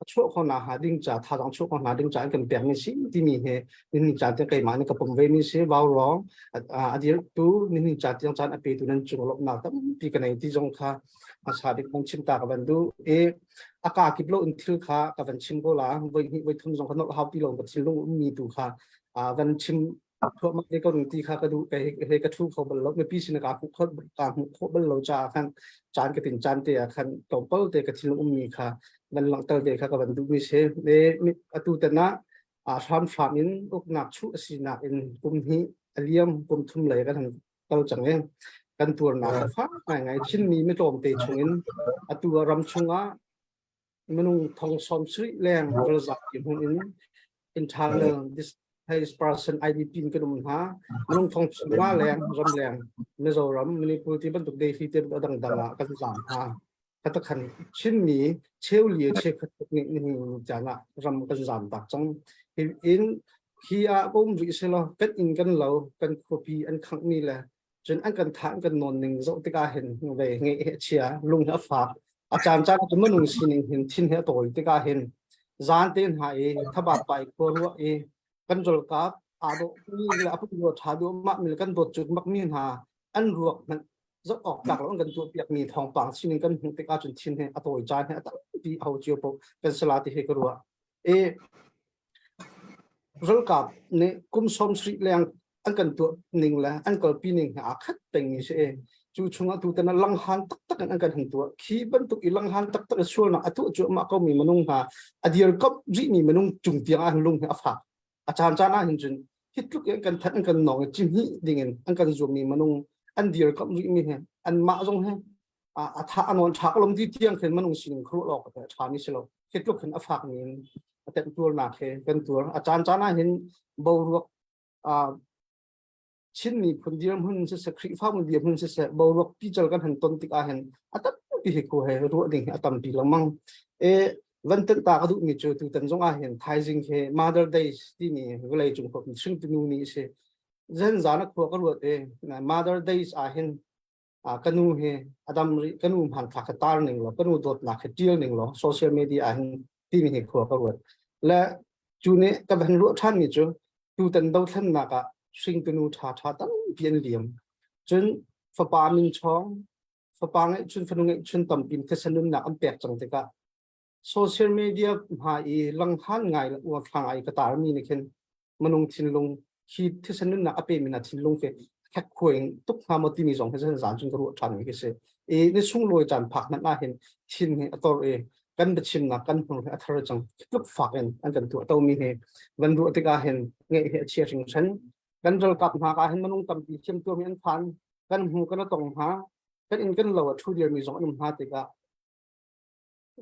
a chuah khawh nakhnga ding ca thazaang chuah khawh nakhnga ding ca an kan pekmi si timi he nihin caan tiang keimah nih ka pom ve mi si vaurawng a dirtu nihin caan tiang caan a petu nan cung lawmhnak tampi ka nei ti zong kha hmasa bik van chim ta ka van duh i a ka kip lo in thil kha ka van chim ko la voi hnih voi thum zong kha nolh hau ti lo ka thinlung ummi tu kha van chim thuahmah te ko ti kha ka duh ka he ka thu kho bal lo mipi sin ka hmuh kho ka hmuh khawh bal lo caah khan caan ka tin caan te ah khan tlawmpal te ka thinlung ummi kha van langhter ve kha ka van duhmi si e atu tan ah hramhram in uknak chuh a sinak in kum hnih a liam kum thum lei kan han kal cang i kan tuarnak a fak ngaingai Chinmi mi tlawmte chungin atu ah ram chungah minung thong sawm sarih leng ralzam ti hmun in internal displaced person IDP in kan um hna minung thong nga leng ram leng Mizoram Manipur ti bantuk Delhi te dang dang ah kan zam hna katakhan Chinmi cheuli cheukhat nih nihin caan ah ram kan zam tak cang hi in hi ah um rih selaw kan inn kan lo kan khuapi an khangh mi le cun an kan thah an kan nawn ning zoh tikah hin ve ngeih he chia lung he a fak a caan caan cu minung sining hin thin he a tawi tikah hin zan te hna i thabat pai khua ruah i kan ralkap aa dawh mi le a pum tha duh mah mi le kan dawt cut mak mi hna an ruak hmanh zoh awk tlak lo an kan tuah piak mi thawngpang sining kan hmuh tikah cun thin he a tawi caan he a tampi ho cio po kan sala ti he ka ruah e Ralkap nih kum 70 leng an kan tuah ning le an kalpi ning he aa khat pengmi si. Cu chungah tutan ah langhan taktak in an kan hung tuah. Khi bantuk i langhan taktak i sualnak a tuah cuahmah komi minung hna a dirkamh rihmi minung cung tiang ah lung hi a fak. A caan caan ah hin cun hi tluk in kan that an kan nawng i cihmih dingin an kan zuammi minung an dirkamh rihmi he anmah zong he a tha a nawn tha lom ti tiang khin minung sining khuruah lawk a tha mi si lo hi tluk hin a fak mi in a temh tuarnak he kan tuar a caan caan ah hin boruak Chin miphun dirhmun siseh Khrihfabu dirhmun siseh boruak pical kan han ton tik ah hin a tampi hi ko he ruah ding hi a tampi lengmang e van tenh ta ka duh mi cu tutan zong ah hin thaizing he Mother Days timi vawlei cung huap hringtu nu ni si zan zan a khua ka ruat e Mother Days ah hin ka nu hi a dam rih ka nu hmanthlak ka tar ning law ka nu dawtnak hi tial ning law social media ah hin timi hi khua ka ruat le cu nih ka van ruah ṭhan mi cu tutan dothlennak ah hringtu nu ṭha ṭha tampi an liam cun fapa min chawng fapa ngeihchun fanu ngeihchun tampi thisen nunnak an pek cang tikah social media hma i langhan ngai le uangthlang ai ka tar mi nih khin minung thinlung hi thisen nunnak a pemi na thinlung khi khek khuaing tuk hnga maw timi zong hi zan zan cun ka ruah ṭhan mi khi si i ni sunglawi caan phak hmanh ah hin thin hi a tor i Kan biachimnak kan hmur hi a thar cang. Tluk fak in an kan tuah tomi hi van ruah tikah hin ngeih hi a chia hringhran. Kan ralkap hna ka hin minung tampi thiam tuarmi an phan. Kan hmu kan a tong hna. Kan inn kan lo a thu dirmi zong an um hna tikah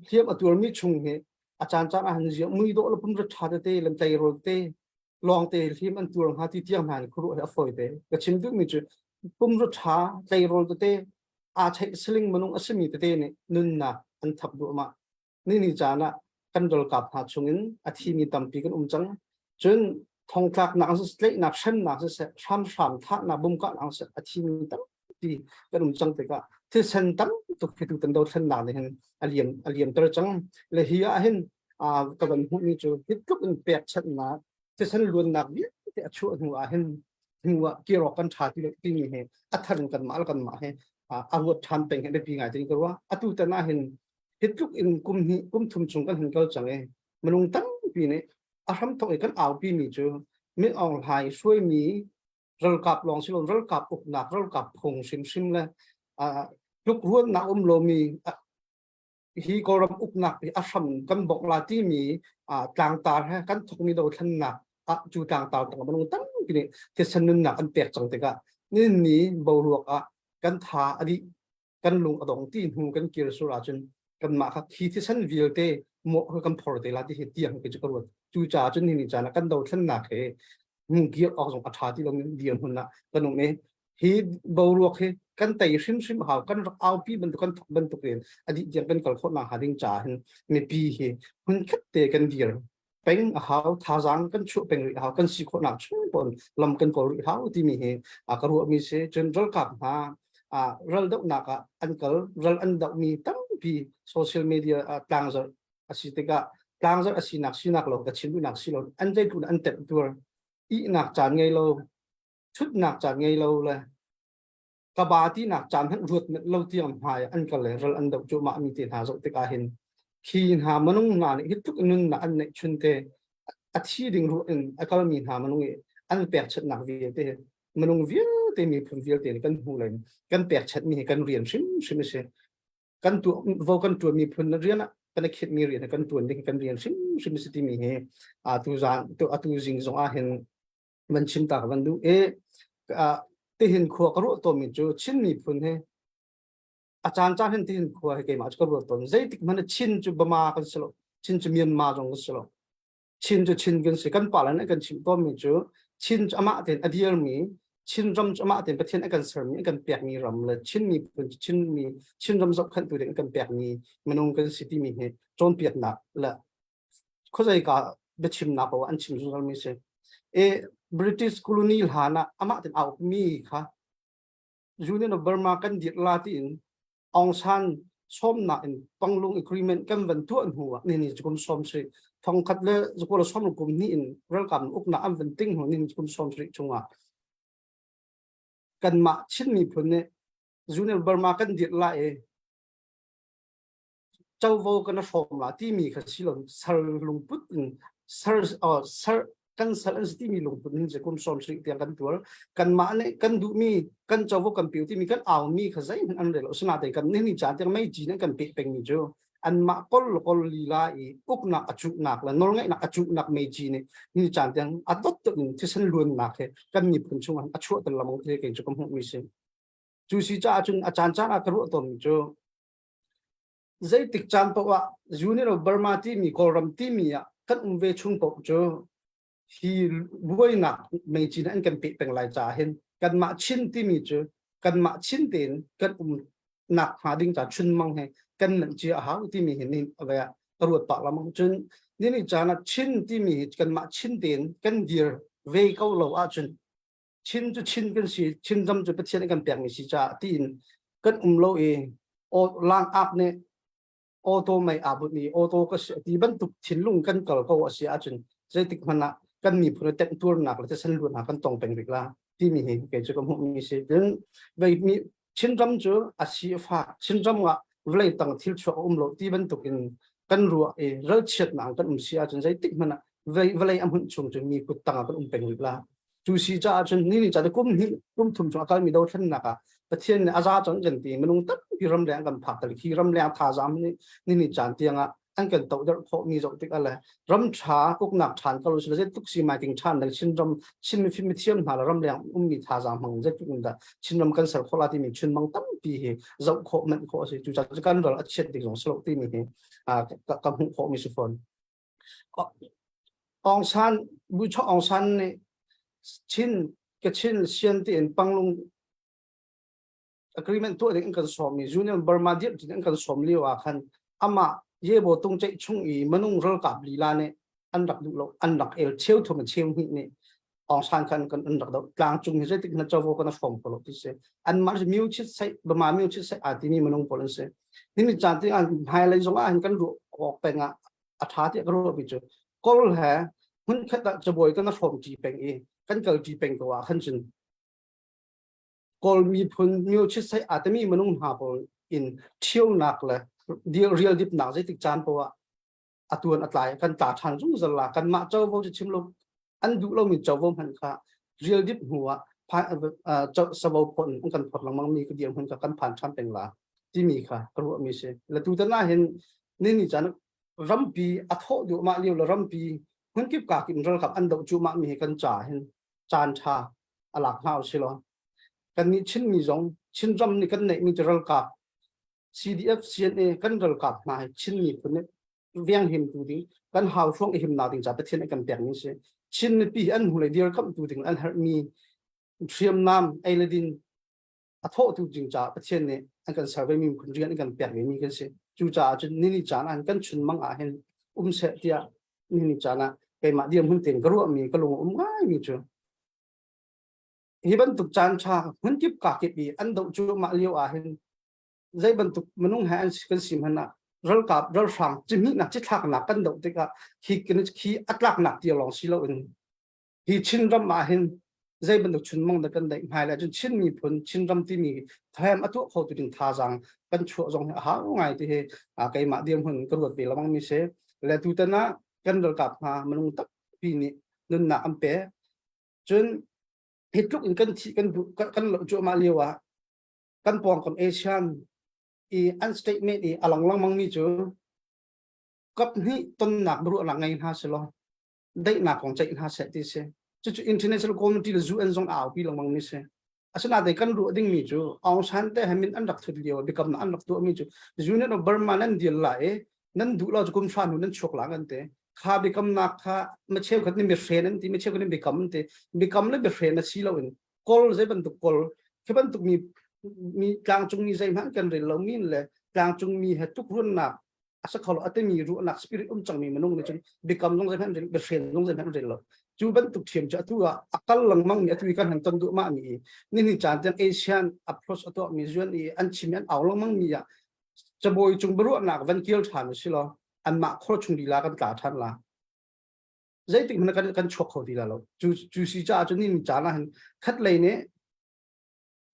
hliam a tuarmi chung hi a caan caan ah hin ziah mui dawh le pum rit ṭha tete le tleirawl te lawng te hliam an tuar hnga ti tiang hna in khuaruah hi a fawi te. Ka chim duhmi cu pum rit ṭha tleirawl tete aa theih siling minung a simi tete nih nunnak an thap duahmah. Nini caan ah kan ralkap hna chungin a thimi tampi kan um cang. Cun thongtlaknak tlaihnak hremnak siseh hramhram thahnak bumkahnak siseh a thimi tampi kan um cang tikah thisen tam tuk hi tutan dothlennak nih hin a liam a liamter cang. Le hi ah hin ka van hmuhmi cu hi tluk in pekchanhnak thisen luannak vialte a chuah hnu ah hin hnu ah kirawk kan ṭha ti lo timi hi a thar in kanmah le kanmah he a ruat ṭhan peng hi biapi ngai tin ka ruah. Atu tan ah hin hi tluk in kum hnih kum thum chung kan hun kal cang i minung tampi nih a hramthawk i kan aupi mi cu Min Aung Hlaing hruaimi ralkap lawng si lo ralkap uknak ralkap phung hrimhrim le tlukruannak um lomi hi Kawlram uknak hi a hram kan bok la timi tlangtar he kan thokmi dothlennak ah cu tlangtar tang minung tampi nih thisen nunnak an pek cang tikah ni boruak ah kan tha a dih kan lung a dong ti hnu kan kir sur ahcun kanmah kha khi thisen vialte mawh kan phor te la ti hi tiang ke cu ka ruat. Cu caah cun ni caan ah kan dothlennak he hnu kir awk zong a ṭha ti lomi dirhmun ah kan um i hi boruak hi kan tei hrimhrim hau. Kan rak aupi bantuk kan thok bantuk in a dih tiang kan kal khawh nak hnga ding caah hin mipi hi hmun khat te kan dir peng a hau, thazaang kan chuah peng rih hau, kan si khawhnak chung pon lam kan kawl rih hau timi hi a ka ruahmi si. Cun ralkap hna ral dohnak ah an kal, ral an dohmi tampi social media tlangzarh a si tikah tlangzarh a sinak sinak lo ka chim duhnak si lo, an zeitlun an temh tuar, ihnak caan ngei lo, thutnak caan ngei lo le ka ba tinak caan hmanh ruat manh lo tiang hmai an kal le ral an doh cuahmah mi te hna zoh tikah hin khi hna minung hna nih hi tluk nunnak an neih chun te a thi ding ruah in a kalmi hna minung i an pekchanhnak vialte minung vialte miphun vialte nih kan hmu len kan pekchanh mi hi kan rian hrimhrim a si. Kan tu vo kan tuan miphun rian ah kan i khit mi rian kan tuan ding kan rian hrimhrim a si timi hi atu zan tu atu zing zong ah hin van chim ta ka van duh i tihin khua ka ruah tawnmi cu Chin miphun hi a caan caan hin tihin khua hi keimah cu ka ruat tawn. Zeitik hmanh Chin cu Bama kan si lo, Chin cu Myanmar zong kan si lo, Chin cu Chin kan si. Kan pa le nih kan chimh tawnmi cu Chin cu amah tein a dirmi Chin ram cu amah tein Pathian a kan sermi a kan pekmi ram le Chin miphun cu Chin mi Chin ram zohkhenhtu ding a kan pekmi minung kan si timi hi cawnpiaknak le khuazeika biachimnak paoh an chim zungzalmi si. E British colony hlan ah amah tein aa ukmi kha Union of Burma kan dirh la tiin Aung San sawmnak in Panglong Agreement kan van tuah hnu ah nini kum sawm sri thongkhat le zakua le sawm kum hnih in ralkap uknak an van ting hnu nini kum sawm sri chungah kanmah Chin miphun nih Union Burma kan dirh la i covo kan hrawm la timi kha si lo, sar lungput in sar sar kan sal an si timi lungput in kum som sri tiang kan tuar. Kanmah nih kan duhmi kan covo kan piu timi kan aumi kha zeihmanh an rel lo. Sinain kan ni ni caan tiang mei ci nan kan pek pengmi cu anmah kol kol lila i uknak a cuhnak le nawlngeihnak a cuhnak mei ci nih ni caan tiang a dot in thisen luannak he kan miphun chungah a chuahter lamang te kei cu ka hmuhmi si. Cu si caah cun a caan caan ah ka ruah tawnmi cu zeitik caan paoh ah Union of Burma timi Kawlram timi ah kan um ve chung paoh cu hi buainak meici an kan peh peng lai caah hin kanmah Chin timi cu kanmah Chin tein kan um nak hnga ding ca chunmang he kan manh cia a hau timi hi ni ave ka ruat pah lamang. Cun ni ni caan ah Chin timi hi kanmah Chin tein kan dir ve ko lo ahcun Chin cu Chin kan si, Chin ram cu Pathian a kan pekmi si caah tiin kan um lo i lang ak nih auto mei aa bunh i auto ka si ti bantuk thinlung kan kal ko a si ahcun zeitik hmanh ah kan miphun temtuarnak le thisen luannak kan tong peng rih la timi hi kei cu ka hmuhmi si. Cun mi Chinram cu a si a fak, Chinram ah vawlei tang thil chuak a um lo ti bantuk in kan ruah i ralchiatnak kan um si ahcun zeitik hmanh ah vawlei a hmunh chung cu mi kut tang ah kan um peng rih la. Cu si caah cun ni ni ca kum hnih kum thum chung a kalmi dothlennak ah Pathian nih a za cang kan ti minung tampi ramleng kan phak tal khi ramleng thazaang nih ni ni caan tiang ah. an kan tohderh khawhmi zoh tikah le ram ṭha uknak ṭhan ko sila zeitluk si mai ting ṭhan le Chinram Chin mifim mithiam hna le ramleng ummi thazaang hmang zeitluk in dah Chinram kan ser khawh la timi chunmang tampi hi zoh khawh manh khawh a si. Cucaah kan ral a chiat ding zong si lo timi hi ka hmuh khawhmi si fawn. Aung San, Buchok Aung San nih Chin Kachin Sian tiin Panglung agreement tuah ding an kan sawm i Union Burma dirh ding an kan sawm lio ah khan amah Yebo tung ceih chung i manung ralkap lila nih an rak duh lo an rak el cheu thum cheu hnih nih Aung San khan kan an rak do tlang cung hi zeitik na covo kan hrawm ko lo ti si an mah miu chit sai Burma miu chit sai a timi manung pawl an si nimi caan ti an hmailei zong ah hin kan ruah awk peng ah a tha ti ka ruah mi cu Kawl he hmun khat ah cabuai kan hrawm ṭi peng i kan kal ṭi peng ko ah khan cun Kawl miphun myochitsai aa timi minung hna pawl in ṭhionak le rial dipnak zeitik caan poah ah a tuan a tlai kan tla ṭhan zungzal la kanmah covo cu chim lo an duh lomi covo hmanh kha rial dip hnu ah savo phawt in an kan phawt lengmang mi ka dirhmun kha kan phan ṭhan peng la timi kha ka ruahmi si le tutan ah hin nini caan rampi a thawh duhmah lio le rampi hmunkip ka kip ralkap an doh cuahmah mi hi kan ca hin caan ṭha a lak hna usih law kannih Chinmi zong Chinram nih kan neihmi cu ralkap CDF CNA kan ralkap hna hi Chin miphun nih venghimtu ding kan hau hruang i himnak ding ca Pathian a kan pekmi si Chin mipi an hnulei dirkamhtu ding an herhmi hriamnam ei le din a thawhtu ding caah Pathian nih an kan ser ve mi miphun rian an kan pek ve mi kan si. Cucaah cun nini caan ah kan chunmang ah hin um seh tiah nini caan ah keimah dirhmun tein ka ruahmi ka lung a um ngaimi cu hi bantuk caan ṭha hmunkip kakip i an doh cuahmah lio ah hin zei bantuk minung he an kan si hmanh ah ralkap ralhrang cihmihnak cithlaknak kan doh tikah hi khi a tlaknak tia lawng si loin hi Chinram ah hin zei bantuk chunmang dah kan daih hmai le cun Chin miphun Chinram timi them a tuah kho tu ding thazaang kan chuah zong hi a hau ngai ti hi keimah dirhmun ka ruat ve lengmang mi si le tutan ah kan ralkap hna minung tampi nih nunnak an pek cun hi tluk in kan thih kan duh kan loh cuahmah lio ah kan pawngkam ASEAN i an statement i a lang lengmang mi cu kap hnih tonnak biaruahnak ngei hna selaw daihnak kong ceih hna seh ti si cucu international community le UN zong a aupi lengmang mi si asinain kan ruah ding mi cu Aung San te he min an rak thut lio biakamnak an rak tuah mi cu Union of Burma nan deal la i nan duh lo cu kum hra hnu nan chuak la kan te kha biakamnak kha ma cheukhat nih mihren an ti mi cheukhat nih biakam an ti biakam le bihren a si lo in kol zei bantuk kol khi bantuk mi mi tlangcung mi zeihmanh kan rel lo mi le tlangcung mi he tlukruannak a sa kho lo a timi ruahnak spirit um cangmi minung nih cun biakam zong zeihmanh rel biahren zong zeihmanh rel lo cu bantuk thiam cu atu ah a kal lengmang mi atu i kan han ton duhmah mi i nihin caan tiang ASEAN approach a tuah mi zuan i an chim i an au lengmang mi ah cabawi cung biaruahnak van kil ṭhan u law anmah khor chung lila kan tla ṭhan la zeitik hmanh kan kan chuak kho ti la lo cu cu si caah cun nihin caan ah hin khat lei nih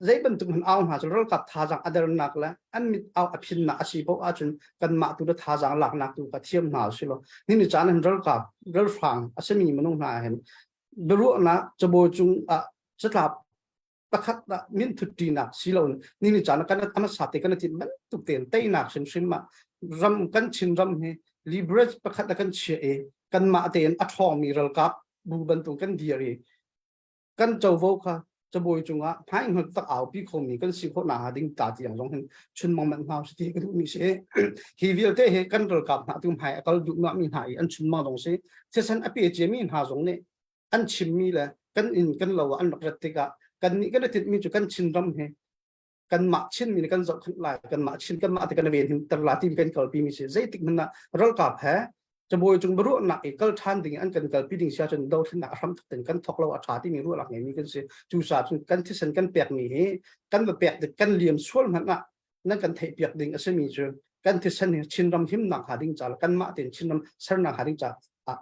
zei bantuk hmanh au hna cu ralkap thazaang a dernak le an mit au a phinnak a si paoh ahcun kanmah tu le thazaang laknak tu kha thiam hna usih law nini caan hin ralkap ralhrang a simi minung hna hin biaruahnak cabuai cung ah catlap pakhat ah min thutṭinak si loin nini caan kan a hmasa te kan i timh bantuk tein teinak hrimhrim ah ram kan Chinram hi leverage pakhat a kan chiah i kanmah tein a ṭhawngmi ralkap bu bantuk kan dir i kan covo kha cabuai cungah hmai hngal tak aupi khomi kan si khawh nakhnga ding ta tiang zong hin chunmang manh hna si ti ka duhmi si hi vialte hi kan ralkap hna tu hmai a kal duh mi hna i an chunmang zong si thisen a pe ciami hna zong nih an chimmi le kan inn kan lo ah an rak rat tikah kan nih kan i tinhmi cu kan Chinram hi kanmah Chinmi nih kan zohkhenh lai kanmah Chin kanmah te kan ven hin ter la ti kan kalpi mi si zeitik hmanh ah ralkap he cabuai cung biaruahnak i kal ṭhan ding an kan kalpi ding si ahcun dothlennak a hram thok ten kan thok lo a ṭha timi ruahnak ngeimi kan si cu sa cun kan thisen kan pekmi hi kan va pek dik kan liam sual hmanh ah nan kan theih piak ding a simi cu kan thisen hi Chinram himnak hnga ding ca le kanmah tein Chinram sernak hnga ding ca ah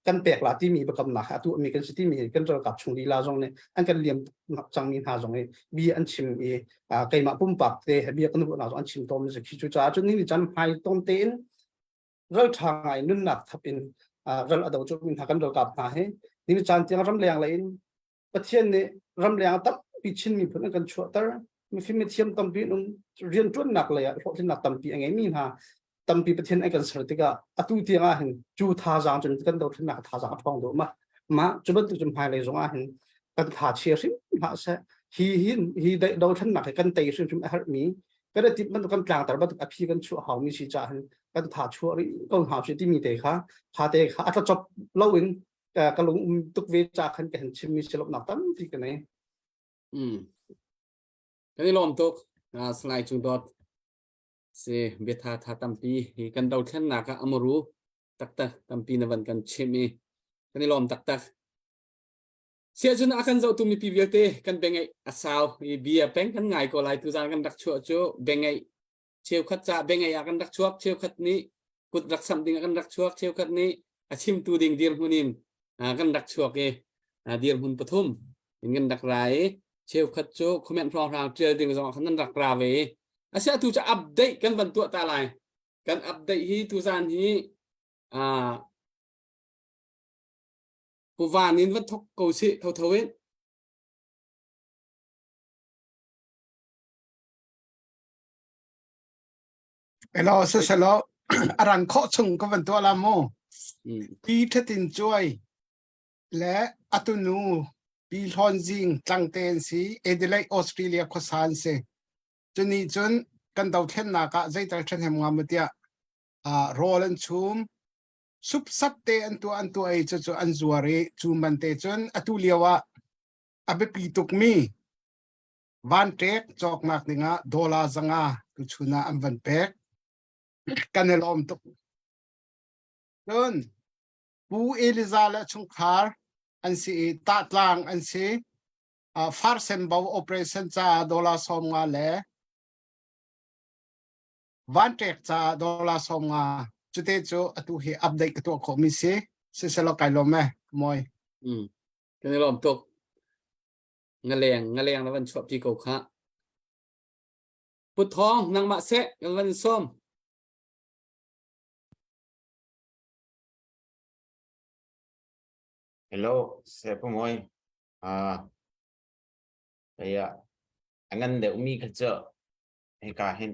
kan pek la timi biakamnak a tuahmi kan si timi kan ralkap chung lila zong nih an kan liam cangmi hna zong i bia an chim i keimah pumpak te he bia kan ruahnak zong an chim tawn si khi cu caah cun ni chan hmai ton tein ral ṭha ngai nunnak thap in ral a do cu hna kan ralkap hna hi ni caan tiang ramleng lei in Pathian nih ramleng tampi Chin miphun an kan chuahter mifim mithiam tampi um rianṭuannak lei ah hlawhtlinnak tampi a ngeimi hna. Tampi Pathian ai kan ser tikah atu tiang ah hin cu thazaang cun kan dothlennak thazaang a ṭhawng deuh ma mah cu bantuk cun hmailei zong ah hin kan tha chia hrim hlah seh. Hi hin hi dothlennak hi kan tei hrimhrim a herhmi kan i timh bantuk kan tlangtar bantuk a phi kan chuah haumi si caah hin kan tha chuah rih ko hna si timi te kha tha te kha a tlachop loin ka lung um tuk ve ca khan ka han chimmi si lomnak tampi ka nei. Mm. Kan i lawm tuk. Salai Cung Dawt si biatha tha tampi hi kan dothlennak ah amuru taktak tampi na van kan chim i kan i lawm taktak. Sia cun a kan zohtu mipi vialte kan bengeih a sau i bia peng kan ngai ko lai tuzan kan rak chuah cu bengeih cheukhat ca bengeih ah kan rak chuak cheukhat nih kut rak samh ding ah kan rak chuak cheukhat nih a chimtu ding dirhmun in kan rak chuak i dirhmun pathum in kan rak ra i cheukhat cu comment hrawnghrang tial ding zong khan nan rak ra ve i asia tu cu update kan van tuah ta lai kan update hi tuzan hi Pu Van in van thok ko sih thotho in. Hello, siselaw a rang khawh chung ka van tuah la mu. Pi Thatin Cuai le atunu Pi Hlawn Zing tlangte an si Adelaide Australia khuasa an si. Cuni cun kan dothlennak ah zeital ṭhahnem nga mu tiah rawl an chum supsap te an tuah an tuah i cucu an zuar i cu man te cun atu lio ah a biapi tukmi vanṭek cawknak dingah dollar 500 tuchun ah an van pek kan i lawm tuk cun Pu Eliza le chungkhar an si i tahtlang an si farsenbo operation caah dollar 50 le Vanṭek caah dollar 50 cute cu atu hi update ka tuah khawhmi si. Siselaw kai lawm e, Mawi. Mm. Kan i lawm tuk. Ngaleng, ngaleng na van chuahpi ko khah. Pu Thawng, nangmah seh, kan van sawm. Hello, saya Pu Mawi. Ah, kaya a ngan deuhmi kha cu hika hin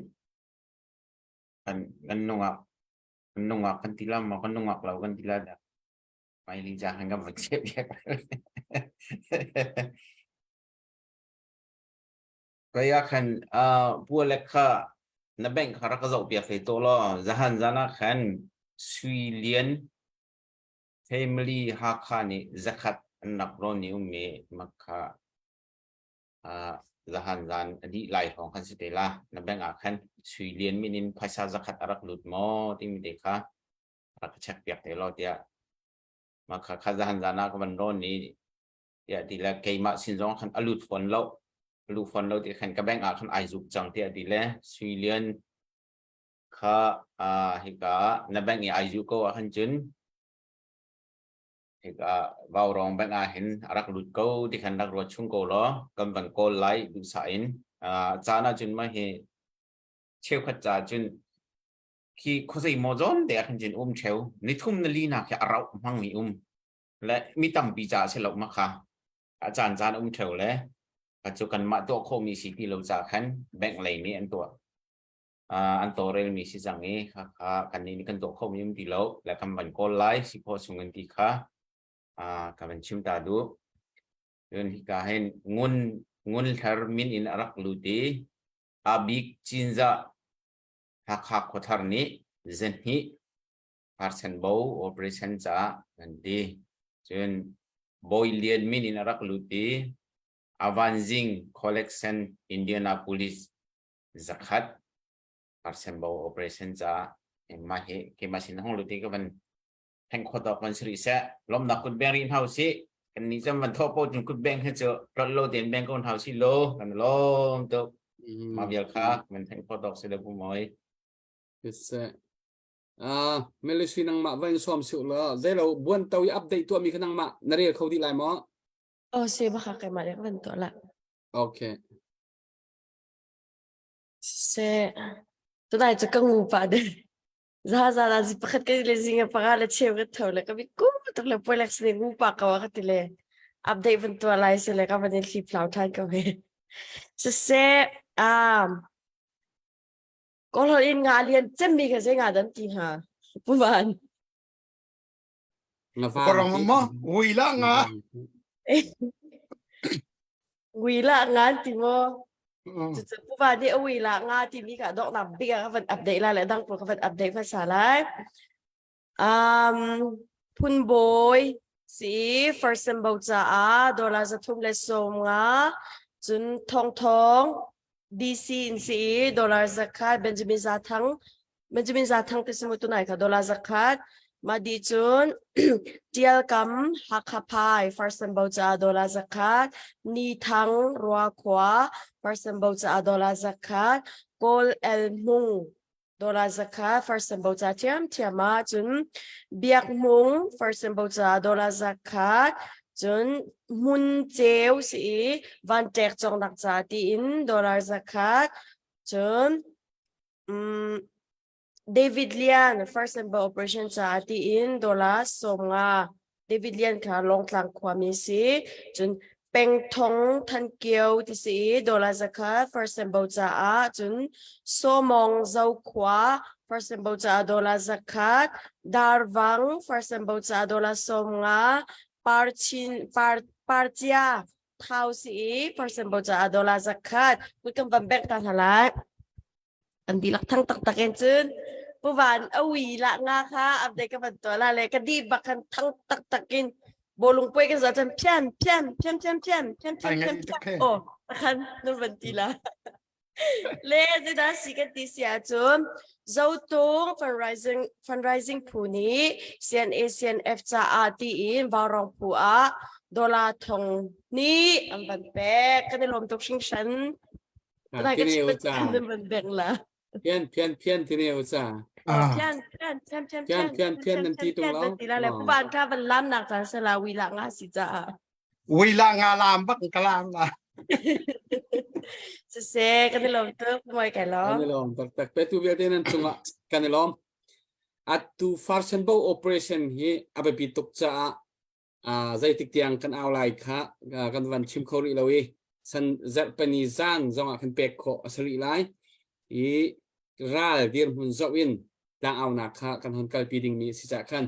kan kan nungak kan nungak kan ti la maw kan nungak lo kan ti la dah mai li ja han kan van chiah piak Kaya khan pu le kha na bank kha rak ka zoh piak te to law zahan zan ah khan Sui Lian family Hakha nih zakhat an rak rawn ni ummi makha zahan zan a dih lai hrawng khan si te la na bank ah khan Sui Lian min in phaisa zakhat a rak lut maw timi te kha rak ka check piak te law tiah mah kha kha zahan zan ah ka van rawn i tiah ti le keimah sin zong khan a lut fawn lo a lut fawn lo ti khan ka bank ah khan ai zuk cang tiah ti le Sui Lian kha hika na bank i ai zu ko ah khan cun hika Vaurawng bank ah hin a rak lut ko ti khan rak ruat chung ko law kan van kawl lai duhsah in caan ah cun mah hi cheukhat ca cun khi khuazei maw zawn te ah khan cun um theu nithum na li nak hi a rauh hmang mi um le mi tampi ca si lo ma kha a caan caan um theu le cu kanmah tuah khawh mi si ti lo ca khan bank lei nih an tuah an tawlrelmi si cang i khakha kannih nih kan tuah khomi um ti lo le kan van kawl lai si khawh chung in ti kha ka van chim ta duh. Cun hika hin ngun ngun thar min in a rak lut i Abik Cinzah Hakha khuathar nih zahnih Parsenbo operation caah an ti. Cun Bawi Lian min in a rak lut i Avanzing Collection Indianapolis zakhat parsenbo operation ca mah hi keimah sin hong lut i ka van theng khawt awk van si rih seh lawmnak kut beng rih hna usih kan nih cun van thawh po cun kut beng hi cu tlolh lo tein beng ko hna usih law kan lawm tuk mah vial kha van theng khawt awk si le pu moi Siseh. Ah, Melisi nangmah va in sawm siu la zeilo buan to i update tuah mi kha nangmah na rel kho dih lai maw? Oh, se baka keimah le van tuah la. Okay. Siseh, tunai cu ka ngu pah deuh. Zaza la zi pakhat ka le zinga panga le cheu ka tho le ka bi ku tuk le poilek sne ngu pa ka wa ka ti le update van tua lai se le ka van in hlip hlau than ko he. Siseh, um, Kawlholh in nga lian cemmi kha zei nga dan ti hnga? Pu Van. Nga vang Korong ti. mo, ui la nga. Ui la nga ti mo. Cucu Pu Van nih a ui la nga timi kha donghnak bik ah ka van update lai le dang pawl ka van update hmasa lai. Um, phunbawi si first bo caah dollar 315 cun thong thong DC in si dollar zakhat Benjamin Zathang Benjamin Zathang te simu tunai kha dollar zakhat ma di cun Tial Kam Hakha Phai first bo caah dollar zakhat Ni Thang Rua Khua first bo caah dollar zakhat Kawl El Hmung dollar zakhat first bo ca ṭhiamṭhiam ah cun biak hmung first bo ca dollar zakhat cun hmun ceu si i van ṭek cawngnak ca tiin dollar zakhat cun um, David Lian first bo operation ca tiin dollar 50 David Lian kha Lawngtlang khuami si. Cun Pengthong Than Kio ti si i dollar zakhat first bo caah cun Sawmong Zokhua first bo caah dollar zakhat Darvang first bo caah dollar 50 Parchin Par Parcia Thau si i first bo caah dollar zakhat kut kan van bek ta hna lai. An dihlak thang taktak in cun puvan a ui lah nga kha update ka van tuah la le ka di bak khan thang taktak in bawlung puai kan zoh cun phian phian phian phian phian phian phian phian phian oh khan nun van ti la le zeidah si kan ti si ahcun Zotung fundraising fundraising phu nih CNA CNF caah tiin Vaurawng phu ah dollar thong nih an van pek kan i lawm tuk hringhran Phian phian phian tine u ca. Phian phian phian phian phian phian phian nan ti tung lo. Ti la le puan kha van lam nak caan sela wi la nga si ca. Wi la nga lam bak ka lam la. Sise kan i lawm tuk moi kai lawm. Kan i lawm tak tak pe tu vialte nan cungah kan i lawm. Atu farsen bo operation hi a biapi tuk caah zeitik tiang kan au lai kha kan van chim kho rih lo i san zarhpani zan zongah kan pek khawh a si rih lai i ral dirhmun zoh in tlangaunak kha kan hon kalpi dingmi a si cah khan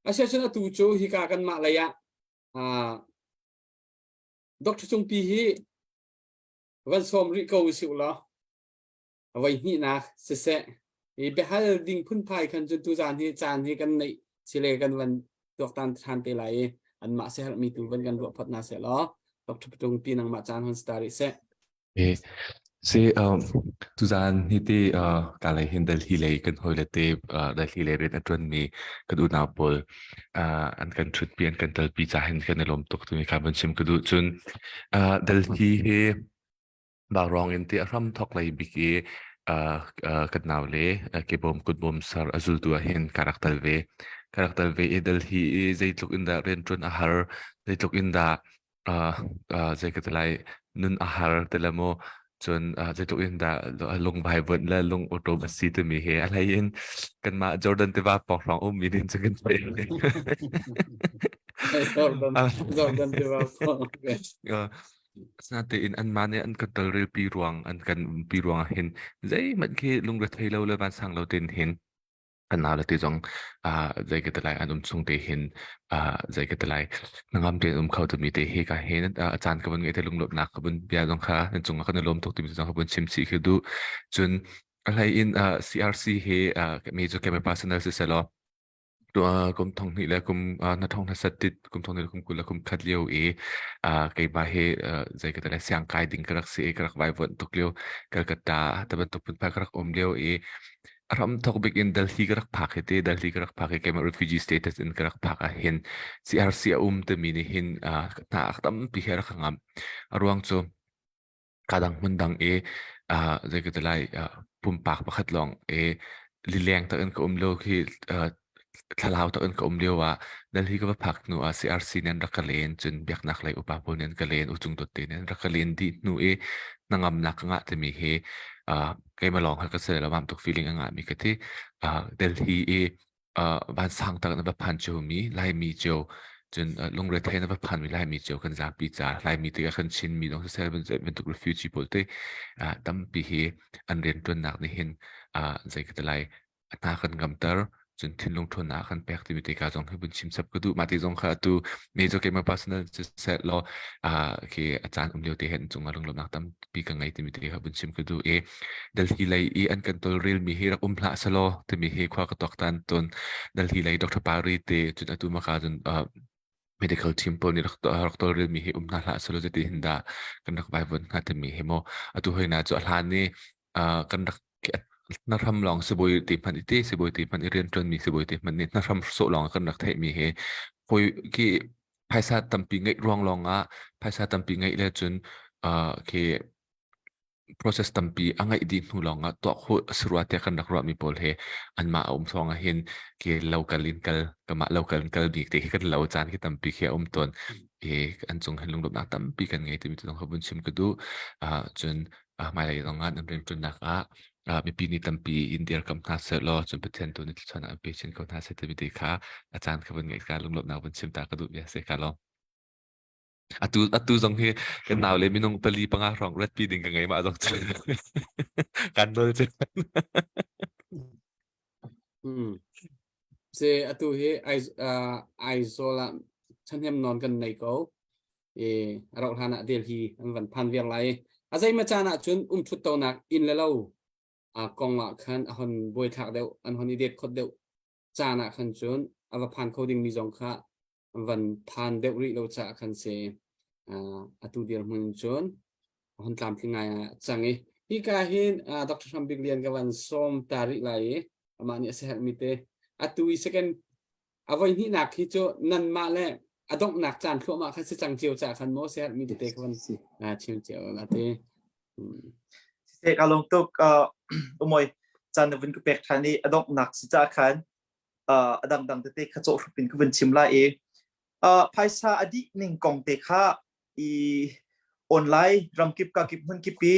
asiahcun atu cu hika kanmah lei ah Dr. Cungpi hi van sawm rih ko usih law voi hnihnak siseh i biahal ding phunphai khan cun tuzaan hi caan hi kan neih sile kan van tuaktan ṭhan te lai i anmah siaherhmi tu van kan ruah phot hna seh law Dr. Patung pi nangmah caan hon star rih seh. Eh, si um, tuzaan hi te uh, ka lei hin Delhi lei kan hoi le te uh, Delhi lei rian a ṭuanmi kan unau pawl uh, an kan ṭhutpi an kan telpi ca hin kan i lawm tuk timi kha van chim ka duh cun uh, Delhi hi Vaurawng in ti a hram thawk lei bik i kan nau le kebawm kutbawm ser a zultu ah hin ka rak tel ve. Ka rak tel ve i Delhi i zeitluk in dah rianṭuan a har, zeitluk in dah zei ka ti lai nun a har ti le maw cun zeitluk in dah lungvaivuanh le lung awṭawm a si timi he a hlei in kanmah Jordan tiva pawng hrawng ummi nih cun kan theih. Jordan, Jordan tiva pawng. Asinain anmah nih an kan tawlrelpi ruang an kan umpi ruangah hin zeihmanh khi lungrethei lo le vansang lo tein hin kan nau le ti zong uh, zei ka ti lai an um chung te hin uh, zei ka ti lai hnangam tein um kho timi te hi ka hin uh, a caan ka vun ngeih te lunglawmhnak ka vun bia zong kha nan cungah kan i lawm tuk timi zong ka vun chim chih khi duh cun a hlei in uh, CRC he uh, mi cu kemi personal si selaw Kum thong hnih le kum na thong hna sat tit kum thong hnih le kum 20 le kum khat lio i keimah hi zei ka ti lai siangkai ding ka rak si i ka rak vaivuanh tuk lio Calcutta te bantuk phunphai ka rak um lio i a ram thawk bik in Delhi ka rak phak hi te Delhi ka rak phak i keimah refugee status in ka rak phak ah hin CRC a um timi nih hin hna tampi hi a rak ngam a ruang cu Kadang hmundang i zei ka ti lai pumpak pakhat lawng i lileng tak in ka um lio khi thlalau tak in ka um lio ah Delhi ka va phak hnu ah CRC nih an rak ka len cun biaknak lei upa pawl nih an ka len Uchung Dawtte nih an rak ka len dih hnu i hnangamnak ka ngah timi hi keimah lawng kha ka si lo mam tuk feeling a ngahmi ka ti. Delhi i vansang tak na va phan ciomi Laimi cio cun lungrethei na va phanmi Laimi cio kan zapi ca Laimi tikah kan Chinmi zong siseh bantuk refugee pawl te tampi hi an rianṭuannak nih hin. Zei ka ti lai hna kan ngamter cun thinlung ṭhawnnak kan pek timi te ka zong hi vun chim chap ka duh. Mah ti zong kha atu me cu keimah personal siseh law khi a caan um lio te hin cungah lunglawmhnak tampi ka ngei timi te kha vun chim ka duh i Delhi lei i an kan tawlrel mi hi rak um hlah selaw timi hi khua ka tuaktan tawn. Delhi lei Dr. Pari te cun atu maka cun medical team pawl nih rak tawlrel mi hi um hna hlah selaw zeiti hin dah kan rak vaivuan hnga timi hi mu atu hoi na cu a hlan i kan rak hnahram lawng sibawi te hmanh i te sibawi te hmanh i rianṭuan mi sibawi te hmanh nih hnahram sawh lawng kan rak theih mi hi hawi khi phaisa tampi ngeih ruang lawng ah phaisa tampi ngeih le cun khi process tampi a ngeih dih hnu lawng ah tuah khawh a si rua tiah kan rak ruahmi pawl he anmah a um thawng ah hin ke local in kal kamah local in kal bik te khi kan lo caan khi tampi khi a um tawn i an cung hin lunglawmhnak tampi kan ngei timi tu ka vun chim ka duh. Cun hmailei zong ah nan rianṭuannak ah mipi nih tampi in dirkamh hna seh law cun Pathian tu nih thluachuahnak an pe chin ko hna seh timi te kha a caan ka vun ngeih ka lunglawmhnak vun chim ta ka duh bia si ka lawm. Atu atu zong hi kan nau le minung pali panga hrawng ratpi ding ka ngei mah zong cu kan nawl cu. Hmm. Se atu hi Aizawl ah ṭhahnem nawn kan nei ko. I a rauh hlan ah Delhi an van phan viar lai. A zeima caan ah cun um ṭhut tonak inn le lo kong ah khan a hon buaithlak deuh, an hon i det khot deuh caan ah khan cun a va phan kho dingmi zong kha van phan deuh rih lo caah khan si atu dirhmun cun hon tlamtling ngai cang i hika hin Dr. Hram Bik Lian ka van sawm ta rih lai i amah nih a siaherhmi te atu i second a voi hnihnak hi cu nanmah le a donghnak caan thluahmah khan si cang cio ca khan maw siaherhmi tete ka van chim cio la te. Siseh ka lawm tuk umoi caan na vun ka pek ṭhan i a donghnak si ca khan a dangdang tete kha cawhhrup in ka vun chim lai i phaisa a dih ning kong te kha i online ramkip kakip hmunkip i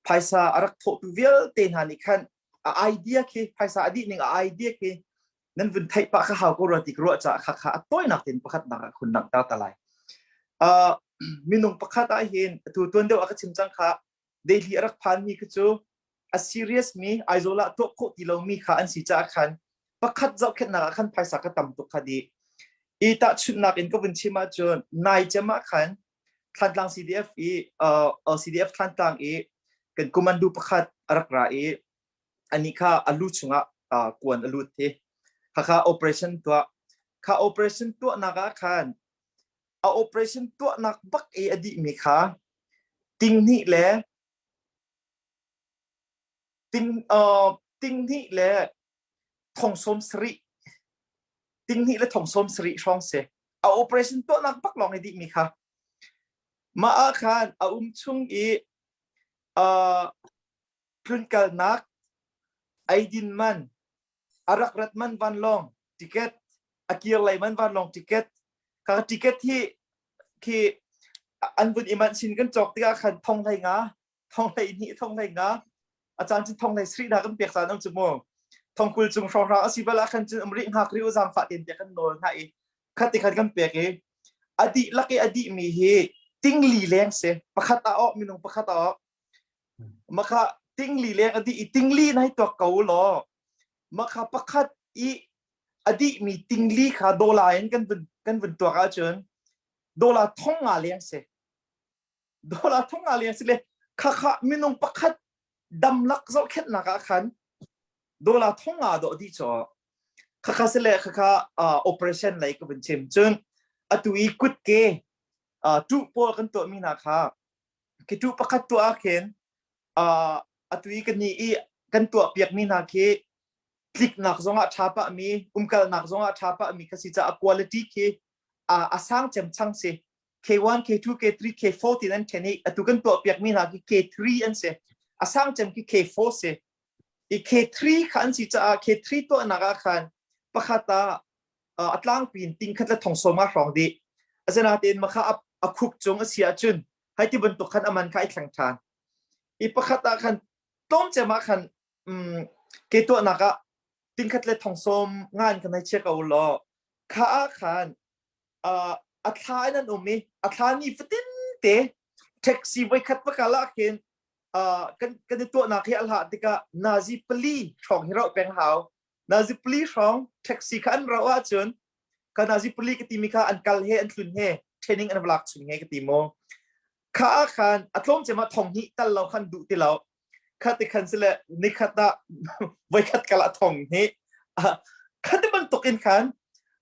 phaisa a rak thawhtu vialte hna nih khan a idea khi phaisa a dih ning a idea khi nan vun theih pah kha hau ko rua ti ka ruah caah kha kha a tawinak tein pakhat nak ah khun langhter ta lai. Uh, minung pakhat ah hin tu tuan deuh a ka chim cang kha Delhi a rak phan mi kha cu a serious mi Aizawl ah tuah khawh ti lomi kha an si caah khan pakhat zohkhenhnak ah khan phaisa ka tam tuk kha dih. I tahchunhnak in ka vun chim ahcun nai cem ah khan Thlantlang CDF i uh, CDF Thlantlang i kan kumandu pakhat a rak ra i ani kha a lu chungah uh, kuan a lut hi. Khakha operation tuah. Kha operation tuahnak ah khan a operation tuahnak bak i a dihmi kha tinghnih le ting uh, tinghnih le thong sawm sarih tinghnih le thong sawm sarih hrawng si a operation tuahnak bak lawng i dihmi kha mah ah khan a um chung i uh, tlunkalnak eidin man a rak rat man vanlawng ticket a kir lei man vanlawng ticket kha ticket hi khi an vun i manh sin kan cawk tikah khan thong hlei nga thong hlei hnih thong hlei nga a caan cun thong hlei sri hna kan pek caan am cu mu thong kul cung hrawng a si bal ah khan cun um rih hngak ri u zaangfah ten te kan nawl hna i khat ti khan kan pek i a dih lak i a dih mi hi tingli leng si pakhat a awh minung pakhat a awh makha tingli leng a dih i tingli nai tuak ko law makha pakhat i a dih mi tingli kha dola in kan vun kan vun tuak ahcun dola thong nga leng si dola thong nga leng si le khakha minung pakhat damlak zohkhenhnak ah khan dola thong nga dawh dih chaw khakha si le khakha operation lei ka vun chim cun atu i kutke tuh pawl kan tuah mi hna kha khi tuh pakhat tuah ah khin atu i kan i kan tuah piak mi hna khi tliknak zongah ṭha pah mi umkalnak zongah ṭha pah mi kha si caah quality khi a sang cem chang si K1, K2, K3, K4 tin an ṭhen i atu kan tuah piak mi hna khi K3 an si. A sang cem khi K4 si. I K3 kha an si caah K3 tuahnak ah khan pakhat ah a tlangpi in ting khat le thong sawm ah hrawng dih. Asinain makha a khuk cung a si ahcun hai ti bantuk khan a man kha ai thleng ṭhan. I pakhat ah khan tlawm cem ah khan um, ke tuahnak ah ting khat le thong sawm nga in kan hei chia ko law kha ah khan a thla in an um i a thla ni fatin te taxi voikhat va kal ah khin. uh, kan kan i tuahnak hi a hlah tikah nazi pali hrawng hi rauh peng hau. Nazi pali hrawng taxi kha an rauh ahcun ka nazi pali ka timi kha an kal he an tlun he training an lak chung he ka ti mu. Kha ah khan a tlawm cem ah thong hnih tal lo khan duh ti lo. Kha ti khan sile nikhat ah voikhat kal ah thong hnih. Kha ti bantuk in khan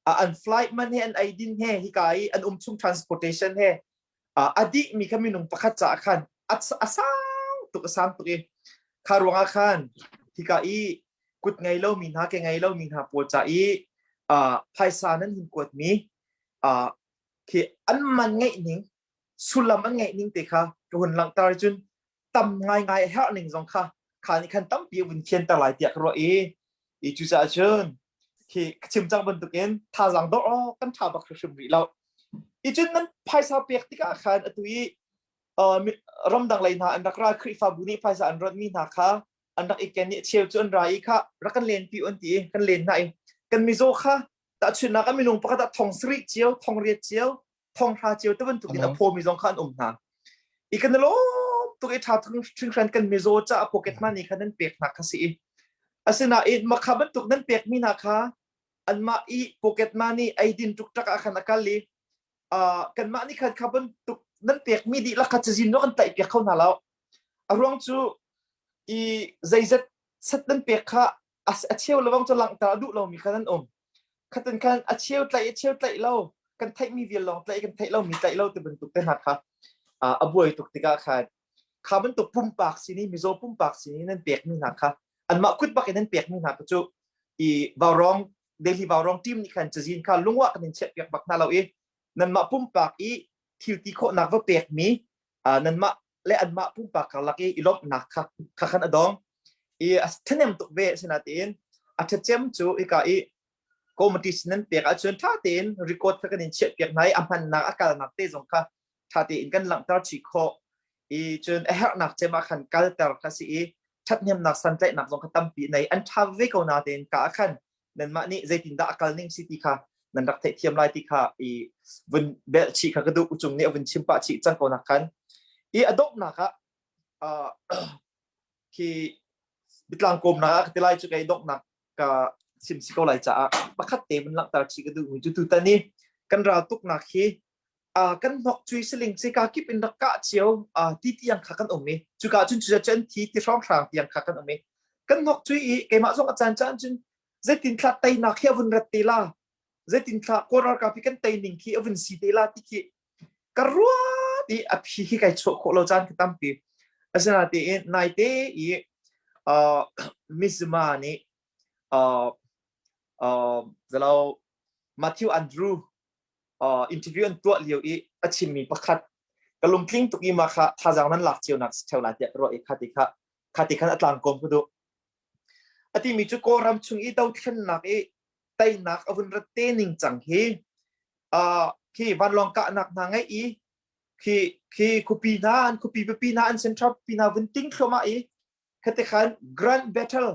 an flight man he an eidin he hika i an um chung transportation he a dih mi kha minung pakhat caah khan a sang tuk a sang tuk i kha ruangah khan hika i kut ngei lomi hna ke ngei lomi hna pawl ca i phaisa nan hun kuat mi khi an man ngeih ning sullam an ngeih ning te kha ka hun langhter cun tam ngaingai a herh ning zong kha kha nih khan tampi a vun thianter lai tiah ka ruah i i cucaah cun khi ka chim cang bantukin thazaang dawh aw kan ṭha bak hrimhrim rih lo i cun nan phaisa pek tikah khan atu i ramdang lei hna an rak ra Khrihfabu nih phaisa an rawt mi hna kha an rak i ken i cheu cu an ra i kha rak kan len pi un ti i kan len hna i kan mizaw kha tahchunhnak ah minung pakhat ah thong sarih cio thong riat cio thonghra cio te bantukin a phawmi zong kha an um hna. I kan lawm tuk i ṭha hringhran kan mizaw ca pocket money kha nan pek hna kha si i asinain makha bantuk nan pekmi hna kha anmah i pocket money eidin ṭukṭak ah khan a kal i kanmah nih khan kha bantuk nan pekmi dihlak kha cazin no kan tlaih piak kho hna lo. A ruang cu i zeizat set nan pek kha a cheu lawng cu langhter a duh lomi kha nan um khatin khan a cheu tlaih a cheu tlaih lo kan theihmi vial lawng tlaih kan theih lomi tlaih lo ti bantuk te hna kha a buai tuk tikah khan kha bantuk pumpak sin i mizaw pumpak sin i nan pekmi hna kha anmah kut bak in nan pekmi hna kha cu i vaurawng Delhi vaurawng team nih khan cazin kha lungwa kan in chiah piak bak hna lo i nanmah pumpak i thil ti khawhnak va pekmi nanmah le anmah pumpak karlak i i lawmhnak kha kha khan a dong i a ṭhahnem tuk ve asinain a ṭhacem cu hika i committee nan pek ahcun ṭha tein record kha kan in chiah piak hna i a hmannak a kalnak te zong kha ṭha tein kan langhter chih khawh i cun a herhnak cem ah khan kalter kha si i ṭhathnemnak santlaihnak zong kha tampi nei an ṭha ve ko natein ka ah khan nanmah nih zeitindah a kal ning si ti kha nan rak theihthiam lai ti kha i vun belh chih kha ka duh uchung nih a vun chim pah chih cang ko nak khan i a donghnak ah khi bitlang kawmnak ah ka ti lai cu kei donghnak ka chim si ko lai caah pakhat te vun langhter chih ka duh mi cu tutan i kan ral tuknak hi kan hnok cui siling si ka kip in rak kah cio ti tiang kha kan um i cuka cun cu cun thi ti hrawng hrang tiang kha kan um i kan hnok cui i keimah zong a caan caan cun zeitin thla teinak hi a vun rat te la zeitin thla kawl ralkap hi kan tei ning khi a vun si te la ti khi ka ruat i a phi khi kai chuah khawh lo caan ka tampi asinain naite i Mizuma nih zalo Matthew Andrew interview an tuah lio i a chimmi pakhat ka lungtling tuk i ma kha thazaang nan lak cio nak si lai tiah ka ruah i kha ti kha kha ti khan a tlang kom ka duh a timi cu Kawlram chung i dothlennak i teinak a vun rat te ning cang hi khi vanlawng kahnak hna ngeih i khi khi khuapi hna an khuapi pipi hna an central pipi hna vun ting thluahmah i khate khan grand battle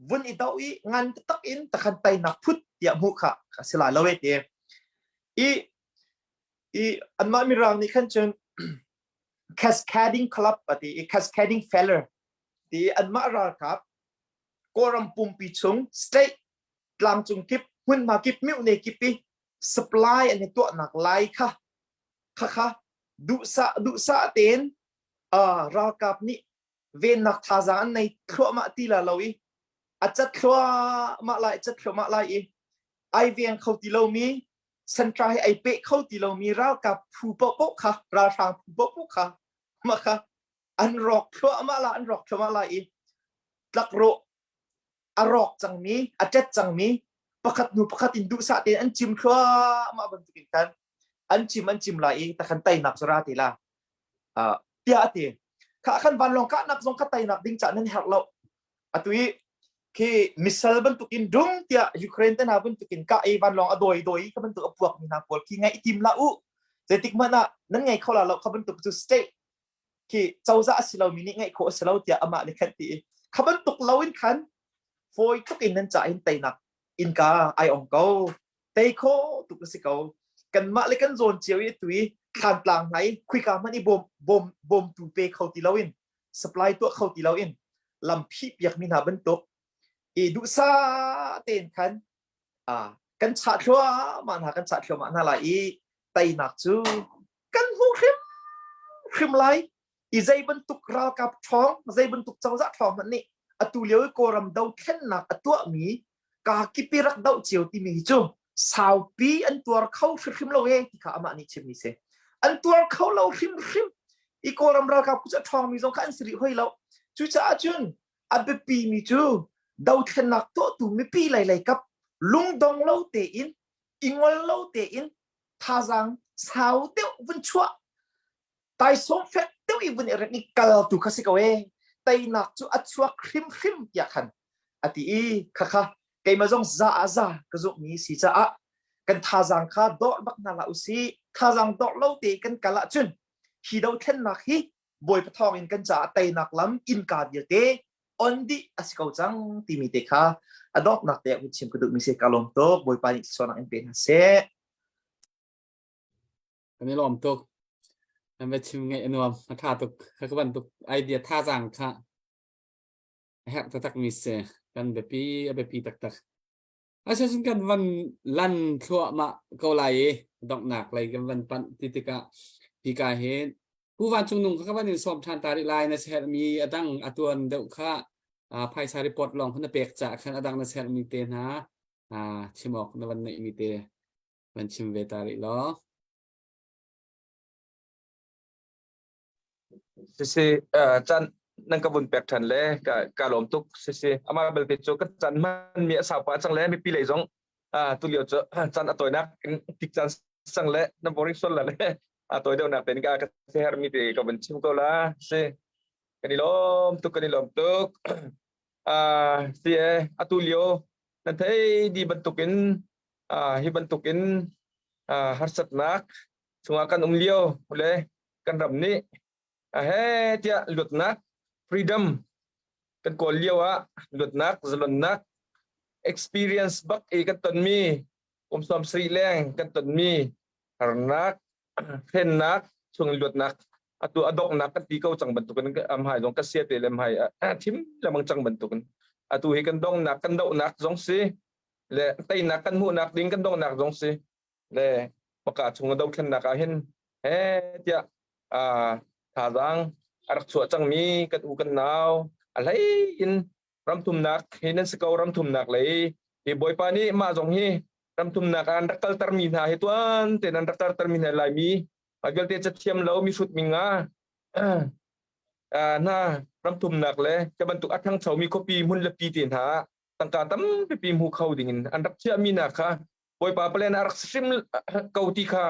vun i do i ngan tak in takhan teinak phut tiah hmuh kha a si lai lo e ti i i anmah mirang nih khan cun cascading club ati i cascading failure ti anmah ralkap Kawlram pumpi chung state tlangcung kip hmunhma kip myone kip i supply an i tuahnak lai kha kha kha duhsah duhsah tein uh, ralkap nih vennak thazaang an nei thluahmah ti la lo i a cat thluahmah lai cat thluahmah lai i ai veng kho ti lomi sentra hi ai pe kho ti lomi ralkap phu paohpaoh kha ralhrang phu paohpaoh kha mah kha an rawk thluahmah la an rawk thluahmah lai i tlakrawh a rawk cangmi a ṭet cangmi pakhat hnu pakhat in duhsah tein an cim thluahmah bantukin khan an cim an cim lai i takhan teinak cu ra ti la uh, tiah a ti kha khan vanlawng kahnak zong kha teinak ding cah nan herh lo atu i khi missile bantukin dung tiah Ukraine te hna bantukin kah i vanlawng a dawi dawi kha bantuk a puak mi hna pawl khi ngai i tim la u zeitik hmanh ah nan ngei kho la lo kha bantuk cu state khi cozah a si lomi nih ngeih khawh a si lo tiah amah nih khan ti i kha bantuk lo in khan fawi tuk in nan cah in teinak innka ai ong ko tei kho tuk a si ko kanmah le kan zawn cio i tu i thlantlang hna i khuika hmanh i bawm bawm bawmtu pe kho ti loin. supply tuah kho ti loin lam phih piak mi hna bantuk i duhsa tein khan kan chah thluahmah hna kan chah thluahmah hna lai i teinak cu kan hmuh hrim hrim lai i zei bantuk ralkap ṭhawng zei bantuk cozah ṭhawng hmanh nih atu lio i Kawlram dothlennak a tuahmi kaa kip i rak doh cio timi hi cu saupi an tuar kho hrimhrim lo e ti kha amah nih chimmi si. An tuar kho lo hrimhrim i Kawlram ralkap cu a ṭhawngmi zong kha an si rih hoi lo. Cucaah cun a biapi mi cu dothlennak tuahtu mipi lei lei kap lungdong lo tein i ngol lo tein thazaang sau deuh vun chuah taisawm fek deuh i vun i rek i kal tu kha si ko e teinak cu a chuak hrimhrim tiah khan a ti i khakha keimah zong za ah za ka zumhmi si caah kan thazaang kha dawr bak hna hlah usih thazaang dawr lo te kan kal ahcun hi dothlennak hi Bawipa thawng in kan caah teinak lam innka vialte on dih a si ko cang timi te kha a donghnak te ah hun chim ka duhmi si ka lawm tuk Bawipa nih thluachuahnak in pe hna seh. Kan i lawm tuk. Kan va chim ngaih a nuam. A tha tuk. Kha ka bantuk idea thazaang kha a herh taktak mi si. Kan biapi a biapi taktak. Asinain kan van lan thluahmah ko lai i donghnak lei kan van panh ti tikah hika hin Pu Van Cung Nung kha ka van in sawm ṭhan ta rih lai na sermi a dang a tuan deuh kha phaisa report lawng kha na pek caah khan a dang na sermi te hna chim awk na van neihmi te van chim ve ta rih law. Sisi caan nan ka vun pek ṭhan le ka ka lawm tuk sisi amah belte cu ka caan hman mi a sau pah cang le mipi lei zong tulio cu caan a tawinak in tik caan sang le na boring sual la le a tawi deuhnak tein ka ka her mi te ka vun chim ko la si kan i lawm tuk kan i lawm tuk si e atu lio nan thei di bantukin hi bantukin harsatnak chungah kan um lio le kan ram nih a he tiah luatnak freedom kan kawl lio ah luatnak zalonnak experience bak i kan tonmi kum sawm sarih leng kan tonmi harnak hrennak chung luatnak atu a donghnak kan ti ko cang bantukin am hai zong ka sia te lem hai thim lamang cang bantukin atu hi kan donghnak kan dohnak zong si le teinak kan hmuhnak ding kan donghnak zong si le maka chung dothlennak ah hin he tiah thazaang a rak chuah cangmi kan u kan nau a hlei in ramthumnak hi nan si ko ramthumnak lei hi bawipa nih mah zong hi ramthumnak ah an rak kaltermi hna hi tuan tein an rak kaltermi hna laimi vialte cathiam lo mi hrut mi nga hna ramthumnak le ka bantuk a thangchomi khuapi hmun le pi te hna tangka tampi hmu kho ding in an rak chiahmi hna kha Bawipa plan a rak hrim ko ti kha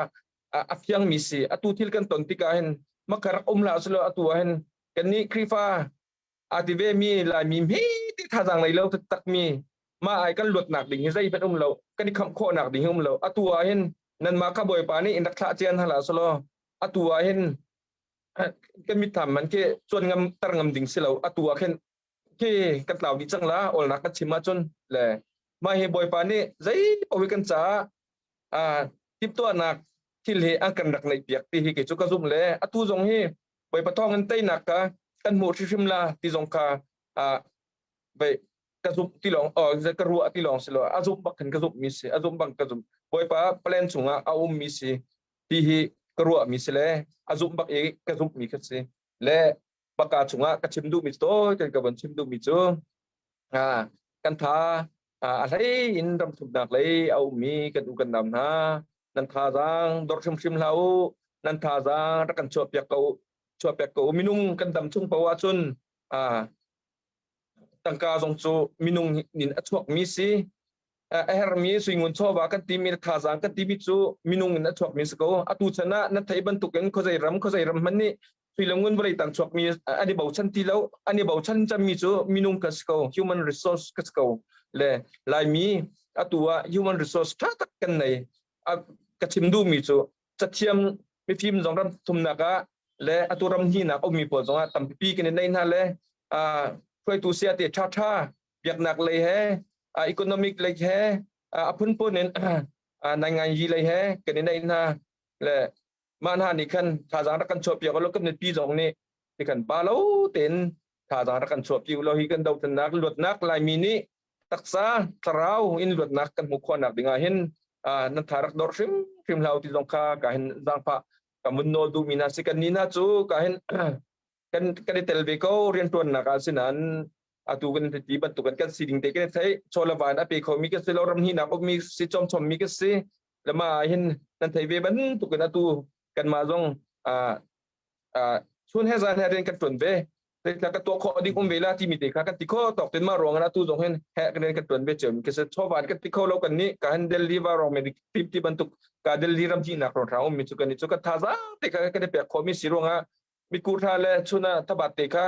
a fiangmi si. Atu thil kan ton tikah hin maka rak um hlah selaw atu ah hin kannih Khrihfa aa ti ve mi Laimi hme ti thazaang nei lo taktakmi mah ai kan luatnak ding hi zeihmanh um lo kan i khamh khawhnak ding hi um lo atu ah hin nanmah kha Bawipa nih in rak thlah cian hlah selaw atu ah hin kan mittham man khi cuan ngam tar ngam ding si lo atu ah khin khi kan tlau dih cang la olnak kan chim ahcun le mah hi Bawipa nih zei paoh hi kan caah timhtuahnak thil hi an kan rak neih piak ti hi kei cu ka zumh le atu zong hi Bawipa thawng in teinak ka kan hmuh hrimhrim la ti zong kha bei ka zumh ti lawng ka ruah ti lawng si lo a zumh bak khin ka zumh mi si a zumh bang ka zumh Bawipa plan chungah a um mi si ti hi ka ruah mi si le a zumh bak i ka zumh mi kha si le baka chungah ka chim duhmi tawi kan ka von chim duhmi cu kan tha a hlei in ramthumnak lei a ummi kan u kan nam hna nan thazaang dor hrimhrim hlah u nan thazaang rak kan chuahpiak ko chuahpiak ko minung kan dam chung paoh ahcun tangka zong cu minung nin a chuakmi si a hermi suingun chawva kan timi thazaang kan timi cu minung in a chuakmi si ko atu chan ah na theih bantukin khuazei ram khuazei ram hmanh nih sui le ngun vawlei tang chuakmi an i bochan ti lo an i bochan cemmi cu minung kan si ko human resource ka si ko le laimi atu ah human resource tha tak kan nei ka chim duhmi cu cathiam mifim zong ram thumnak ah le atu ram hninak ummi pawl zong ah tampi kan i nei hna le hruaitu sia te tha tha biaknak lei he economic lei he a phunphun in nai yi lei he kan i nei hna le mah hna nih khan thazaang rak kan chuahpiak lo kan mipi zong nih. Tikan pa lo tein thazaang rak kan chuahpi u law hi kan dothlennak luatnak Laimi nih taksa thlarau in luatnak kan hmuh khawhnak ding ah hin nan tha rak dor hrim hrim hlah u ti zong kha ka hin zaangfah ka mun nawl duhmi hna si kan ni hna cu ka hin kan kan i tel ve ko riantuannak ah sinan atu kan ti bantuk kan kan si ding te kan thei chawlavan a pe khomi ka si lo ram hnih nak ummi si chom chommi ka si lama hin nan thei ve bantuk in atu kanmah zong chun he zan he rian kan tuan ve zeitla ka tuah khawh ding um ve la timi te kha kan ti kho tawk tin ma ruang ah tu zong hin he rian kan tuan ve cem ke se chovan kan ti kho lo kan ni ka han Delhi va rong medic team ti bantuk ka Delhi ram ji nak ron ra um mi chu kan ni chu ka tha za te kha kan pek kho mi si ruang ah mikur tha le chuna thabat te kha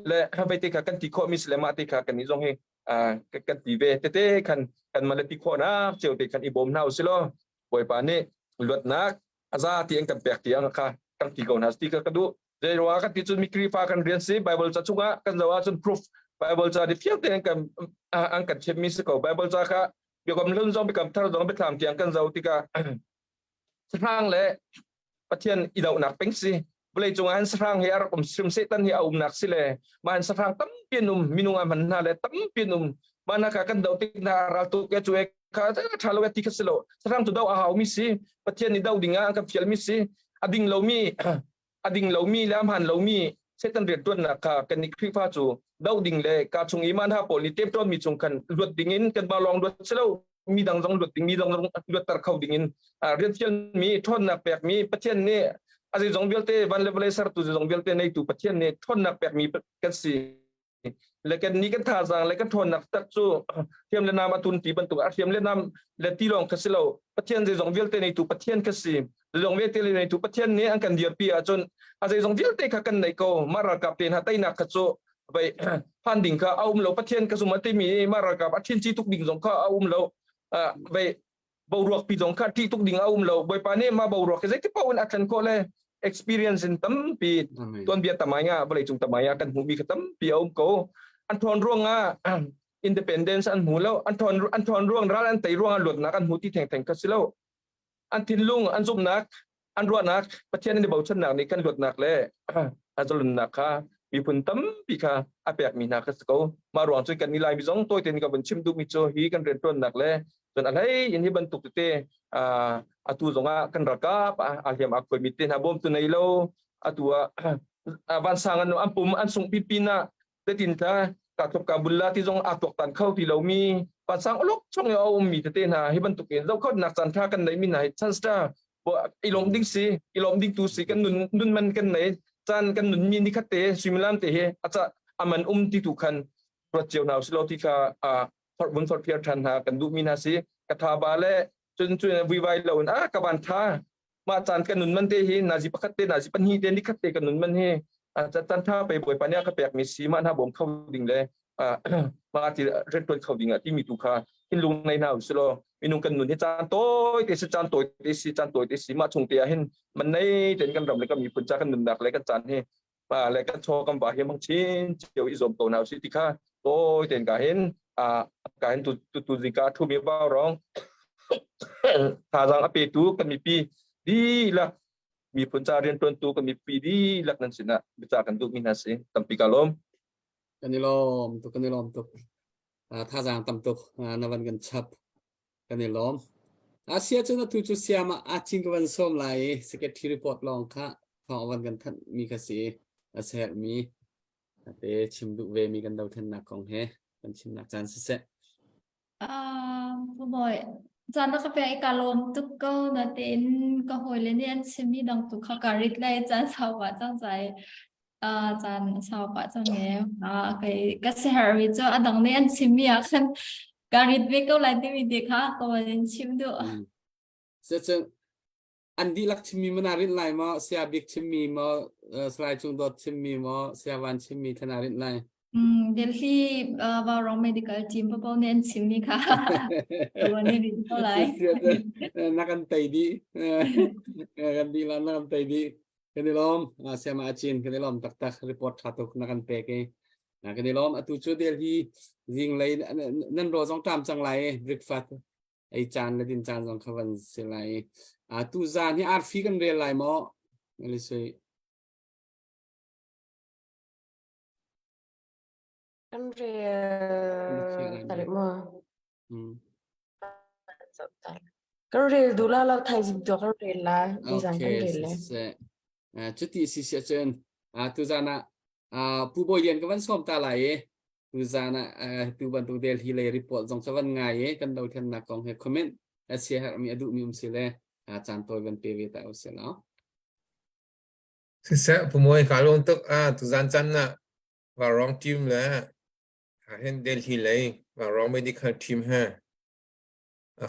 le havei te kha kan ti kho mi si le ma te kha kan ni zong hi kan ti ve tete khan kan ma le ti kho nak cheu te khan i bawm hna usilo Bawipa nih luatnak a za ti an kan pek tiang kha kan ti ko hna ti ka ka duh zeiruang kan ti cun mi Khrihfa kan rian si Bible ca chungah kan zoh ahcun proof Bible ca di fiang tein kan an kan chimmi si ko Bible ca kha biakam hlun zong biakam thar zong biathlam tiang kan zoh tikah sahrang le Pathian i dohnak peng si vawlei cungah hin sahrang hi a rak um hrim Satan hi a umnak si le mah hin sahrang tampi an um minung ah hman hna le tampi an um mah hna kha kan doh tik hna ral tuk e cu e kha ṭha lo e ti kha si lo sahrang cu doh a hau mi si Pathian nih doh ding ah an kan fial mi si a ding lomi a ding lomi le a hmaan lomi Satan rianṭuannak kha kan nih Khrihfa cu doh ding le ka chung i mah hna pawl nih temṭawn mi chung khan luat ding in kan mah lawng luat si lo mi dang zong luat ding mi dang zong luatter kho ding in rian fialmi ṭhawnnak pekmi Pathian nih a zeizong vialte van le vawlei sertu zeizong vialte neitu Pathian nih ṭhawnnak pekmi kan si le kan ni kan thazaang le kan ṭhawnnak tak cu hriam le nam a tun ti bantuk a hriam le nam le ti lawng kha si lo Pathian zeizong vialte neitu Pathian kha si zeizong vialte neitu Pathian nih an kan dirpi ahcun a zeizong vialte kha kan neih ko mah ralkap te hna teinak kha cu vai phan ding kha a um lo Pathian ka zum a timi mah ralkap a thin ci tuk ding zong kha a um lo vai boruak pi zong kha ṭih tuk ding a um lo Bawipa nih mah boruak hi zeiti paoh in a thlen khawh le experience in tampi tuanbia tamai nga vawlei cung tamai ah kan hmuhmi kha tampi a um ko an ṭhawn ruangah independence an hmu lo an ṭhawn an ṭhawn ruang ral an tei ruangah luatnak an hmu ti thengtheng kha si lo an thinlung an zumhnak an ruahnak Pathian an i bochannak nih kan luatnak le a zalonnak kha miphun tampi kha a pekmi hna kha si ko. Mah ruang cun kan ni Laimi zong tawi tein ka vun chim duhmi cu hi kan rianṭuannak le cun a hlei in hi bantuk tete atu zongah kan ralkap a hliam a khuaimi te hna bawmtu nei lo atu ah vansang an an pum an sungh pin ah tetin tla ka tluk ka bulla ti zong aa tuaktan kho ti lomi vansang uluk chung i a ummi tete hna hi bantuk in zohkhawtnak caan ṭha kan neihmi hna hi chance ṭha i lawm ding si i lawm ding tu si kan nun nun man kan nei caan kan nun mi ni khat te suimilam te hi aca aman um ti tu khan ruat cio hna usilo ti kha a vun sort phiar than hna kan duh mi hna si ka tha ba le cun cun vuivai lo in a ka van tha mah caan kan nun man te hi nazi pakhat te nazi pahnih te ni khat te kan nun man hi caan tha pe bawipa nih a ka pek mi si mah hna bawm kho ding le mah ti riantuan kho ding ah timi tu kha thinlung nei hna usih minung kan nun hi caan tawi te si caan tawi te si caan tawi te si mah chung te ah hin man nei ten kan ram le kan miphun ca kan nunnak le kan caan hi pa le kan chaw kan va hi mang chin cio i zuam ko hna usih ti kha tawi ten ka hin a ka hin tu tu tu zika thu mi bau rong thazaang a petu kan mipi dihlak miphun ca riantuantu kan mipi dihlak nan sinah bica kan duhmi hna si tampi ka lawm Kan i lawm tuk, kan i lawm tuk. Thazaang tam tuk na van kan chap. Kan i lawm. Asia cun atu cu siam ah aa cin ka van sawm lai i secretary report lawng kha thawng van kan thanh mi kha si a serh mi te chim duh ve mi kan dothlennak kong he kan chimnak caan siseh. Ah, Bawi, caan na ka pek i ka lawm tuk ko natein ka hawile nih an chimmi dang tu kha ka rit lai caan sau pah cang cai ah caan sau pah cang e ah kai ka sihermi cu a dang nih an chimmi ah khan ka rit ve ko lai timi te kha ka van in chim duh. Mm. Cucun an dihlak chimmi mana rinh lai maw saya bik chimmi maw Salai Cung Dawt chimmi maw saya Van chimmi thana rinh lai Mm, Delhi uh, Vaurong Medical Team papo nih an chimmi kha tuan ni rin ko lai. Na kan tei di. Kan di la na kan tei di. Kan i lawm siama achin kan i lawm taktak report tha tuk na kan pek i. Kan i lawm atu cu Delhi zinglei nan ro zong tam cang lai breakfast ei caan le din caan zong kha van si lai a tu zan hi arfi kan rel lai maw Elisui? Kan rel tarik mo. Kan rel duh la lo thaizing tu kan rel la. Nizan kan rel le. Cuti si si cun tuzan ah Pu Bawi Lian ka van sawm ta lai i tuzan ah tu bantuk Delhi lei report zong ka van ngai i kan dothlennak kong he comment a sia herhmi a duhmi um si le caan tawi van pe ve ta usih law. Siseh Pu Mawi ka lawm tuk a tuzan caan ah Vaurawng team le ahhin Delhi lei Vaurawng medical team he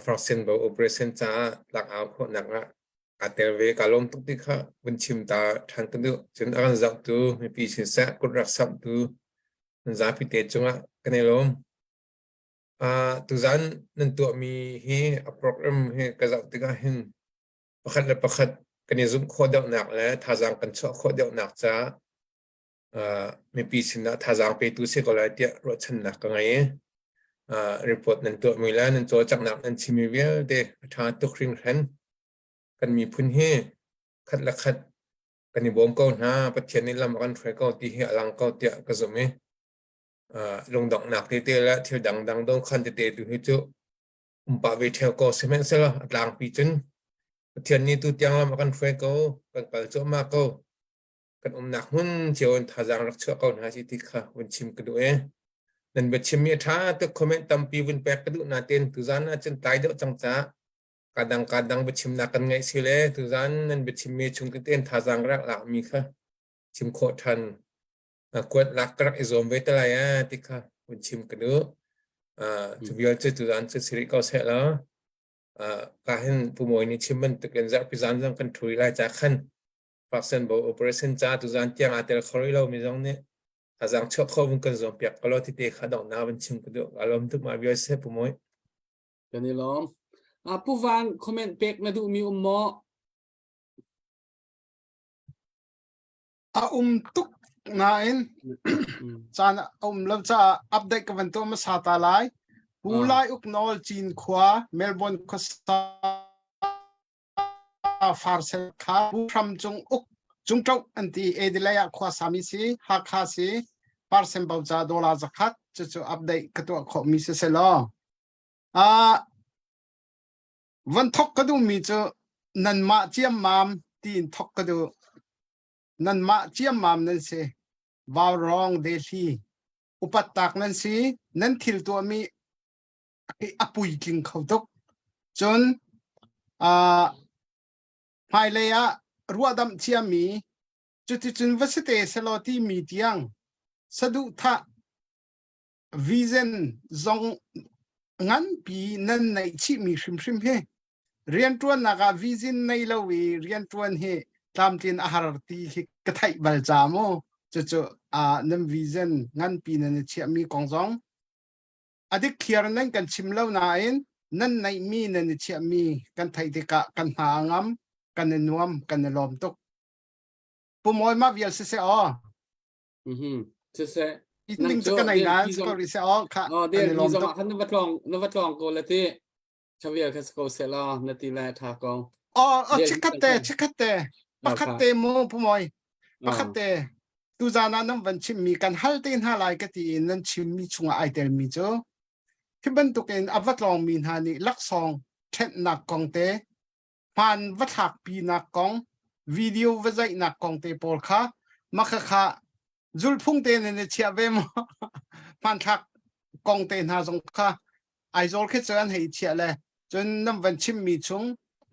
Farsen bo operation caah tlangau khawhnak ah aa tel ve. Kaa lawm tuk ti kha vun chim ta ṭhan ka duh. Cun a kan zohtu mipi siseh kut rak samhtu nan zapi te cungah kan i lawm. Uh, tuzan nan tuahmi hi a program hi ka zoh tikah hin pakhat le pakhat kan i zumh khawh deuhnak le thazaang kan chuah khawh deuhnak caah uh, mipi sinah thazaang petu si ko lai tiah ruahchannak ka ngei i uh, report nan tuahmi le nan cawlcanghnak nan chimmi vialte a ṭha tuk hringhran. Kan miphun hi khat le khat kan i bawm ko hna, Pathian nih lam a kan hruai ko ti hi a lang ko tiah ka zumh i uh, lungdonghnak tete le thil dangdang dongkhan tete tu hi cu um pah ve ṭheo ko sihmanhsehlaw a tlangpi cun Pathian nih tu tiang lam a kan hruai ko, kan kal cuahmah ko. Kan umnak hmun cio in thazaang rak chuah ko hna si ti kha vun chim ka duh e. Nan biachimmi a ṭha tuk comment tampi vun pek ka duh nain tuzan ah cun tlai deuh cang caah kadang kadang biachimnak kan ngeih si le tuzan nan biachimmi chung tete in thazaang rak lakmi kha chim khawh ṭhan kuat lak ka rak i zuam ve te lai eh ti kha vun chim ka duh. Cu vial cu tuzan cu si rih ko seh law ka hin Pu Mawi nih chim bantukin zarhpi zan zong kan ṭhu lai ca khan Parkson bo operation ca tuzan tiang aa tel kho rih lomi zong nih thazaang chuah kho vun kan zuam piak ko law ti te kha donghnak vun chim ka duh. Kaa lawm tuk ma vial seh Pu Mawi. Kan i lawm. Pu Van comment pek na duhmi um maw? A um tuk nain caan a um lo caah update ka van tuah hmasa ta lai. Pu Lai Uk Nawl Cin khua Melbourne khuasa Farsel kha Pu Hram Cung Uk Cung Ṭoh an ti Adelaide ah khua sami si Hakha si Parsen bo ca dollar zakhat cucu update ka tuah khawh mi si selaw. Ah Van thok ka duhmi cu nanmah ciammam tiin thok ka duh. Nanmah ciammam nan si. Vaurawng Delhi. Upat tak nan si. Nan thil tuahmi a puitling kho tuk. Cun uh, hmailei ah ruahdamh ciami cuticun va si te selaw timi tiang saduhthah vision zong nganpi nan neih chihmi hrimhrim hi rianṭuannak ah vision nei lo i rianṭuan hi tlamtlin a har ti hi ka theih bal ca mu cucu uh, nan vision nganpi nan i chiahmi kong zong a dik thliar nan kan chim lo nain nan neihmi nan i chiahmi kan theih tikah kan hna a ngam kan i nuam kan i lawm tuk pumawi ma vial siseh aw Mhm. Siseh. Ning cu kan ei na ko rih seh aw kha Oh, del hi zong ah khan na va tlawng na va tlawng ko la ti. Chavial kha ko se la na ti le tha ko. Oh, oh chikhat te chikhat te pakhat te mu pumoi pakhat te tu zan ah nan van chim mi kan hal te hna lai ka ti in nan chim mi chungah ai tel mi cu hi bantukin a va tlawng mi hna nih laksawng ṭhenhnak kong te hmaan va thlakpinak kong video va zaihnak kong te pawl kha maka kha zulphung te nan i chiah ve maw hmanthlak kong te hna zong kha Aizawl khi cu an hei chiah le cun nan van chimmi chung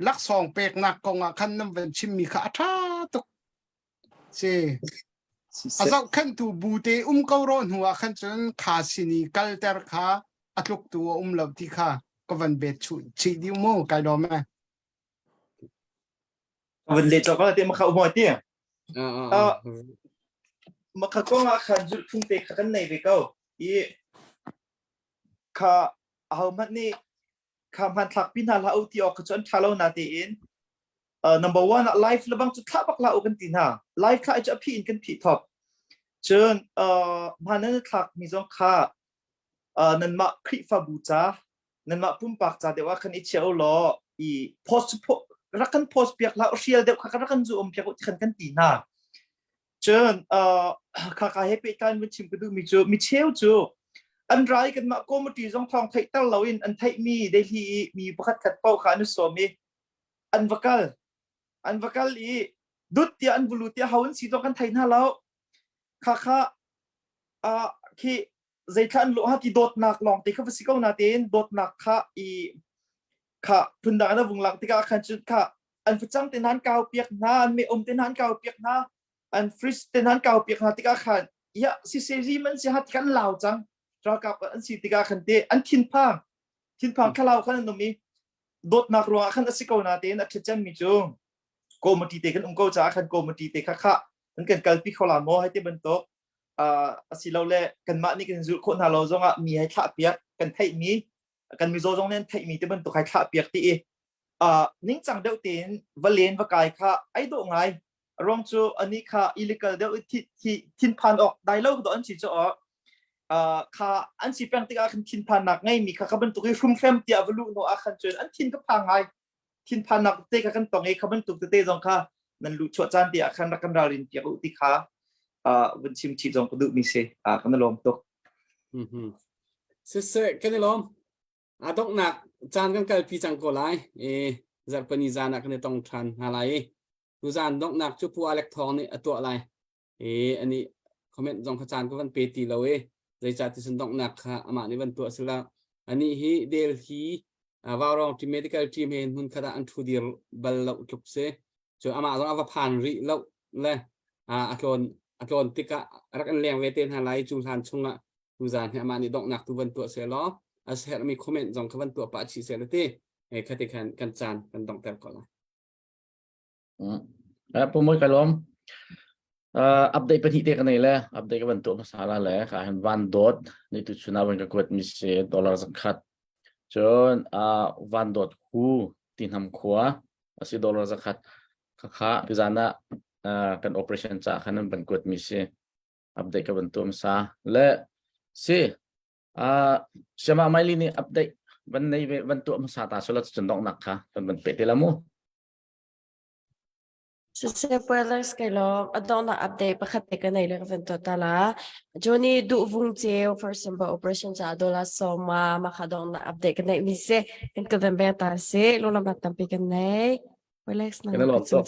laksawng peknak kong ah khan nan van chimmi kha a ṭha tuk si a zohkhenhtu bu te um ko rawh hnu ah khan cun kha sin i kalter kha a tluktu a um lo ti kha ka van bet chuh chih dih mu kai lawm e van le chok te makha umo ti makha kong ah khan zulh phung te kha kan nei ve ko i kha aho hmanh nih kha hmanthlak pi hna hlah u ti awk kha cu an ṭha lo na tiin uh, number one ah live lebang cu thlah bak hlah u kan ti hna live thlah cu a phih in kan phih thop cun uh, hman nan thlak mi zong kha uh, nanmah Khrihfabu ca nanmah pumpak ca deuh ah khan i chia u law i post rak kan post piak hlah u hrial deuh kha rak kan zu um piak u ti khan kan ti hna. Cun khaka he pehtlai in chim ka duhmi cu mi cheu cu an rai kanmah committee zong thawng theihter loin an theihmi Delhi i mi pakhat khat paoh kha an i sawm i an va kal an va kal i dut tiah an vulu tiah ho an si zong kan thei hna lo khakha khi zeithla an lawh ha ti dawtnak lawng te kha va si ko na tein dawtnak kha i kha phundang an vung lang tikah khan cun kha an facang te nan kau piak hna an me um te nan kau piak hna an fridge te nan kau piak hna tikah khan ya si se ri man si hat kan lau cang ralkap an si tikah khan te an thinphang thinphang thlalau khan an um i dawtnak ruangah khan a si ko na tein a ṭhacem mi cu committee te kan um ko caah khan committee te kha kha an kan kalpi kho la maw hai te bantuk asilole kanmah nih kan zulh khawh hna lo zongah mi hai thlah piak kan theihmi kan mizaw zong nih an theihmi te bantuk hai thlah piak ti i ningcang deuh tein va len va kai kha ai dawh ngai ruang cu ani kha illegal deuh thinphan awk dai lo do an si cu kha an si peng tikah khan thinphannak ngei mi kha kha bantuk i hrumhrem tiah va luh no ah khan cun an thin ka phang ngai thinphannak te kha kan tong i kha bantuk tete zong kha nan luh chuah caan ti ah khan rak kan ralrin piak u ti kha vun chim chih zong ka duh mi si kan i lawm tuk. Siseh kan i lawm. A donghnak caan kan kalpi cang ko lai. E zarhpani zan ah kan i tong ṭhan hna lai i tuzan donghnak cu Pu Alec Thawng nih a tuah lai. E ani comment zong kha caan ka van pe ti lo i zeicah ti cun donghnak kha amah nih van tuah sila. Ani hi Delhi Vaurawng team medical team he hmun khat ah an ṭhu dir bal lo tluk si. Cu amah zong a va phan rih lo le a tlawn a tlawn tikah rak in leng ve te hna lai cu hlan chungah tuzan hi amah nih donghnak tu van tuah seh law a herhmi comment zong kha van tuah pah chih seh la ti khati khan kan caan kan donghter ko lai. Pu Moi ka lawm. Update pahnih te ka nei le update ka van tuah hmasa la le ka hin van dawt ni tu chuna van ka kuat mi si dollar zakhat. Cun van dawt hu ti hnam khua asi dollar zakhat kha tuzan ah kan operation ca khan an van kuat mi si update ka van tuah hmasa le si Siama Maili nih update van nei ve van tuah hmasa ta sula cun donghnak kha kan van pe te la mu. Siseh Brothers kei lawm a donghnak update pakhat te ka nei le ka van tuah ta la. Johnny duh vung ceu first number operation ca dollar sawma ma kha donghnak update ka nei mi si kan ka van beng ta si lunglamnak tampi kan nei. Relax na Kan i lawm tuk.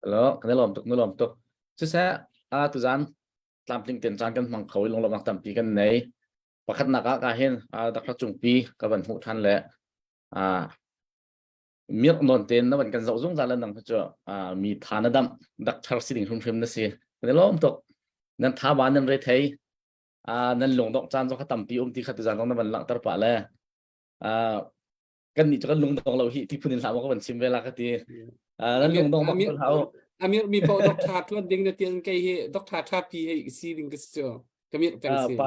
Hello, kan i lawm tuk, na lawm tuk. Siseh, a tuzan tlamtling ten caan kan hmang kho i lunglawmhnak tampi kan nei. Pakhatnak ah ka hin Dr. Cungpi ka van hmuh than le mirh nawn tein na van kan zoh zungzal le nang cu mi tha na damh doctor si ding hrimhrim na si. Kan i lawm tuk. Nan tha ba nan re thei. Nan lungdongh caan zong kha tampi um ti kha tuzan zong na van langhter pah le kan nih cu kan lungdong lo hi ti phun in hlah maw ka van chim ve la ka ti. Nan lungdong bak hlah u. Amir mi paoh doctor tuan ding na tian kei hi doctor tha pi hei si ding ka si cu. Ka mir peng si.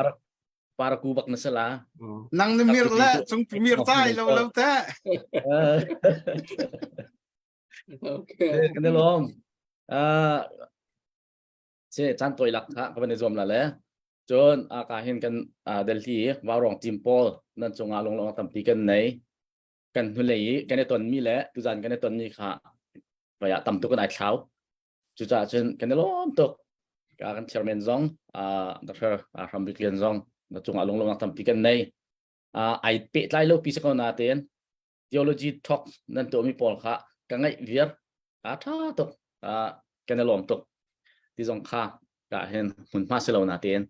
Paraku bak na sala. Nang na mir le cung mir tai lo lo te. Okay. Kan lom. Se chan toi lak kha ka van i zuam la le. Cun a ka hin kan Delhi Vaurong team pawl nan cungah lunglawng tampi kan nei. Kan hnulei i kan i tonmi le tuzan kan i tonmi kha vai ah tam tuk kan ai thlau. Cucaah cun kan i lawm tuk. Ka kan chairman zong Dr. Hrambik Lian zong na cungah lunglawmnak tampi kan nei. Ai pehtlai lo pi si ko natein theology talk nan tuahmi pawl kha ka ngaih viar a ṭha tuk kan i lawm tuk ti zong kha ka hin hmunhma si lo natein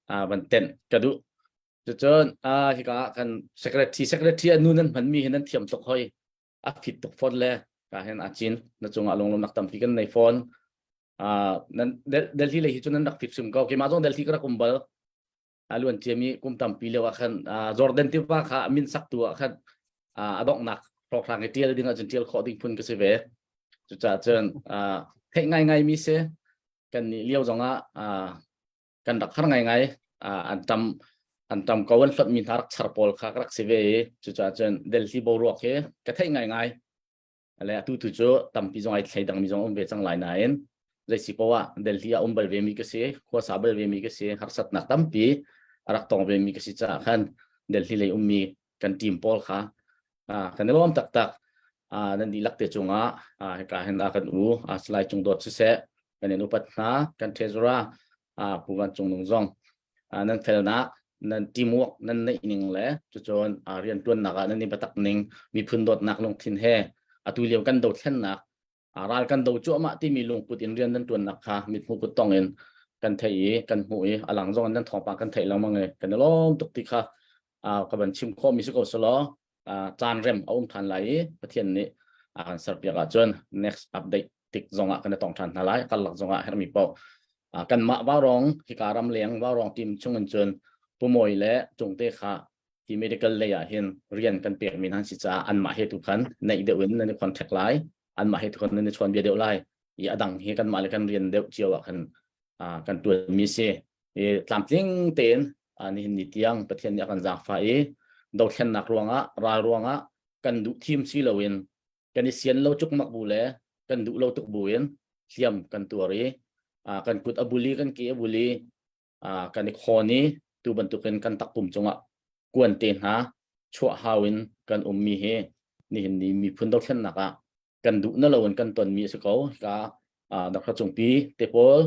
van tenh ka duh cucun hika kan secretary secretary anu nan hmanmi hi nan thiam tuk hoi a fit tuk fawn le ka hin a cin na cungah lunglawmnak tampi kan nei fawn nan Delhi lei hi cu nan rak fit hrim ko keimah zong Delhi ka rak um bal a luan ciami kum tampi lio ah khan Jordan tiva kha min sak tu ah khan a donghnak hrawkhrang i tial ding ahcun tial khawh ding phun ka si ve cucaah cun theih ngaingai mi si kan nih lio zongah kan rak har ngaingai an tam an tam ko an hlot mi hna rak char pawl kha ka rak si ve i cucaah cun Delhi boruak hi ka theih ngaingai le atu tu cu tampi zong ai thlei dang mi zong um ve cang lai nain zei si poah Delhi ah um bal ve mi ka si khua sa bal ve mi ka si harsatnak tampi a rak tong ve mi ka si caah khan Delhi lei ummi kan team pawl kha kan i lawm taktak nan dihlak te cungah hika hin a kan u Salai Cung Dawt siseh. Kan in upat hna kan treasurer Pu Van Cung Nung zong nan felnak nan teamwork nan neih ning le cucun riantuannak ah nan i biatak ning miphun dawtnak lungthin he atu lio kan dothlennak ral kan do cuahmah timi lungput in rian nan tuannak kha mithmuh kut tong in kan theih i kan hmuh i a lang zong in nan thawngpang kan theih lengmang i kan i lawm tuk ti kha ka van chim khawh mi si ko selaw caan rem a um than lai i Pathian nih a kan serpiak ahcun next update tik zongah kan i tong than hna lai karlak zongah hermi paoh kanmah Vaurawng hika ram leng Vaurawng team chung in cun Pumawi le Cungte kha hi medical lei ah hin rian kan pek mi nan si caah anmah he tu khan naih deuh in nan i contact lai anmah he tu khan nan i chawn bia deuh lai i adang hi kanmah le kan rian deuh cio ah khan kan tuan mi si i tlamtling tein nihin ni tiang Pathian nih a kan zaangfah i dothlennak ruangah ral ruangah kan duh thim si loin kan i sian lo cukmak bu le kan duh lo tuk bu in hliam kan tuar i kan kut a buli kan ke a buli kan i khawn i tu bantukin kan takpum cungah kuan te hna chuah hau in kan ummi hi nihin ni miphun dothlennak ah kan duh na loin kan tonmi a si ko ka Dr. Cungpi te pawl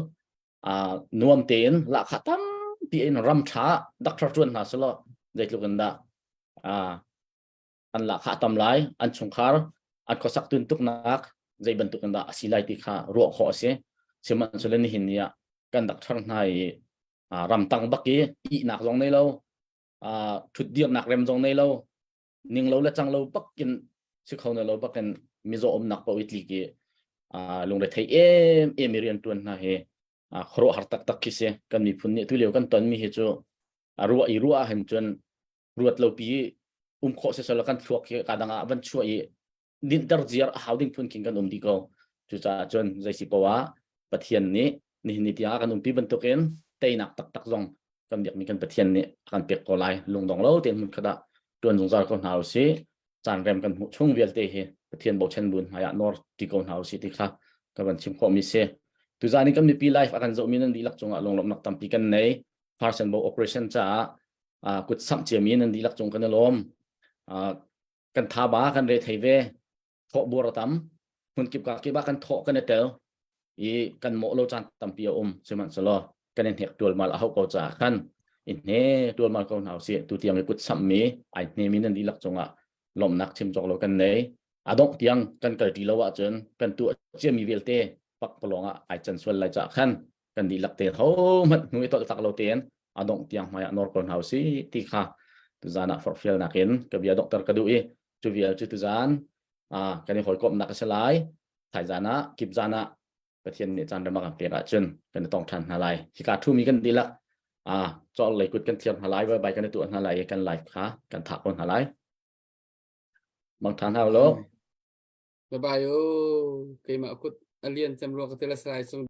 nuam tein lahkhah tampi in ram ṭha doctor ṭuan hna selaw zeitluk in dah an lahkhah tam lai an chungkhar an khuasak tuntuknak zei bantuk in dah a si lai ti kha ruah khawh a si sihmanhsehlaw nihin ni ah kan doctor hna i ramtang bak i ihnak zong nei lo ṭhutdirnak rem zong nei lo ning lo le cang lo bakin si kho na lo bakin mizaw umnak paoh i tlik i lungrethei em em i rian ṭuan hna hi khuaruahhar taktak khi si kan miphun nih tulio kan tonmi hi cu a ruah i ruah ahhin cun ruat lo pi um khawh siselaw kan thluak hi ka dang ah van chuah i dinhter ziar a hau ding phun khin kan um dih ko cucaah cun zei si poah Pathian nih nihin ni tiang ah kan umpi bantukin teinak taktak zong kan biakmi kan Pathian nih a kan pek ko lai lungdong lo tein hmun khat ah tuan zungzal ko hna usih caan rem kan hmuh chung vialte hi Pathian bochan bun hmai ah nawr ti ko hna usih ti kha ka van chim khawhmi si tuzaan in kan mipi life a kan zohmi nan dihlak cungah lunglawmhnak tampi kan nei Farsen Bo operation caah kut samh ciami nan dihlak cung kan i lawm kan thaba kan re thei ve thawh bur a tam hmun kip ka kip ah kan thawh kan i tel i kan mawh lo caan tampi a um sihmanhsehlaw kan i hnek tualmal a hauh ko caah khan i hne tualmal ko hna usih tu tiang i kut samhmi ai hnemi nan dihlak cungah lawmhnak chim cawk lo kan nei a dongh tiang kan kal ṭi lo ahcun kan tuah ciami vialte pakpalawng ah ai can sual lai caah khan kan dihlak te ho hmanh hnu i tolh tak lo tein a dongh tiang hmai ah nawr ko hna usih ti kha tuzan ah forhfialnak in ka bia doktor ka duh i cu vial cu tuzan kan i hawikomhnak a si lai thaizan ah kip zan ah Pathian nih caan rem a kan pek ahcun kan i tong ṭhan hna lai hika ṭhumi kan dihlak cawr lei kut kan thiar hna lai bai kan i tuah hna lai i kan live kha kan thah ko hna lai mang ṭha hna lo Bye bye o keimah kut a lian cem rua ka te la sai sung.